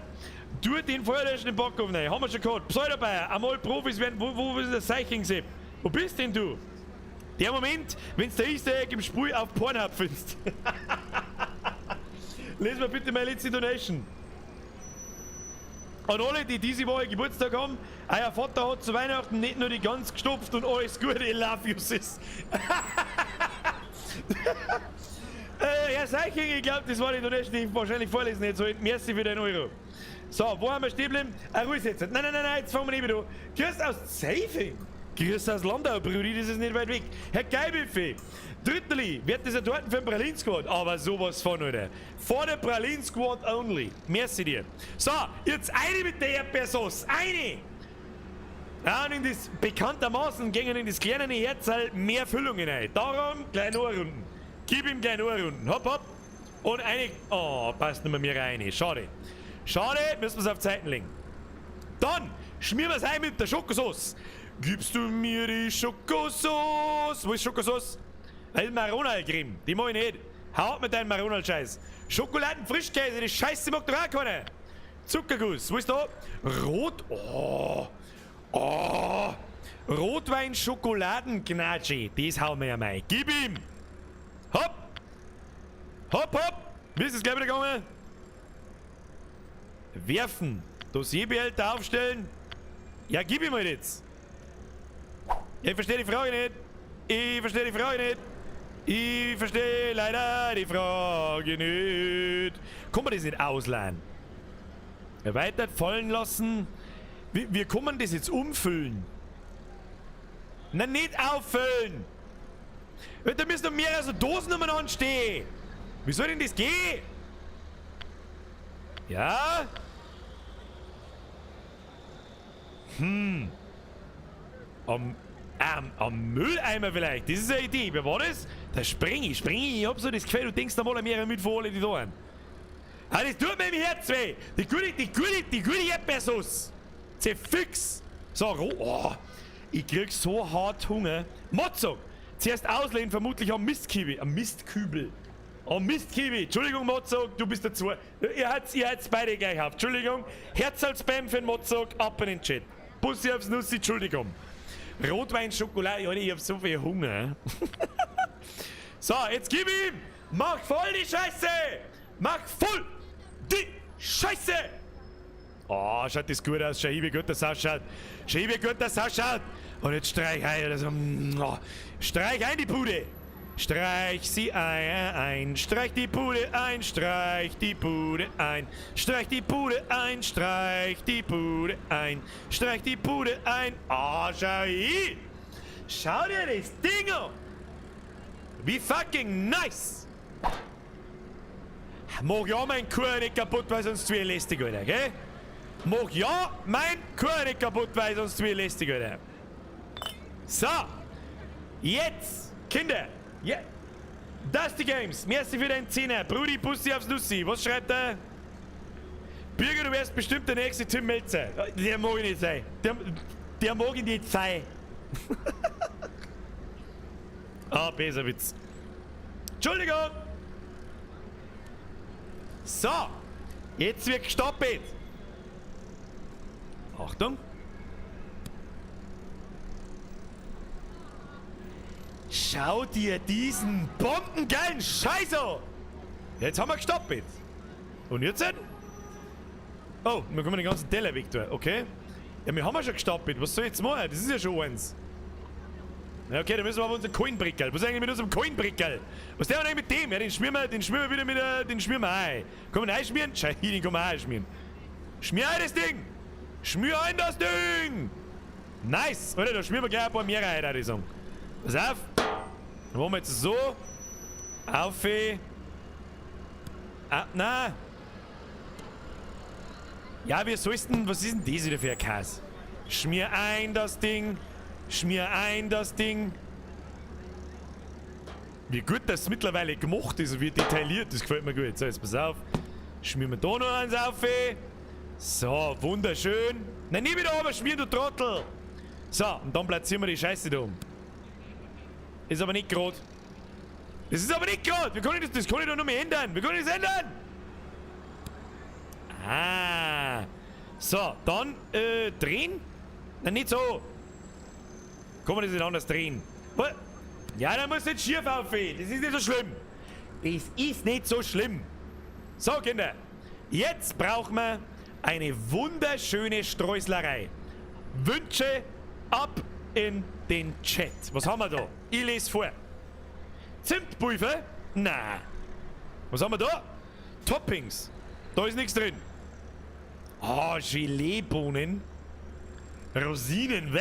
du den Feuerlöschen im Backofen rein. Haben wir schon gehabt. Pseudobayer, einmal Profis werden. Wo ist der Seiching, Sepp? Wo bist denn du? Der Moment, wenn's der Easter Egg im Spiel auf Pornhub findest. Lesen wir bitte meine letzte Donation. An alle, die diese Woche Geburtstag haben, euer Vater hat zu Weihnachten nicht nur die Gans gestopft und alles Gute, I love you, sis. Herr Seiching, ich glaub, das war die Donation, die ich wahrscheinlich vorlesen hätte sollen. Merci für den Euro. So, wo haben wir stehen geblieben? Ah, ruhig jetzt. Nein, nein, nein, nein, jetzt fangen wir nicht wieder an. Grüß aus Zeifing. Grüß aus Landau, Brudi, das ist nicht weit weg. Herr Geibelfee, Dritteli, wird das dort für den Pralin Squad? Aber sowas von, Alter. For the Pralin Squad only. Merci dir. So, jetzt eine mit der Erdbeersauce. Eine! Ja, und in das bekanntermaßen gingen in das kleine Herzl mehr Füllungen rein. Darum gleich noch eine Runden. Gib ihm gleich noch eine Runden. Hopp, hopp. Und eine. Oh, passt nicht mehr, mehr rein. Schade. Schade, müssen wir es auf Zeiten legen. Dann schmieren wir es ein mit der Schokosauce. Gibst du mir die Schokosauce? Wo ist Schokosauce? Das ist Maronal-Creme. Die mag ich nicht. Hau ab mit deinem Maronal-Scheiß. Schokoladen-Frischkäse, die Scheiße mag doch auch keiner. Zuckerguss. Wo ist da? Rot. Oh. Oh. Rotwein-Schokoladen-Gnatschi. Das hauen wir ja mal. Gib ihm. Hopp. Hopp, hopp. Wie ist es gleich wieder gegangen? Werfen. Dossierbehälter aufstellen. Ja, gib ihm halt jetzt. Ich verstehe die Frage nicht. Ich verstehe die Frage nicht. Ich verstehe leider die Frage nicht. Kann man das nicht ausleihen? Erweitert, fallen lassen. Wir können das jetzt umfüllen. Na, nicht auffüllen. Da müssen noch mehrere so Dosen umeinander stehen. Wie soll denn das gehen? Ja? Am Mülleimer vielleicht. Das ist eine Idee. Wer war das? Da spring ich, spring ich. Ich hab so das Gefühl, du denkst da mal mehrere mit vor alle, die da sind. Ah, das tut mir im Herz weh. Die gute Erdbeersauce. Zerfix. So, oh, ich krieg so hart Hunger. Motzog. Zuerst auslehnen, vermutlich am Mistkübel. Am Mistkübel. Am Mistkübel. Entschuldigung, Motzog, du bist dazu. Ihr habt's beide gleich auf. Entschuldigung. Herz als Spam für den Motzog. Ab in den Chat. Bussi aufs Nussi, Entschuldigung. Rotwein, Schokolade, Alter, ich hab so viel Hunger. So, jetzt gib ihm! Mach voll die Scheiße! Mach voll die Scheiße! Oh, schaut das gut aus. Schau hin, wie gut das ausschaut. Schau hin, wie gut das ausschaut. Und jetzt streich ein. Also, streich ein die Bude. Streich sie ein, streich die Bude ein, streich die Bude ein, streich die Bude ein, streich die Bude ein, streich die Bude ein. Oh, schau hin. Schau dir das Ding an. Wie fucking nice. Mach ja mein Kuh nicht kaputt, weil sonst wird lästig, Alter, gell? Mach ja mein Kuh nicht kaputt, weil sonst wird lästig, Alter. So. Jetzt, Kinder. Ja. Dusty Games, merci für deinen Zehner. Brudi, Bussi aufs Nussi. Was schreibt er? Birger, du wärst bestimmt der nächste Tim Melzer. Der mag ich nicht sein. Der mag ich nicht sein. Ah, besser Witz. Entschuldigung! So, jetzt wird gestoppt. Achtung. Schau dir diesen bombengeilen Scheiß an! Jetzt haben wir gestoppt. Und jetzt? Oh, wir kommen den ganzen Teller weg da. Okay. Ja, wir haben ja schon gestoppt. Was soll ich jetzt machen? Das ist ja schon eins. Ja, okay, dann müssen wir aber unseren Coinbrickerl. Was ist eigentlich mit unserem Coinbrickerl? Was ist denn eigentlich mit dem? Ja, den schmieren wir wieder mit, den schmieren wir ein. Kann man einschmieren? Scheiße, den kann man einschmieren. Schmier ein das Ding! Schmier ein das Ding! Nice! Oder, da schmieren wir gleich ein paar mehr rein, würde ich sagen. Pass auf! Dann machen wir jetzt so. Auf. Ah, nein! Ja, wie soll's denn, was ist denn das wieder für ein Kass? Schmier ein das Ding! Schmier ein das Ding! Wie gut das mittlerweile gemacht ist und wie detailliert, das gefällt mir gut. So, jetzt pass auf. Schmieren wir da noch eins auf. So, wunderschön. Nein, nie wieder oben schmieren, du Trottel! So, und dann platzieren wir die Scheiße da um. Ist aber nicht grad. Das ist aber nicht grad! Wir können das kann ich doch noch mehr ändern! Wir können das ändern! Ah. So, dann drehen? Nein, nicht so. Kann man das nicht anders drehen? Was? Ja, dann muss nicht schief aufgehen. Das ist nicht so schlimm. Das ist nicht so schlimm. So, Kinder. Jetzt brauchen wir eine wunderschöne Streuslerei. Wünsche ab in den Chat. Was haben wir da? Ich lese vor. Zimtpulver? Na. Was haben wir da? Toppings. Da ist nichts drin. Ah, oh, Geleebohnen. Rosinen, weh.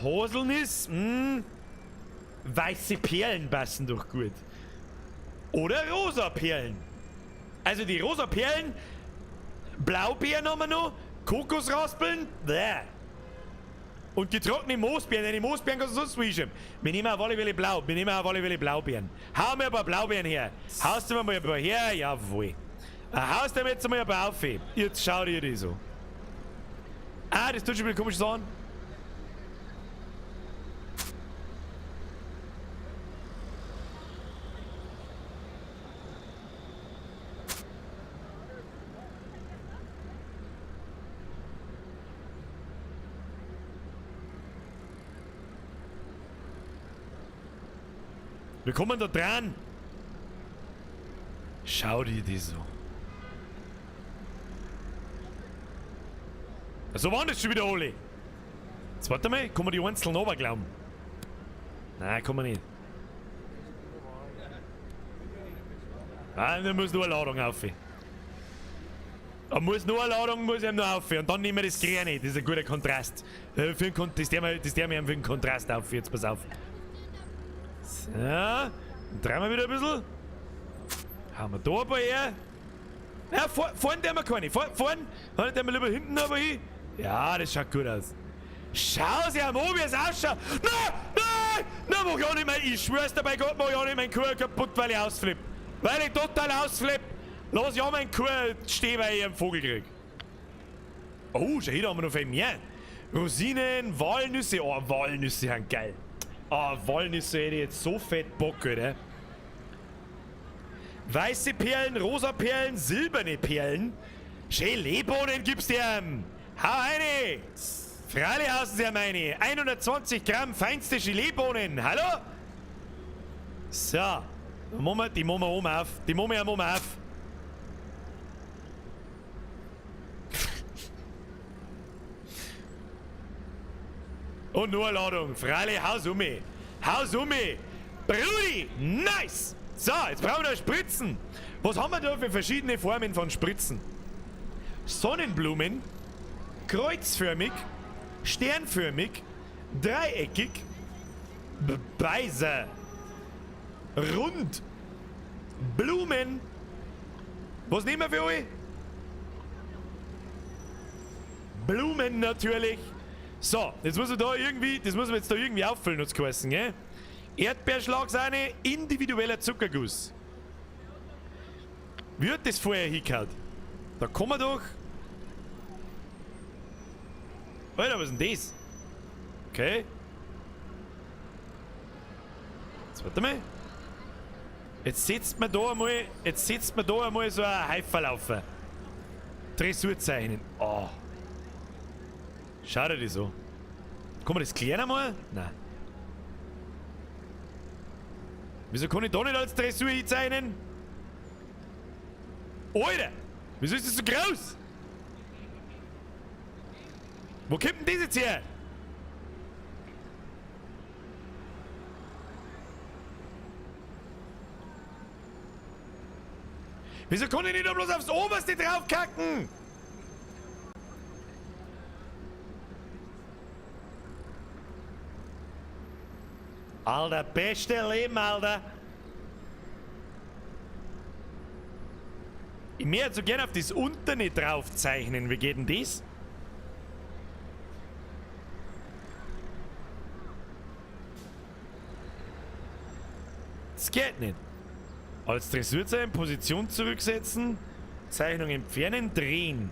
Haselnuss, Weiße Perlen passen doch gut. Oder rosa Perlen. Also die rosa Perlen, Blaubeeren haben wir noch, Kokosraspeln, bäh. Und getrocknete Moosbeeren, die Moosbeeren kannst du sonst wischen. Wir nehmen auf alle Fälle Blau, wir nehmen auf alle Fälle Blaubeeren. Hau mir ein paar Blaubeeren her. Haust du mir mal ein paar her? Jawohl. Haust du mir jetzt mal ein paar auf. Jetzt schau dir die so. Ah, das tut schon wieder komisch an. Wir kommen da dran. Schau dir die so. So waren das schon wieder alle. Jetzt warte mal, kann man die einzeln runterglauben? Nein, kann man nicht. Nein, da muss nur eine Ladung auf. Da muss nur eine Ladung, muss ich noch auf. Und dann nehmen wir das Grüne, das ist ein guter Kontrast. Das der mir für den Kontrast auf. Jetzt pass auf. So, dann drehen wir wieder ein bisschen. Haben wir da ein paar her. Ja, vorne der wir keine. Vorne, vorne der wir lieber hinten aber hin. Ja, das schaut gut aus. Schau sie an, wie es ausschaut. Nein, nein, nein, mach ich auch nicht mehr. Ich schwör's dir bei Gott, mach ich auch nicht meinen Kuh kaputt, weil ich ausflipp. Weil ich total ausflipp. Lass ich auch meinen Kuh stehen, weil ich einen Vogel krieg. Oh, schau hier, da haben wir noch viel mehr. Rosinen, Walnüsse. Oh, Walnüsse sind geil. Ah, oh, Walnüsse hätte ich jetzt so fett Bock, oder? Weiße Perlen, rosa Perlen, silberne Perlen. Geleebohnen gibt's dir. Hau eine! Freilich hausen sie meine. 120 Gramm feinste Geleebohnen. Hallo? So. Die machen wir oben auf. Die machen wir oben auf. Und nur eine Ladung. Freilich, haus um mich. Haus um mich. Brudi, nice. So, jetzt brauchen wir noch Spritzen. Was haben wir da für verschiedene Formen von Spritzen? Sonnenblumen, kreuzförmig, sternförmig, dreieckig, Beiser, rund, Blumen. Was nehmen wir für euch? Blumen natürlich. So, jetzt muss man da irgendwie, das muss man jetzt da irgendwie auffüllen, hat's geheißen, gell? Erdbeerschlagsahne, individueller Zuckerguss. Wie hat das vorher hingehauen? Da kommen wir doch. Alter, was ist denn das? Okay. Jetzt warte mal. Jetzt setzt man da einmal, jetzt setzt man da einmal so ein Haiferlaufer. Dressurzeichnen. Oh. Schau dir das an. Kann man das klären einmal? Nein. Wieso kann ich da nicht als Dressur hinzeichnen? Alter! Wieso ist das so groß? Wo kommt denn das jetzt her? Wieso kann ich nicht nur bloß aufs Oberste draufkacken? Alter, beste Leben, Alter. Ich möchte so gerne auf das Unterne draufzeichnen. Wie geht denn das? Das geht nicht. Als Dressurzeichen Position zurücksetzen, Zeichnung entfernen, drehen.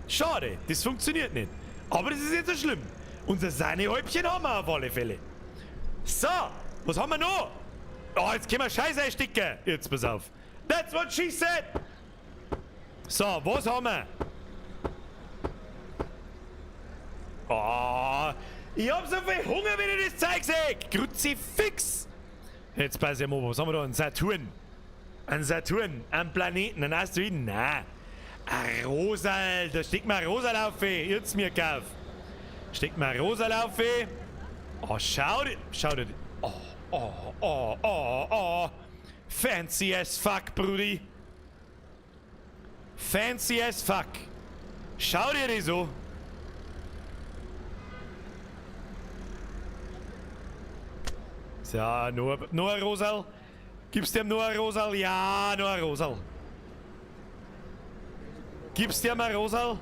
Schade, das funktioniert nicht. Aber das ist nicht so schlimm. Unser Sahnehäubchen haben wir auf alle Fälle. So, was haben wir noch? Oh, jetzt können wir Scheiße einstecken. Jetzt pass auf. That's what she said. So, was haben wir? Oh, ich hab so viel Hunger, wenn ich das Zeug sehe. Kruzifix. Jetzt pass ich mal, was haben wir da? Ein Saturn. Ein Saturn, ein Planeten, ein Asteroiden. Nein. Ein Rosal, da steckt mal ein Rosal auf. Jetzt mir gekauft. Steckt mal ein Rosal auf. Oh, schau dir. Schau dir. Oh, oh, oh, oh, oh. Fancy as fuck, Brudi. Fancy as fuck. Schau dir das an. So, noch ein Rosal. Gibst dem noch ein Rosal? Ja, noch ein Rosal. Gibst dir mal Rosal?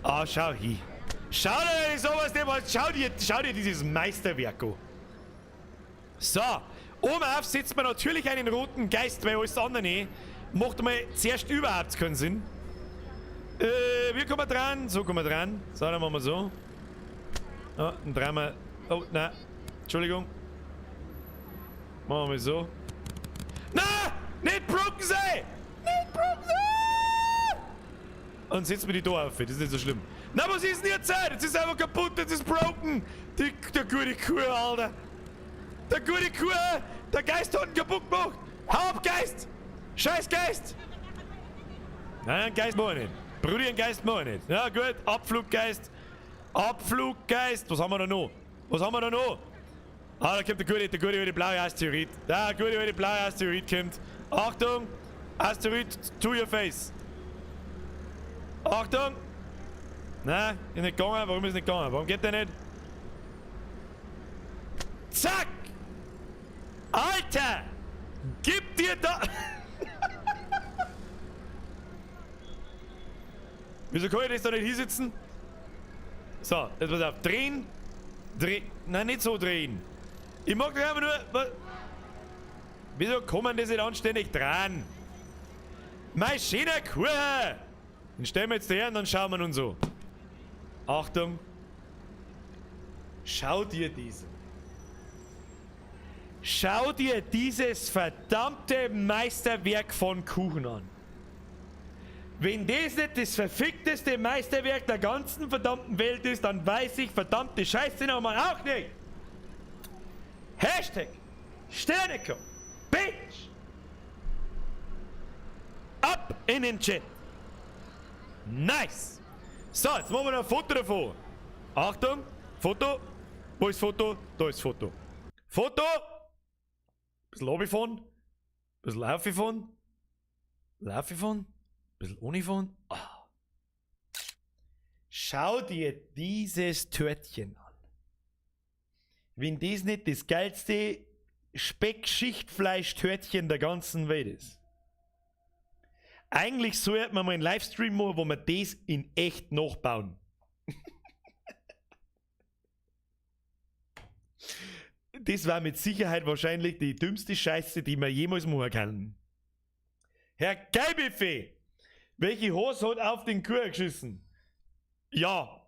Ah, schau hier. Schau dir sowas, schau dir dieses Meisterwerk an. So, oben auf setzt man natürlich einen roten Geist, weil alles andere macht mal zuerst überhaupt keinen Sinn. Wie kommen wir dran? So kommen wir dran. So, dann machen wir so. Oh, dann drehen wir. Oh, nein. Entschuldigung. Machen wir so. Na! Nicht broken sein! Nicht broken sein! Und setzen wir die da auf, das ist nicht so schlimm. Na, was ist denn jetzt? Jetzt ist einfach kaputt, jetzt ist broken! Der gute Kuh, Alter! Der gute Kuh! Der Geist hat ihn kaputt gemacht! Hau ab, Geist! Scheiß Geist! Nein, einen Geist mach ich nicht. Brudi, einen Geist mach ich nicht. Na gut, Abfluggeist. Abfluggeist. Was haben wir da noch? Was haben wir da noch? Ah, da kommt der gute alte blaue Asteroid. Der gute alte blaue Asteroid kommt. Achtung! Asteroid to your face. Achtung! Nein, ist nicht gegangen. Warum ist nicht gegangen? Warum geht der nicht? Zack! Alter! Gib dir da... Wieso kann ich das da nicht hinsitzen? So, jetzt pass auf. Drehen. Drehen. Nein, nicht so drehen. Ich mag doch einfach nur... Wieso kommen die nicht anständig dran? Mein schöner Kuchen! Den stellen wir jetzt her und dann schauen wir uns so. Achtung. Schau dir diesen. Schau dir dieses verdammte Meisterwerk von Kuchen an. Wenn das nicht das verfickteste Meisterwerk der ganzen verdammten Welt ist, dann weiß ich verdammte Scheiße nochmal auch nicht. Hashtag Sternekoch Bitch! Ab in den Chat! Nice! So, jetzt machen wir noch ein Foto davon. Achtung, Foto. Wo ist Foto? Da ist Foto. Foto! Bisschen runterfahren. Bisschen rauffahren. Rauffahren. Bisschen runterfahren. Ah. Schau dir dieses Törtchen an. Wenn das nicht das geilste Speckschichtfleisch-Törtchen der ganzen Welt ist. Eigentlich sollte man mal einen Livestream machen, wo wir das in echt nachbauen. Das war mit Sicherheit wahrscheinlich die dümmste Scheiße, die man jemals machen kann. Herr Geilbuffet, welche Hose hat auf den Kuchen geschissen? Ja.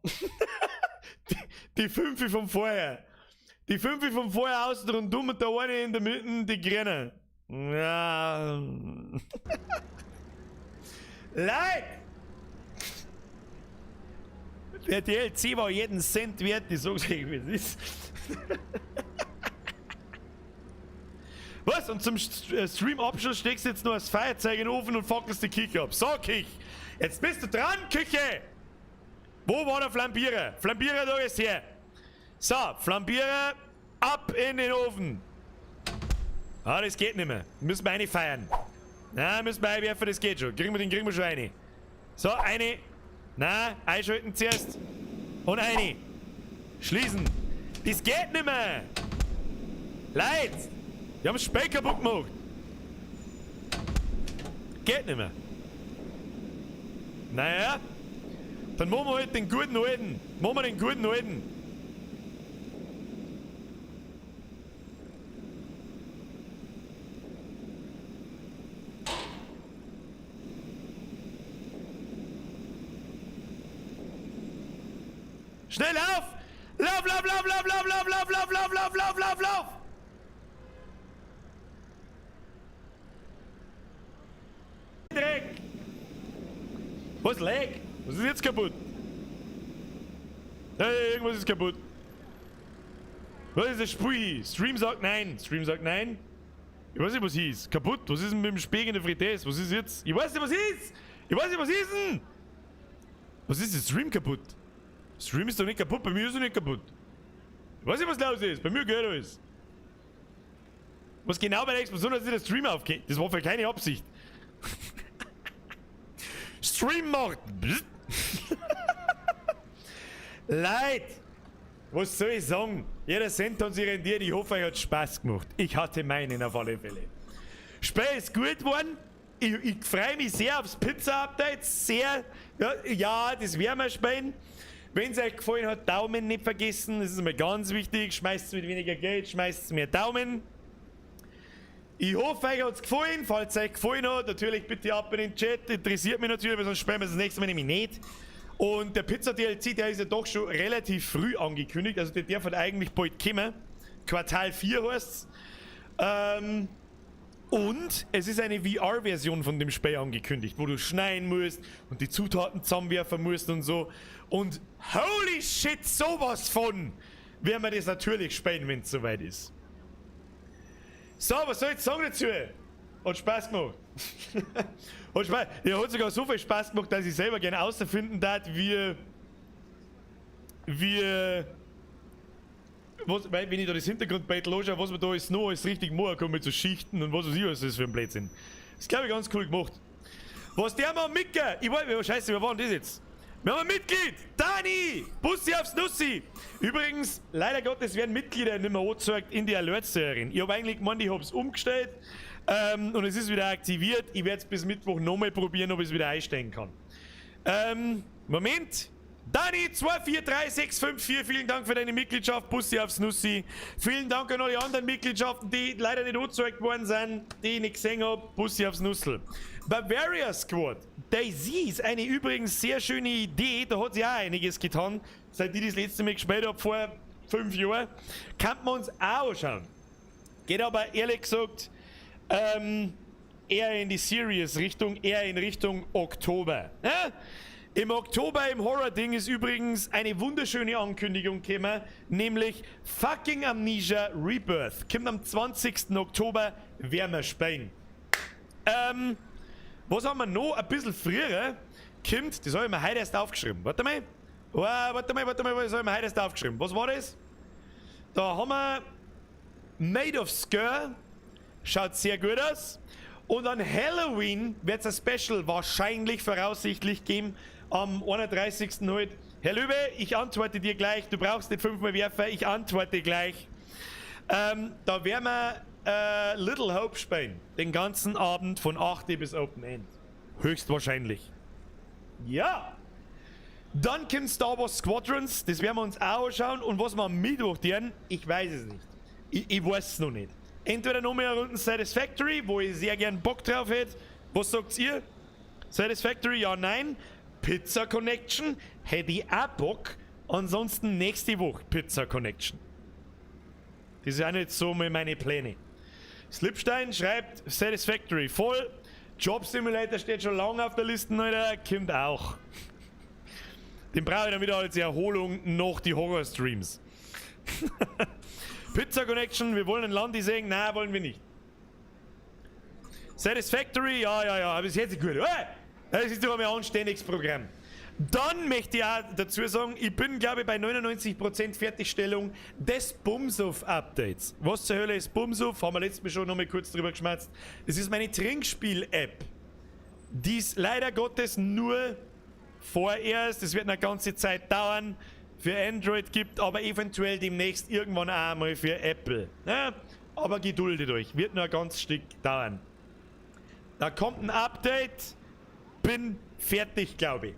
Die 5 von vorher. Die 5 von vorher außen rundum und der eine in der Mitte, die Grüne. Ja. Leid! Der DLC war jeden Cent wert, ich sag's euch, wie es ist. Was? Und zum Stream-Abschluss steckst du jetzt nur das Feuerzeug in den Ofen und fackelst die Küche ab. So, Küche! Jetzt bist du dran, Küche! Wo war der Flambierer? Flambierer, da ist her! So, Flambierer, ab in den Ofen! Ah, das geht nicht mehr. Müssen wir eine feiern. Na, müssen wir einwerfen, das geht schon. Kriegen wir den, kriegen wir schon eine. So, eine. Na, einschalten zuerst. Und eine. Schließen. Das geht nicht mehr. Leute, die haben das Speck kaputt gemacht. Geht nicht mehr. Naja, dann machen wir halt den guten alten. Machen wir den guten alten. Schnell lauf! Lauf, lauf, lauf, lauf, lauf, lauf, lauf, lauf, lauf, lauf, lauf, lauf, lauf! Dreck! Was lag? Was ist jetzt kaputt? Hey, irgendwas ist kaputt. Was ist das Spiel? Stream sagt nein. Stream sagt nein. Ich weiß nicht, was hieß. Kaputt? Was ist denn mit dem Speck in der Fritteuse? Was ist jetzt? Ich weiß nicht, was ist! Ich weiß nicht, was ist denn? Was ist das Stream kaputt? Stream ist doch nicht kaputt, bei mir ist er nicht kaputt. Ich weiß nicht, was los ist, bei mir geht alles. Was genau bei der Explosion hat sich der Stream aufgehängt? Das war für keine Absicht. Stream macht. Leid! Was soll ich sagen? Jeder Cent hat sich rendiert. Ich hoffe, euch hat Spaß gemacht. Ich hatte meinen auf alle Fälle. Spiel ist gut geworden. Ich freue mich sehr aufs Pizza-Update. Sehr. Ja, ja, das werden wir spielen. Wenn es euch gefallen hat, Daumen nicht vergessen. Das ist mir ganz wichtig. Schmeißt mit weniger Geld, schmeißt mehr Daumen. Ich hoffe, euch hat's gefallen. Falls es euch gefallen hat, natürlich bitte ab in den Chat. Interessiert mich natürlich, weil sonst spielen wir das nächste Mal nämlich nicht. Und der Pizza DLC, der ist ja doch schon relativ früh angekündigt. Also der darf halt eigentlich bald kommen. Quartal 4 heißt's. Und es ist eine VR-Version von dem Spiel angekündigt, wo du schneiden musst und die Zutaten zusammenwerfen musst und so. Und holy shit, sowas von werden wir das natürlich spielen, wenn's soweit ist. So, was soll ich jetzt sagen dazu? Hat Spaß gemacht. Hat Spaß. Ja, hat sogar so viel Spaß gemacht, dass ich selber gerne außerfinden darf, was, weil, wenn ich da das Hintergrundbild anschaue, was man da alles noch alles richtig machen kann mit so Schichten und was weiß ich, was das für ein Blödsinn. Das ist, glaub ich, ganz cool gemacht. Was der mal mitgeht, ich weiß, oh, scheiße, wer war denn das jetzt? Wir haben ein Mitglied! Dani! Bussi aufs Nussi! Übrigens, leider Gottes werden Mitglieder nicht mehr angezeigt in die Alert-Serien. Ich hab eigentlich gemeint, ich hab's umgestellt und es ist wieder aktiviert. Ich werd's bis Mittwoch nochmal probieren, ob ich's wieder einstellen kann. Moment! Dani, 243654, vielen Dank für deine Mitgliedschaft, Bussi aufs Nussi. Vielen Dank an alle anderen Mitgliedschaften, die leider nicht angezeigt worden sind, die ich nicht gesehen hab. Bussi aufs Nussel. Bavaria Squad, DayZ ist eine übrigens sehr schöne Idee, da hat sich auch einiges getan, seit ich das letzte Mal gespielt hab, vor 5 Jahren. Kann man uns auch anschauen. Geht aber ehrlich gesagt eher in die Serious-Richtung, eher in Richtung Oktober. Ja? Im Oktober im Horror-Ding ist übrigens eine wunderschöne Ankündigung gekommen, nämlich fucking Amnesia Rebirth. Kommt am 20. Oktober, werden wir spielen. Was haben wir noch? Ein bisschen früher. Kommt, das habe ich mir heute erst aufgeschrieben. Warte mal. Oh, warte mal, warte mal, was habe ich mir heute erst aufgeschrieben? Was war das? Da haben wir Maid of Sker. Schaut sehr gut aus. Und an Halloween wird es ein Special wahrscheinlich voraussichtlich geben. Am 31. Halt. Herr Löwe, ich antworte dir gleich. Du brauchst nicht fünfmal werfen, ich antworte gleich. Da werden wir Little Hope spielen. Den ganzen Abend von 8 bis Open End. Höchstwahrscheinlich. Ja. Dann kommt Star Wars Squadrons, das werden wir uns auch anschauen. Und was wir am Mittwoch tun, ich weiß es nicht. Ich weiß es noch nicht. Entweder noch mehr Runden Satisfactory, wo ich sehr gern Bock drauf hätte. Was sagt ihr? Satisfactory, ja, nein. Pizza Connection, hätte ich auch Bock. Ansonsten nächste Woche Pizza Connection. Das ist auch nicht so meine Pläne. Slipstein schreibt Satisfactory voll. Job Simulator steht schon lange auf der Liste, Alter. Kommt auch. Den brauche ich dann wieder als Erholung noch die Horror-Streams. Pizza Connection, wir wollen ein Landi sehen. Nein, wollen wir nicht. Satisfactory, ja, aber es hört sich gut. Hey, das ist doch einmal ein anständiges Programm. Dann möchte ich auch dazu sagen, ich bin, glaube ich, bei 99% Fertigstellung des Bumsuff-Updates. Was zur Hölle ist Bumsuff? Haben wir letztes Mal schon noch mal kurz drüber geschmatzt. Das ist meine Trinkspiel-App. Die ist leider Gottes nur vorerst, es wird eine ganze Zeit dauern, für Android gibt, aber eventuell demnächst irgendwann auch einmal für Apple. Ja, aber geduldet euch, wird nur ein ganz Stück dauern. Da kommt ein Update, bin fertig, glaube ich.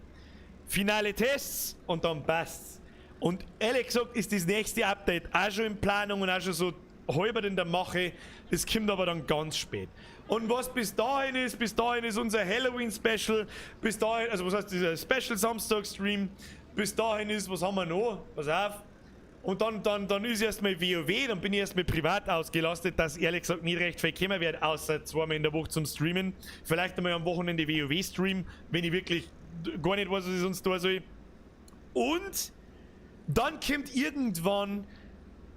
Finale Tests und dann passt's. Und ehrlich gesagt ist das nächste Update auch schon in Planung und auch schon so halber in der Mache. Das kommt aber dann ganz spät. Und was bis dahin ist unser Halloween-Special, bis dahin, also was heißt dieser Special Samstag-Stream, bis dahin ist, was haben wir noch? Pass auf. Und dann ist erstmal WoW, dann bin ich erstmal privat ausgelastet, dass ehrlich gesagt nicht recht viel kommen wird, außer zweimal in der Woche zum Streamen. Vielleicht einmal am Wochenende WoW streamen, wenn ich wirklich gar nicht weiß, was ich sonst tun soll. Und dann kommt irgendwann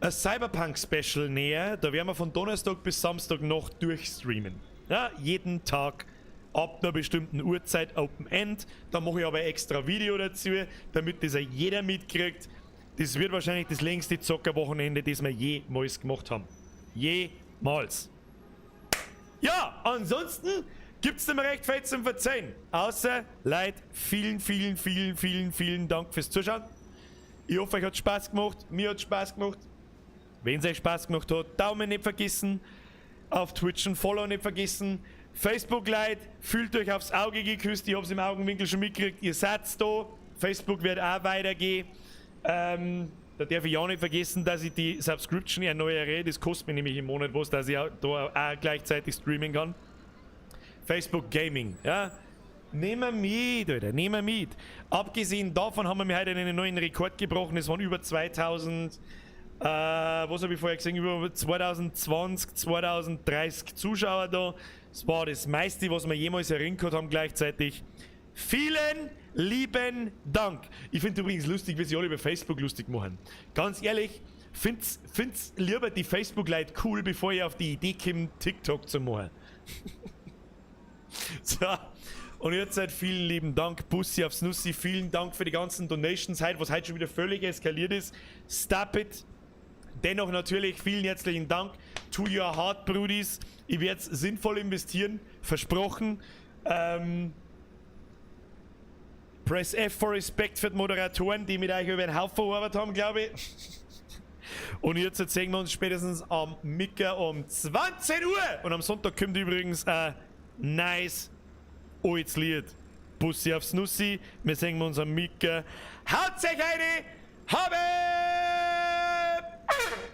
ein Cyberpunk-Special näher. Da werden wir von Donnerstag bis Samstag noch durchstreamen. Ja, jeden Tag ab einer bestimmten Uhrzeit Open End. Da mache ich aber ein extra Video dazu, damit das auch jeder mitkriegt. Das wird wahrscheinlich das längste Zockerwochenende, das wir jemals gemacht haben. Jemals. Ja, ansonsten gibt's nicht mehr recht viel zum Verzeihen. Außer, Leute, vielen, vielen, vielen, vielen, vielen Dank fürs Zuschauen. Ich hoffe, euch hat Spaß gemacht. Mir hat Spaß gemacht. Wenn es euch Spaß gemacht hat, Daumen nicht vergessen. Auf Twitch ein Follow nicht vergessen. Facebook, Leute, fühlt euch aufs Auge geküsst. Ich hab's im Augenwinkel schon mitgekriegt. Ihr seid da. Facebook wird auch weitergehen. Da darf ich auch nicht vergessen, dass ich die Subscription erneuere. Das kostet mir nämlich im Monat was, dass ich auch da auch gleichzeitig streamen kann. Facebook Gaming, ja. Nehmen wir mit, Alter, nehmen wir mit. Abgesehen davon haben wir mir heute einen neuen Rekord gebrochen. Es waren über 2000, was habe ich vorher gesehen, über 2020, 2030 Zuschauer da. Das war das meiste, was wir jemals hereingehabt haben gleichzeitig. Vielen lieben Dank. Ich finde übrigens lustig, wie sie alle über Facebook lustig machen. Ganz ehrlich, find's lieber die Facebook-Leute cool, bevor ihr auf die Idee kommt, TikTok zu machen. So, und jetzt halt vielen lieben Dank, Bussi aufs Nussi, vielen Dank für die ganzen Donations heute, was heute schon wieder völlig eskaliert ist. Stop it. Dennoch natürlich vielen herzlichen Dank to your heart, Brudis. Ich werde es sinnvoll investieren, versprochen. Press F for Respect für die Moderatoren, die mit euch über den Haufen gearbeitet haben, glaube ich. Und jetzt sehen wir uns spätestens am Mittag um 20 Uhr. Und am Sonntag kommt übrigens ein nice altes Lied. Bussi aufs Nussi. Wir sehen uns am Mittag. Haut euch eine! Habe!